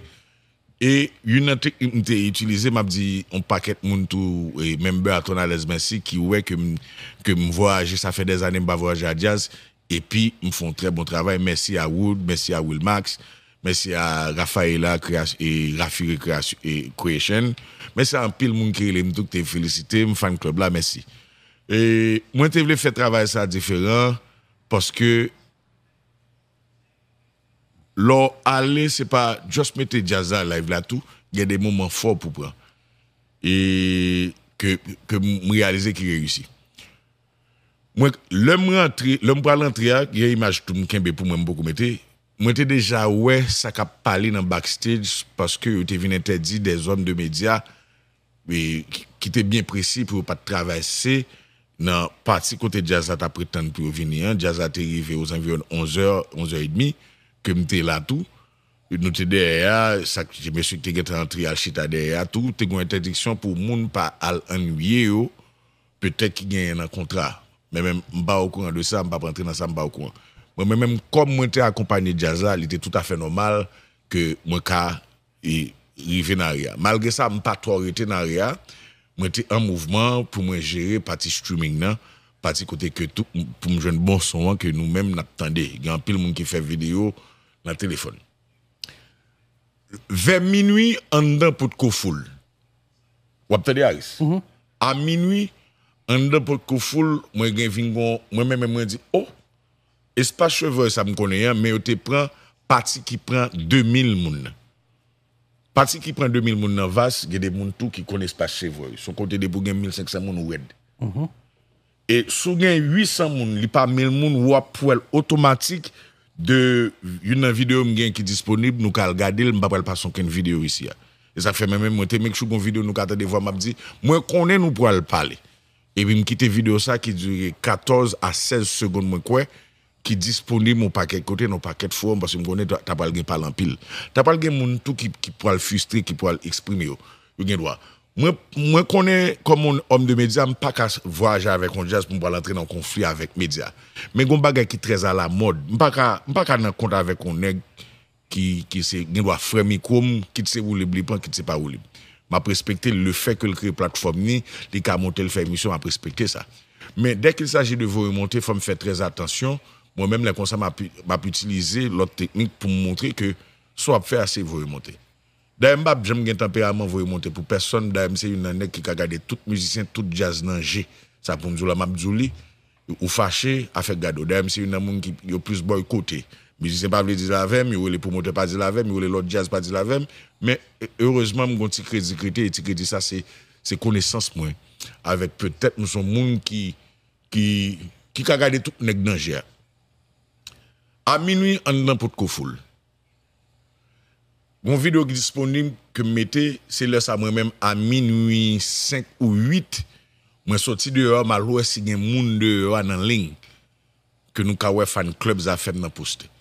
E youn nan teknik m te itilize, m ap di yon pakèt moun tou, e, member a Tonalèz mèsi, ki wè ke m, ke m vwayaje, sa fè dèzane m pa vwayaje a djaz, epi m fè yon trè bon travay. Mèsi a Wood, mèsi a Wilmax, Mèsi a Rafaela Creation, e Rafi Recreation, e Creation. Mèsi a anpil moun ki rele m tou, ki te felisite m, fan club la, mèsi. E mwen te vle fè travay sa diferan, paske lè w ale, se pa just mete djaz la live la tou, gen de moman fò pou pran. E ke, ke m reyalize ki reyisi. Mwen, lè m rantre, lè m pral rantre a, gen imaj tou m kenbe pou mwen, m poko mete. Mwen te deja wè sa k ap pale nan backstage, paske yo te vin entèdi dè zòn de medya, e, ki, ki te byen presi pou yo pa t travèse nan pati kote djaz la t ap pretann pou yo vini an. Djaz la te rive ozanviwon onz è, onz è edmi, ke m te la tou. Nou te dèyè a, sa k, mesye ki te gentan antre al chita dèyè a tou, te gen yon entèdiksyon pou moun pa al annuiye yo, petèt ki genyen nan kontra. Men, men m pa okouran de sa, m p ap rantre nan sa, m pa okouran. Mwen, mwen menm, kòm mwen te akonpanye djaz la, li te toutafè nòmal ke mwen ka, e, rive nan area. Malgre sa, m pa twò rete nan area. Mwen te an mouvman pou mwen jere pati streaming nan, pati kote ke tout, pou m jwenn bon son an ke nou menm n ap tande. Gen anpil moun ki fè videyo nan telefòn. Vè minui, anndan Potko Full. W ap tande, Aris? A minui, anndan Potko Full, mwen gen vin gon, mwen menm mwen di, oh, espas Chevroy sa m konnen an, men yo te pran pati ki pran de mil moun nan. Pati ki pran de mil moun nan vas, gen de moun tou ki konn espas Chevroy. Se yon kote depi w gen mil senk san moun ou rèd. E si w gen uit san moun, li pa mil moun, w ap wè l otomatik de youn nan videyo m gen ki disponib, nou ka al gade l, m pa pral pase okenn videyo isi a. E sa k fè mwen menm, mwen te make sure gon videyo nou ka tande vwa m ap di, mwen konnen nou pral pale. Epi m kite videyo sa ki dire katòz a sèz segonn mwen kwè, ki disponib yon pakèt kote, nan yon pakèt fowòm, paske m konnen ta, ta pral gen pale anpil. Ta pral gen moun tou ki, ki pral fristre, ki pral eksprime yo. Yo gen dwa. Mwen, mwen konnen kòm yon òm de medya, m pa ka vwayaje avèk yon djaz pou m pral antre nan konfli avèk medya. Men gon bagay ki trè alamòd. M pa ka, m pa ka nan kont avèk yon nèg ki, ki se, gen dwa frè mikwo m, kit se woulib li pran, kit se pa woulib. M ap respekte l, lefètke l kreye platfòm ni, li ka monte l fè emisyon, m ap respekte sa. Men dès qu'il s'agit de voye monte, fò m fè trè atansyon. Mwen menm, lè konsa, m ap, m ap itilize lòt teknik pou m montre ke sa w ap fè a se voye monte. Dayè, m p ap janm gen tanperaman voye monte pou pèsonn. Dayè, m se youn nan nèg ki ka gade tout mizisyen, tout djaz nan je. Sa pou m di w la, m ap di w li. Ou fache, afè gade w. Dayè, m se youn nan moun ki yo plis bòykote. Mizisyen pa vle deal avè m, yo rele pwomotè pa deal avè m, yo rele lòt djaz pa deal avè m. Men, e, erezman, m gon ti kredi k rete, e ti kredi sa, se, se konesans mwen. Avèk petèt, m se yon moun ki, ki, ki ka gade tout nèg nan je a. A minui, anndan Potko Full. Gon videyo ki disponib ke m mete, se lè sa mwen menm a minui senk ou uit, mwen soti deyò a, m al wè si gen moun deyò a nan liy, ke nou ka wè fan club Zafèm nan poste.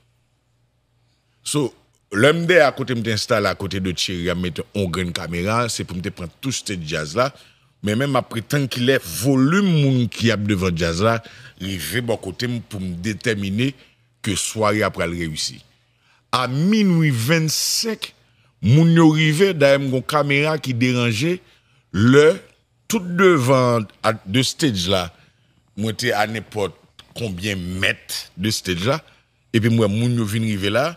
So, lè m dèyè a kote m te enstale a kote de Thierry a, m mete on grenn kamera, se pou m te pran tou stage djaz la, men menm m ap pretann kilè volim moun ki ap devan djaz la rive bò kote m pou m detèmine ke sware a pral reyisi. A minui vennsenk, moun yo rive, dayè m gon kamera ki deranje lè tout devan a, de stage la, mwen te a nenpòt konbyen mèt de stage la, epi m wè moun yo vin rive la,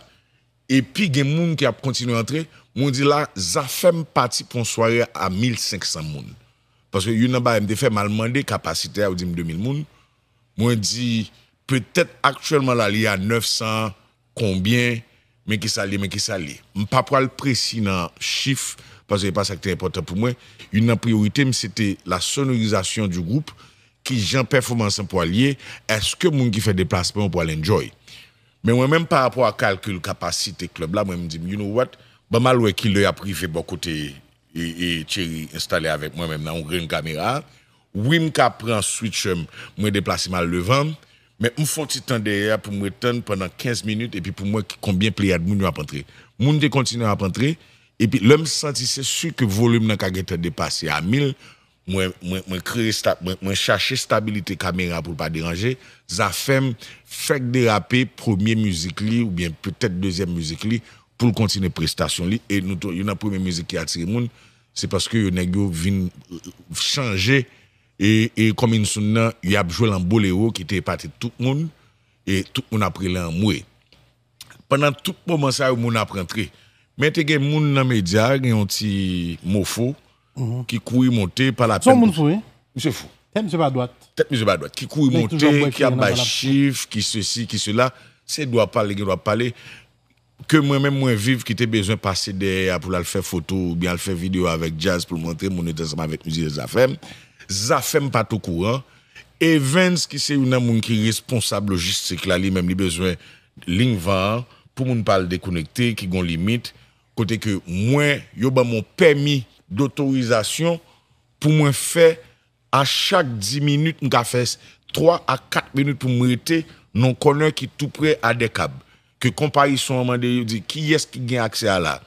epi gen moun ki ap kontinye antre, mwen di la, Zafèm pati pou yon sware a mil senk san moun. Paske youn nan bagay m te fè, m al mande kapasite a, yo di m de mil moun. Mwen di, petèt aktyèlman la, li a nèf san konbyen, men kisa l ye, men kisa l ye. M pa pral presi nan chif, paske se pa sa ki te enpòtan pou mwen. Youn nan priyorite m, se te la sonorizasyon di gwoup, kijan pèfòmans lan pral ye, èske moun ki fè deplasman yo pral enjoy. Men mwen menm, pa rapò a kalkil kapasite klèb la, mwen m di m, you know what, ban m al wè kilè y ap rive bò kote e, e Thierry enstale avèk mwen menm nan yon grenn kamera. Wi, m ka pran switcher m, mwen deplase m al devan, men m fè yon ti tan dèyè a pou m ret tann pandan kenz minit epi pou m wè ki, konbyen pleyad moun yo ap antre. Moun te kontinye ap antre, epi lè m santi se si ke volim nan ka gentan depase a mil, mwen, mwen, mwen kreye sta-, mwen, mwen chache stabilite kamera pou l pa deranje. Zafèm fèk derape premye mizik li, oubyen petèt dezyèm mizik li, pou l kontinye prestasyon li. E nou tou, youn nan premye mizik ki atire moun, se paske yo, nèg yo vin, euh, chanje, e, e Coming Soon nan, y ap jwe l an bolero ki te epate tout moun, e tout moun ap rele anmwe. Pandan tout moman sa yo, moun ap rantre. Men te gen moun nan medya, gen yon ti mofo ki kouri monte pa lapèn. Se yon moun fou, wi. Misye fou. Tèt misye pa dwat. Tèt misye pa dwat. Ki kouri monte, ki ap bay chif, ki sesi, ki sela. Se dwa pale, gen dwa pale. Ke mwen menm mwen viv, ki te bezwen pase dèyè a pou l al fè foto oubyen al fè videyo avèk djaz pou l montre moun yo te ansanm avèk mizisyen Zafèm. Zafèm pa t okouran. Evens, ki se youn nan moun ki responsab lojistik la, li menm li bezwen liy van an pou moun pa al dekonekte, ki gon limit, kote ke mwen, yo ban m yon pèmi dotorizasyon pou mwen fè a chak dis minit, m ka fè twa a kat minit pou m rete nan yon kònè ki tou pre a de kab. Ke konpayi son an mande, yo di, "Kiyès ki gen aksè a la?"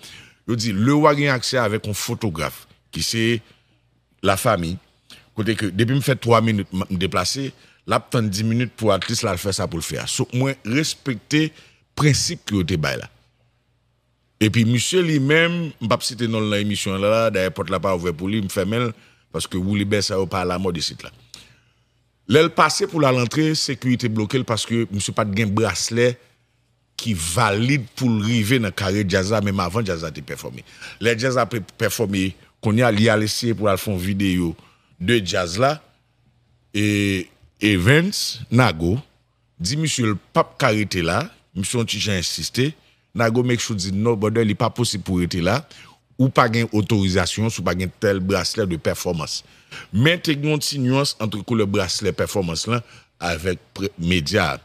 Yo di, "Lewa gen aksè avèk yon fotograf, ki se lafanmi." Kote ke, depi m fè twa minit, m, m deplase, l ap tann dis minit pou at least l al fè sa pou l fè a. So, mwen respekte prensip ke yo te bay la. Epi misye li menm, m p ap site non l nan emisyon an la, dayè pòt la pa ouvè pou li, m fèmen l, paske woulibè sa yo pa alamòd isit la. Lè l pase pou l al antre, sekirite bloke l paske misye pa t gen braslè ki valid pou l rive nan kare djaz la, menm avan djaz la te pèfòme. Lè djaz la pe-, pèfòme, kounye a, li al eseye pou l al fè yon videyo de djaz la, e Evens Nago, di misye l p ap ka rete la, misye yon ti jan ensiste, Nago make sure di, "No, brother, li pa posib pou rete la, ou pa gen otorizasyon si w pa gen tèl braslè de pèfòmans." Men te gen yon ti nyans ant koulè braslè pèfòmans lan avèk pre-, medya a.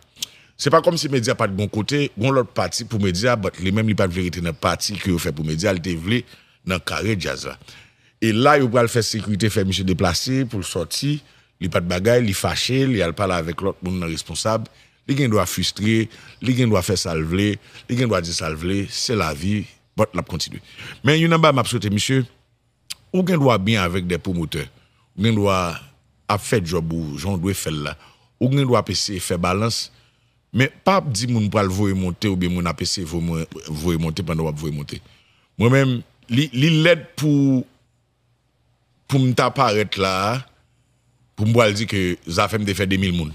Se pa kòmsi medya pa t gon kote, gon lòt pati pou medya, but li menm li pa t vle rete nan pati ke yo fè pou medya, li te vle nan kare djaz la. E la, yo pral fè sekirite, fè misye deplase pou l sòti. Li pa t bagay, li fache, li al pale avèk lòt moun nan responsab. Li gen dwa fristre, li gen dwa fè sa l vle, li gen dwa di sa l vle, se lavi, but l ap kontinye. Men youn nan bagay m ap swete misye, ou gen dwa byen avèk de pwomotè. Ou gen dwa ap fè djòb ou jan w dwe fè l la. Ou gen dwa ap eseye fè balans, men pa ap di moun pral voye monte oubyen moun ap eseye voye, voye monte pandan w ap voye monte. Mwen menm, li, li lèd pou, pou m ta parèt la a, pou m pral di ke Zafèm te fè de mil moun.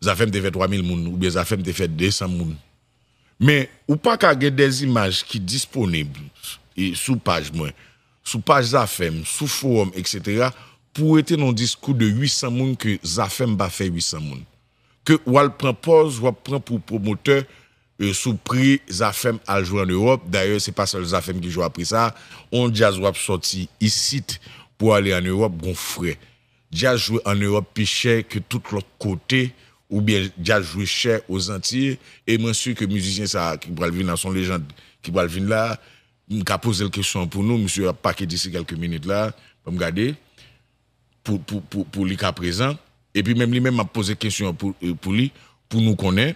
Zafèm te fè twa mil moun, oubyen Zafèm te fè de san moun. Men, ou pa ka gen de zimaj ki disponib e sou paj mwen, sou paj Zafèm, sou fowòm, etsetera, pou rete nan yon diskou de uit san moun ke Zafèm pa fè uit san moun. Ke w al pran pòz, w ap pran pou pwomotè, e, sou pri Zafèm al jwe ann Ewòp. Dayè, se pa sèl Zafèm ki jwe a pri sa. On djaz w ap sòti isit pou ale ann Ewòp, gon frè. Djaz jwe ann Ewòp pi chè ke tout lòt kote, oubyen djaz jwe chè Ozantiy, e mwen si ke mizisyen sa a ki pral vin la, se yon lejand ki pral vin la, m ka poze l kesyon an pou nou, misye ap pake disi kèlke minit la, ban m gade, pou, pou, pou, pou li ka prezan, epi menm li menm m ap poze kesyon an pou, pou li, pou nou konnen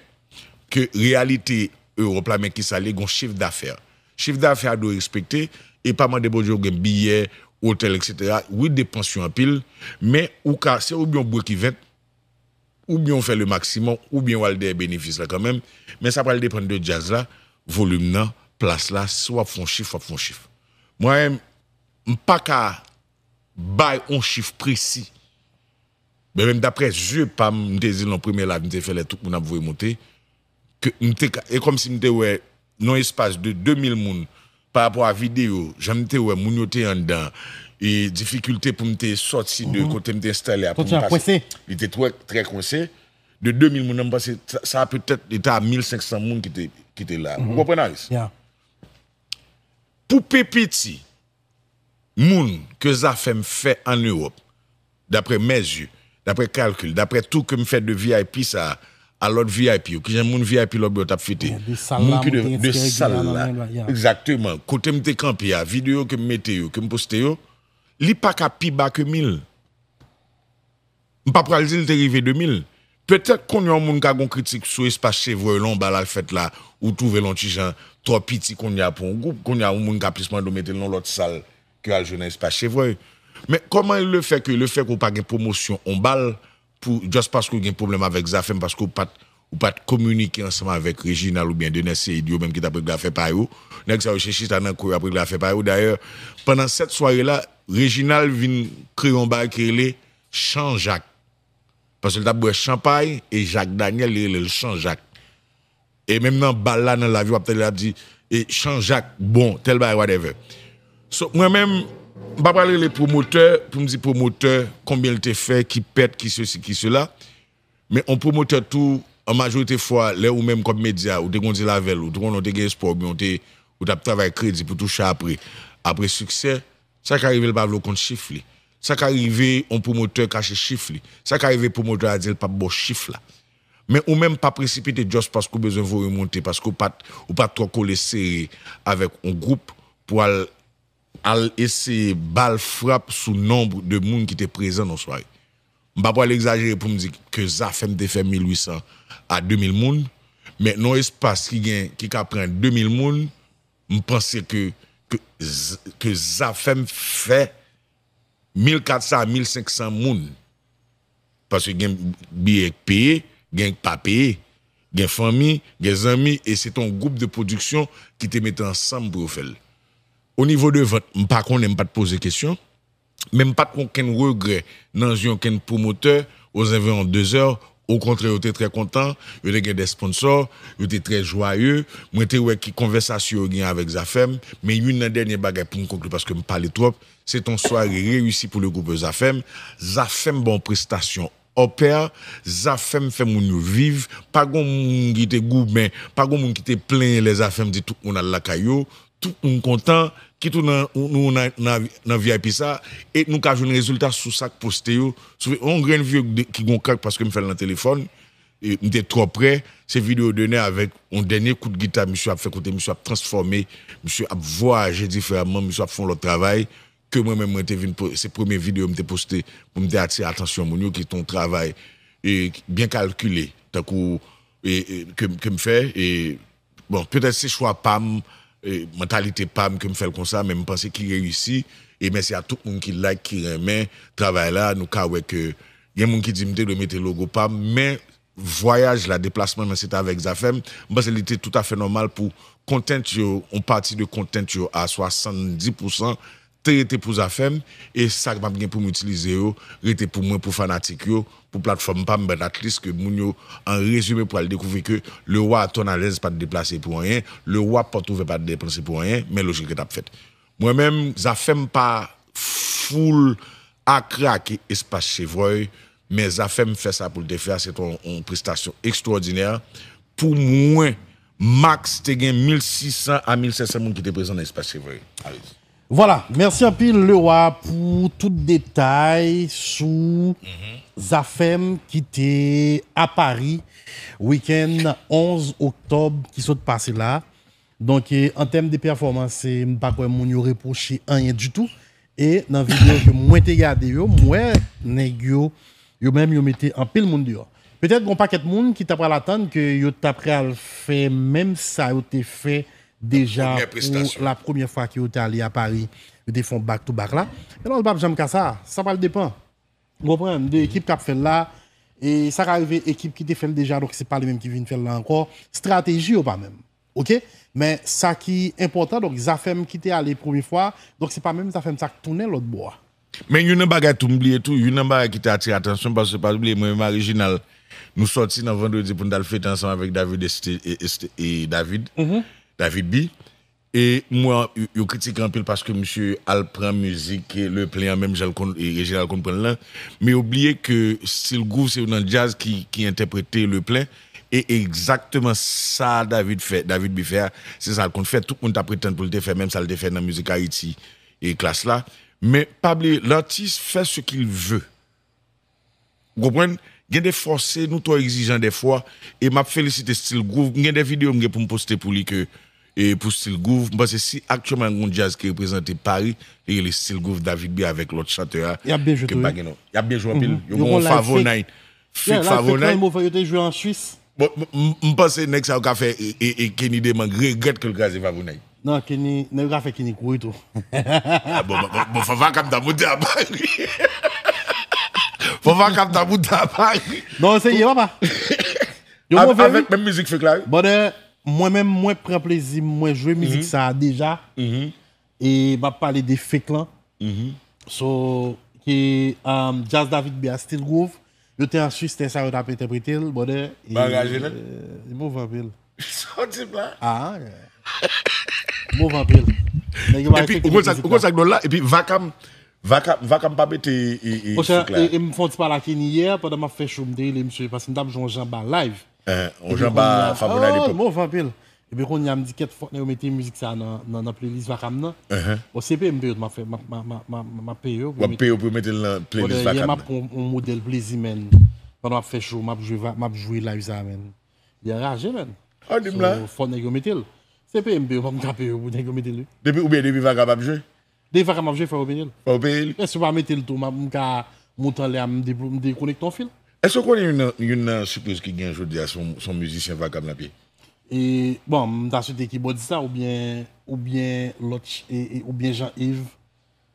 ke reyalite Ewòp la, men kisa l ye, gon chif dafè. Chif dafè a dwe respekte, e pa mande Bondye ou gen biyè, otèl, etsetera. Wi, depans yo anpil, men ou ka, se oubyen w bwekivèt, oubyen w fè le maksimòm, oubyen w al dèyè benefis la kanmenm, men sa pral depann de djaz la, volim nan, plas la, si w ap fè yon chif, w ap fè yon chif. Mwen, m pa ka bay yon chif presi. Men menm daprè zye pa m, m te di l nan premye live m te fè lè tout moun ap voye monte, ke m te ka, e kòmsi m te wè nan espas de de mil moun, pa rapò a videyo, jan m te wè moun yo te anndan, e difikilte pou m te sòti de kote m te enstale a pou m pase, li te trè, trè kwense. De de mil moun nan, m panse sa, sa petèt li te a mil senk san moun ki te, ki te la. Ou konprann, Aris? Pou pi piti, moun ke Zafèm fè ann Ewòp, daprè mèzi, daprè kalkil, daprè tou ke m fè de V I P sa a, a lòt V I P yo, kijan moun V I P lòt bò yo t ap fete, moun ki de, de sal la, egzakteman, kote m te kanpe a, videyo ke m mete yo, ke m poste yo, li pa ka pi ba ke mil. M pa pral di l te rive de mil. Petèt kounye a yon moun ka gon kritik sou espas Chevroy la, yon bal al fèt la, ou twouve l yon ti jan twò piti kounye a pou yon gwoup, kounye a yon moun ka plis mande w mete l nan lòt sal ke al jwe nan espas Chevroy. Men kòman le fè ke, le fè ke w pa gen pwomosyon yon bal pou, just paske w gen pwoblèm avèk Zafèm, paske w pa t, ou pa t kominike ansanm avèk Reginald oubyen Dener Ceide, yo menm ki t ap regle afè pa yo. Nèg sa yo se chita nan kwen yo ap regle afè pa yo. Dayè, pandan sèt sware la, Reginald vin kreye yon bagay ki rele Chan Jak. Paske l t ap bwè chanpay e Jack Daniel, li rele l Chan Jak. E menm nan bal la, nan lavi, w ap tande l ap di, e Jean Jacques, bon, tèl bagay, whatever. So, mwen menm, m pa pral rele pwomotè pou m di pwomotè konbyen l te fè, ki pèt, ki sesi, ki sela. Men yon pwomotè tou, an majorite fwa, lè ou menm kòm medya, ou te konnen avè l, ou te konnen w te gen espwa, oubyen w te, ou t ap travay kredi pou touche apre, apre siksè, sa ka rive l pa vle w konn chif li. Sa ka rive yon pwomotè kache chif li. Sa ka rive pwomotè a di l p ap ba w chif la. Men ou menm pa presipite just paske w bezwen voye w monte, paske w pa t, ou pa t twò kole sere avèk yon gwoup pou al, al eseye ba l frap sou nonb de moun ki te prezan nan sware. M pa pral egzajere pou m di ke Zafèm te fè mil uit san a de mil moun, men nan yon espas ki gen, ki ka pran de mil moun, m panse ke, ke, Z- ke Zafèm fè mil kat san a mil senk san moun. Paske gen biyè k peye, gen k pa peye, gen fanmi, gen zanmi, e se te yon gwoup de pwodiksyon ki te mete ansanm pou yo fè l. O nivo de vant, m pa konnen, m pa t poze kesyon, men m pa t gen okenn regrè nan zye okenn pwomotè, aux environs de zè, okontrè, yo te trè kontan, yo te gen de sponsò, yo te trè jwaye, mwen te wè ki konvèsasyon yo gen avèk Zafèm, men youn nan dènye bagay pou m konkli, paske m pale twòp, se te yon sware reyisi pou le groupe Zafèm. Zafèm ba yon prestasyon hors pair, Zafèm fè moun yo viv, pa gen moun ki te goumen, pa gen moun ki te plenyen lè Zafèm di tout moun al lakay yo, tout moun kontan, kit ou nan, ou, nou nan, nan, nan V I P sa, e nou ka jwenn rezilta sou sa k poste yo, sou yon grenn videyo de- ki gon krak paske m fè l nan telefòn, e m te twò prè, se videyo de nè avèk yon dènye kout gita misye ap fè kote misye ap transfòme, misye ap vwayaje diferaman, misye ap fè yon lòt travay, ke mwen menm mwen te vin po- se premye videyo m te poste pou m te atire atansyon moun yo, ki te yon travay e, byen kalkile, tankou e, e, ke, ke m fè, e, bon, petèt se chwa pa m, e, mantalite pa m ke m fè l konsa, men m panse ki reyisi, e mèsi a tout moun ki like, ki renmen travay la, nou ka wè ke gen moun ki di m te dwe mete logo pa m, men vwayaj la, deplasman nan se te avèk Zafèm, m panse li te toutafè nòmal pou content yo, yon pati de content yo a swasanndiz pousan te rete pou Zafèm, e sa m ap gen pou m itilize yo, rete pou mwen, pou fanatik yo, pou platfòm pa m, but at least ke moun yo, an rezime, pral dekouvri ke Lewa Tonalèz pa t deplase pou anyen, Lewa Pòtouvè pa t deplase pou anyen, men lojik yo t ap fèt. Mwen menm, Zafèm pa full akrake espas Chevreuil, men Zafèm fè sa pou l te fè a, se te yon, yon prestasyon ekstwòdinè. Pou mwen, max te gen mil sis san a mil sèt san moun ki te prezan nan espas Chevreuil. Alex. Vwala, mèsi anpil Lewa pou tout detay sou Zafèm ki te a Pari wikenn onz oktòb ki sot pase la. Donk, e, an tèm de pèfòmans, e, m pa kwè moun yo repwoche anyen ditou. E nan videyo ke mwen te gade yo, m wè nèg yo, yo menm yo mete anpil moun deyò. Petèt gon pakèt moun ki ta pral atann ke yo ta pral fè menm sa yo te fè deja pou la premyè fwa ke yo te ale a Pari, yo te fè yon back to back la. Men non, l p ap janm ka sa, sa pral depann. Ou konprann? De ekip k ap fè l la, e sa ka rive ekip ki te fè l deja, donk se pa li menm ki vin fè l la ankò. Estrateji yo pa menm. Oke? Men sa ki enpòtan, donk Zafèm ki te ale premye fwa, donk se pa menm Zafèm sa k tounen lòt bò a. Men youn nan bagay tou m bliye tou, youn nan bagay ki te atire atansyon, paske pa bliye mwen menm a Reginald, nou sòti nan vandredi pou n t al fete ansanm avèk David Este, e, Este, e David, David B. E m wè yo, yo kritike anpil paske misye al pran mizik Leplen an menm jan l konn, e, Reginald konn pran l lan. Men yo bliye ke Still Groove se youn nan djaz ki, ki entèprete Leplen. E egzakteman sa David fè, David B fè a, se sa l konn fè. Tout moun ta pretann pou l te fè menm sa l te fè nan Mizik Ayiti e klas la. Men pa bliye, l'artiste fait ce qu'il veut. Ou konprann? Gen de fwa se nou twò egzijan dèfwa. E m ap felisite Still Groove. M gen de videyo m gen pou m poste pou li ke, e, pou Still Groove. M panse si aktyèlman gen yon djaz ki reprezante Pari, li rele Still Groove, David B avèk lòt chantè a. Y ap byen jwe tou, wi. Y ap byen jwe anpil. Yo gen yon Favonite. Fik Favonite. Yo te jwe an Swis. Bon, m, m, m panse nèg sa yo ka fè e, e, e Kenny Demang regrèt ke l kraze Favonite. Non, Kenny, nèg yo ka fè Kenny kouri tou. Ah, bon, bon, bon, bon, fò Vakam ta moute a Pari. Fò Vakam ta moute a Pari. Non, se ye, papa. Yo move, wi. Avèk menm mizik fik la, wi. Brother, mwen menm, mwen pran plezi m, mwen jwe mizik sa a deja. E m ap pale de fik lan. So, ki, um, Jazz David B a Still Groove. Yo te an Swis, te sa yo t ap entèprete l, brother. E, e, li move anpil. An tip la. Ah, move anpil. Nèg yo pa respekte mizik la. Ou konn sa k dwòl la? Epi Vakam, Vakam, Vakam pa mete e, e, souk la. E, e m fè yon ti pale ak Kenny yè, pandan m ap fè show, m te rele misye, paske m t ap jwe yon janba live. Yon janba Favona alepòk. Move anpil. Epi kounye a, m di, kèt, fòk nèg yo mete mizik sa nan, nan, nan playlist Vakam nan. Bon, se peye m peye yo, m ap fè, m ap, m ap, m ap, m ap, m ap peye yo pou yo mete l nan playlist Vakam nan. Bon, dèyè m ap pran yon, yon modèl plezi, menn. Pandan m ap fè show, m ap jwe, m ap jwe live sa, menn. Li anraje, menn. An di m la. So, fò nèg yo mete l. Se peye m peye yo, pa m ka peye yo pou nèg yo mete l, wi. Depi, oubyen depi Vakam ap jwe? Depi Vakam ap jwe, fò yo mete l. Fò yo peye l? Èske w pa mete l tou, m ap, m ka monte anlè a, m de-, m dekonekte yon fil? Èske w konnen youn nan, youn nan sipriz ki gen jodi a, se yon, se yon mizisyen Vakam l ap ye? E, bon, m ta swete Kibòdis la, oubyen, oubyen lòt, e, e, oubyen Jean Yves,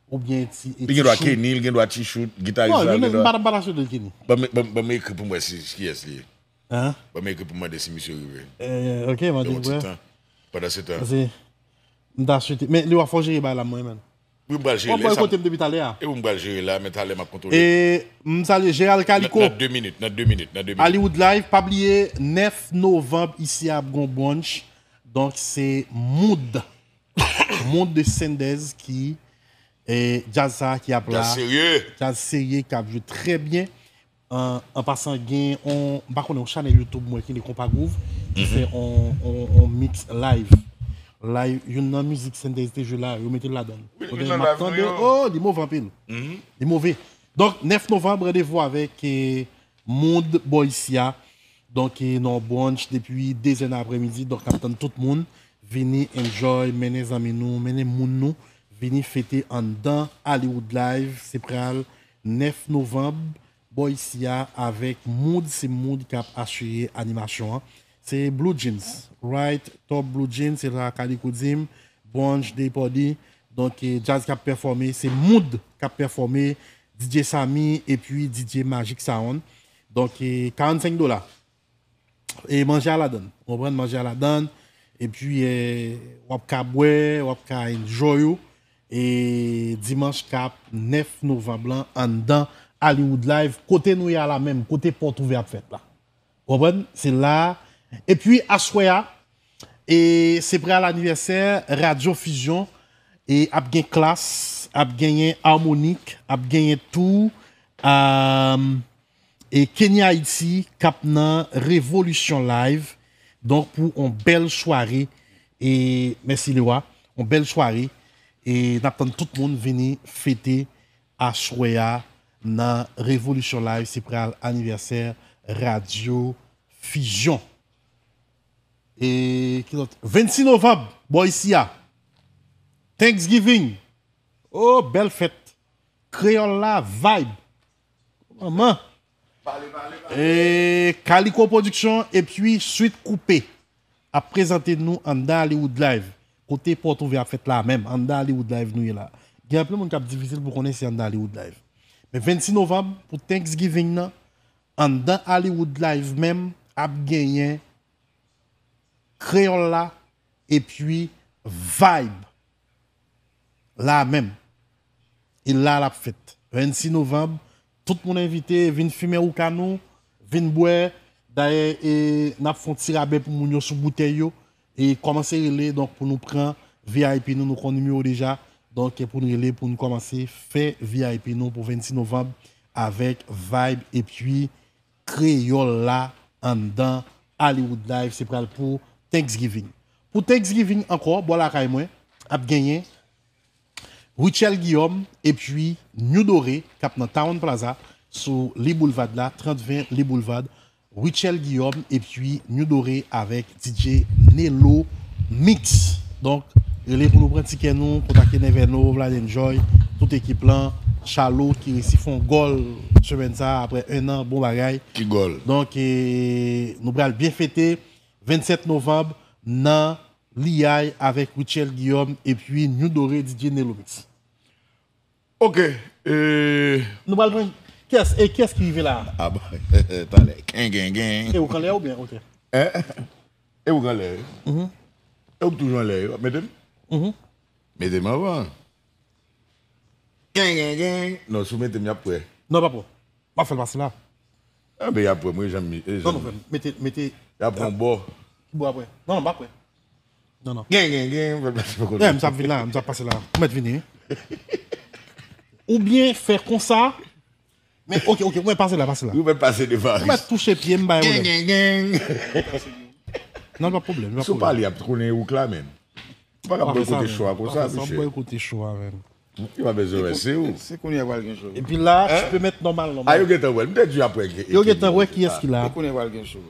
oubyen ti, e, Li gen dwa Ti Chou. Kenny, li gen dwa Ti Chou, gitaris la, li gen dwa. Non, m pa, m pa ta swete l Kenny. Ban m, ban m, ban m ekri pou m wè si, kiyès li ye. Hein? Ban m ekri pou m mande si misye rive. Eh, ok, mande. Yon ti tan. Pandan se tan. Paske m ta swete. Men, li w ap fò jere bagay la, mwen, menm. Wi, m pral jere la. W ap bòykote m depi talè a. E wi, m pral jere la, men talè m ap kontwole. E m salye Gérald Calico. Nan, nan de minit, nan de minit, nan de minit. Hollywood Live, pa bliye, nèf novanm, isi a ap gon brunch. Donk, se Mood. Mood de Sendez ki, e, djaz sa ki ap la. Djaz serye. Djaz serye k ap jwe trè byen. An, an pasan, gen on, m pa konnen, on chanèl YouTube mwen ki rele Konpa Groove, ki fè on, on, on mix live. Live, youn nan mizik Sendez te jwe la, yo mete l ladan l. Wi, youn nan live nou yo. Oh, li move anpil. Li move. Donk, nèf novanm, randevou avèk, e, Mood bò isi a. Donk, e, nan brunch depi de zè nan aprèmidi. Donk, n ap tann tout moun. Vini enjoy, mennen zanmi nou, mennen moun nou. Vini fete anndan Hollywood Live. Se pral nèf novanm. Bò isi a avèk Mood, se Mood k ap asire animasyon an. Se Blue Jeans, right? Top Blue Jeans, se la Kaliko di m, Brunch Day Party. Donk, e, djaz k ap pèfòme, se Mood k ap pèfòme, D J Samy epi D J Magic Sound. Donk, e, karannsenk dola. E manje a ladan l. Ou konprann? Manje a ladan l. Epi, e, w ap ka bwè, w ap ka enjoy ou. E dimanch k ap nèf novanm lan, anndan Hollywood Live, kote nou ye a la menm, kote pòt ouvè ap fèt la. Ou konprann? Se la. Epi, aswè a, e se pral anivèsè Radio Fusion. E ap gen Klass, ap genyen Harmonik, ap genyen tou, um, e Kenny Haiti k ap nan Revolution Live. Donk, pou on bèl sware, e mèsi Lewa, on bèl sware, e n ap tann tout moun vini fete aswè a nan Revolution Live, se pral anivèsè Radio Fusion. E ki lòt? Vennsis novanm, bò isi a. Thanksgiving. Oh, bèl fèt. Kreyòl la, vibe. Manman. E Kaliko Production epi Sweet Coupé ap prezante nou anndan Hollywood Live. Kote pòt ouvè ap fèt la menm, anndan Hollywood Live nou ye la. Gen anpil moun k ap difisil pou konnen se anndan Hollywood Live. Men vennsis novanm, pou Thanksgiving nan, anndan Hollywood Live menm, ap genyen Kreyòl la, epi Vibe la menm. E la l ap fèt. Vennsis novanm, tout moun envite, vin fimen houka nou, vin bwè. Dayè, e, n ap fè yon ti rabè pou moun yo sou boutèy yo. E kòmanse rele, donk, pou nou pran V I P nou, nou konn nimewo deja. Donk, pou n rele, pou n kòmanse fè V I P nou pou vennsis novanm avèk Vibe epi Kreyòl la anndan Hollywood Live. Se pral pou Thanksgiving. Pou Thanksgiving ankò, bò lakay mwen, ap genyen Rutshelle Guillaume epi New Doré k ap nan Town Plaza sou Li Boulevard la, trant ven Li Boulevard. Rutshelle Guillaume epi New Doré avèk D J Nelo Mix. Donk, rele pou nou pran tikè nou, kontakte Neverno, Vlad Enjoy, tout ekip lan, Chalo ki resi fè yon gòl semèn sa a aprè en an, bon bagay. Ki gòl? Donk, e, nou pral byen fete vennsenk novanm nan Liyay avèk Rutshelle Guillaume epi New Doré, D J Nelo Mix. Ok. E, nou pral pran kiyès, e kiyès ki rive la a? Ah, bon, talè. Ken, gen, gen. E ou k anlè oubyen? Ok. Hein? E ou k anlè? Mhm. E ou k toujou anlè, w ap mete m? Mhm. Mete m anvan. Ken, gen, gen. Non, si w mete m, y ap wè. Non, pa pran. M ap fè l pase la. Anben, y ap wè m, wi, jan m, e, jan m. Non, non, frè m, mete, mete. Y ap pran bò. Bon, apre. Non, non, m pa prè. Non, non. Gen, gen, gen, mwen pase pou Yeah, m sa vin la, m sa pase la. Ou mèt vini, wi. Oubyen fè konsa. Men, ok, ok, ou mèt pase la, pase la. Ou mèt pase devan. Ou mèt touche pye m, bay Gen, ou. Gen, gen. Non, pa pwoblèm, pa Si w pwoblèm. Pale ap konnen ou kla menm. Ou pa ka boykote show a konsa, Sa Michel. Boykote show a, menm. Yo pa bezwen wè se ou. Se kounye a pral gen show. Epi la, tu peux mettre normal, A yo normal. Gentan wè l. M te di apre. Yo gentan wè ki yès ki la. Se kounye a pral gen show.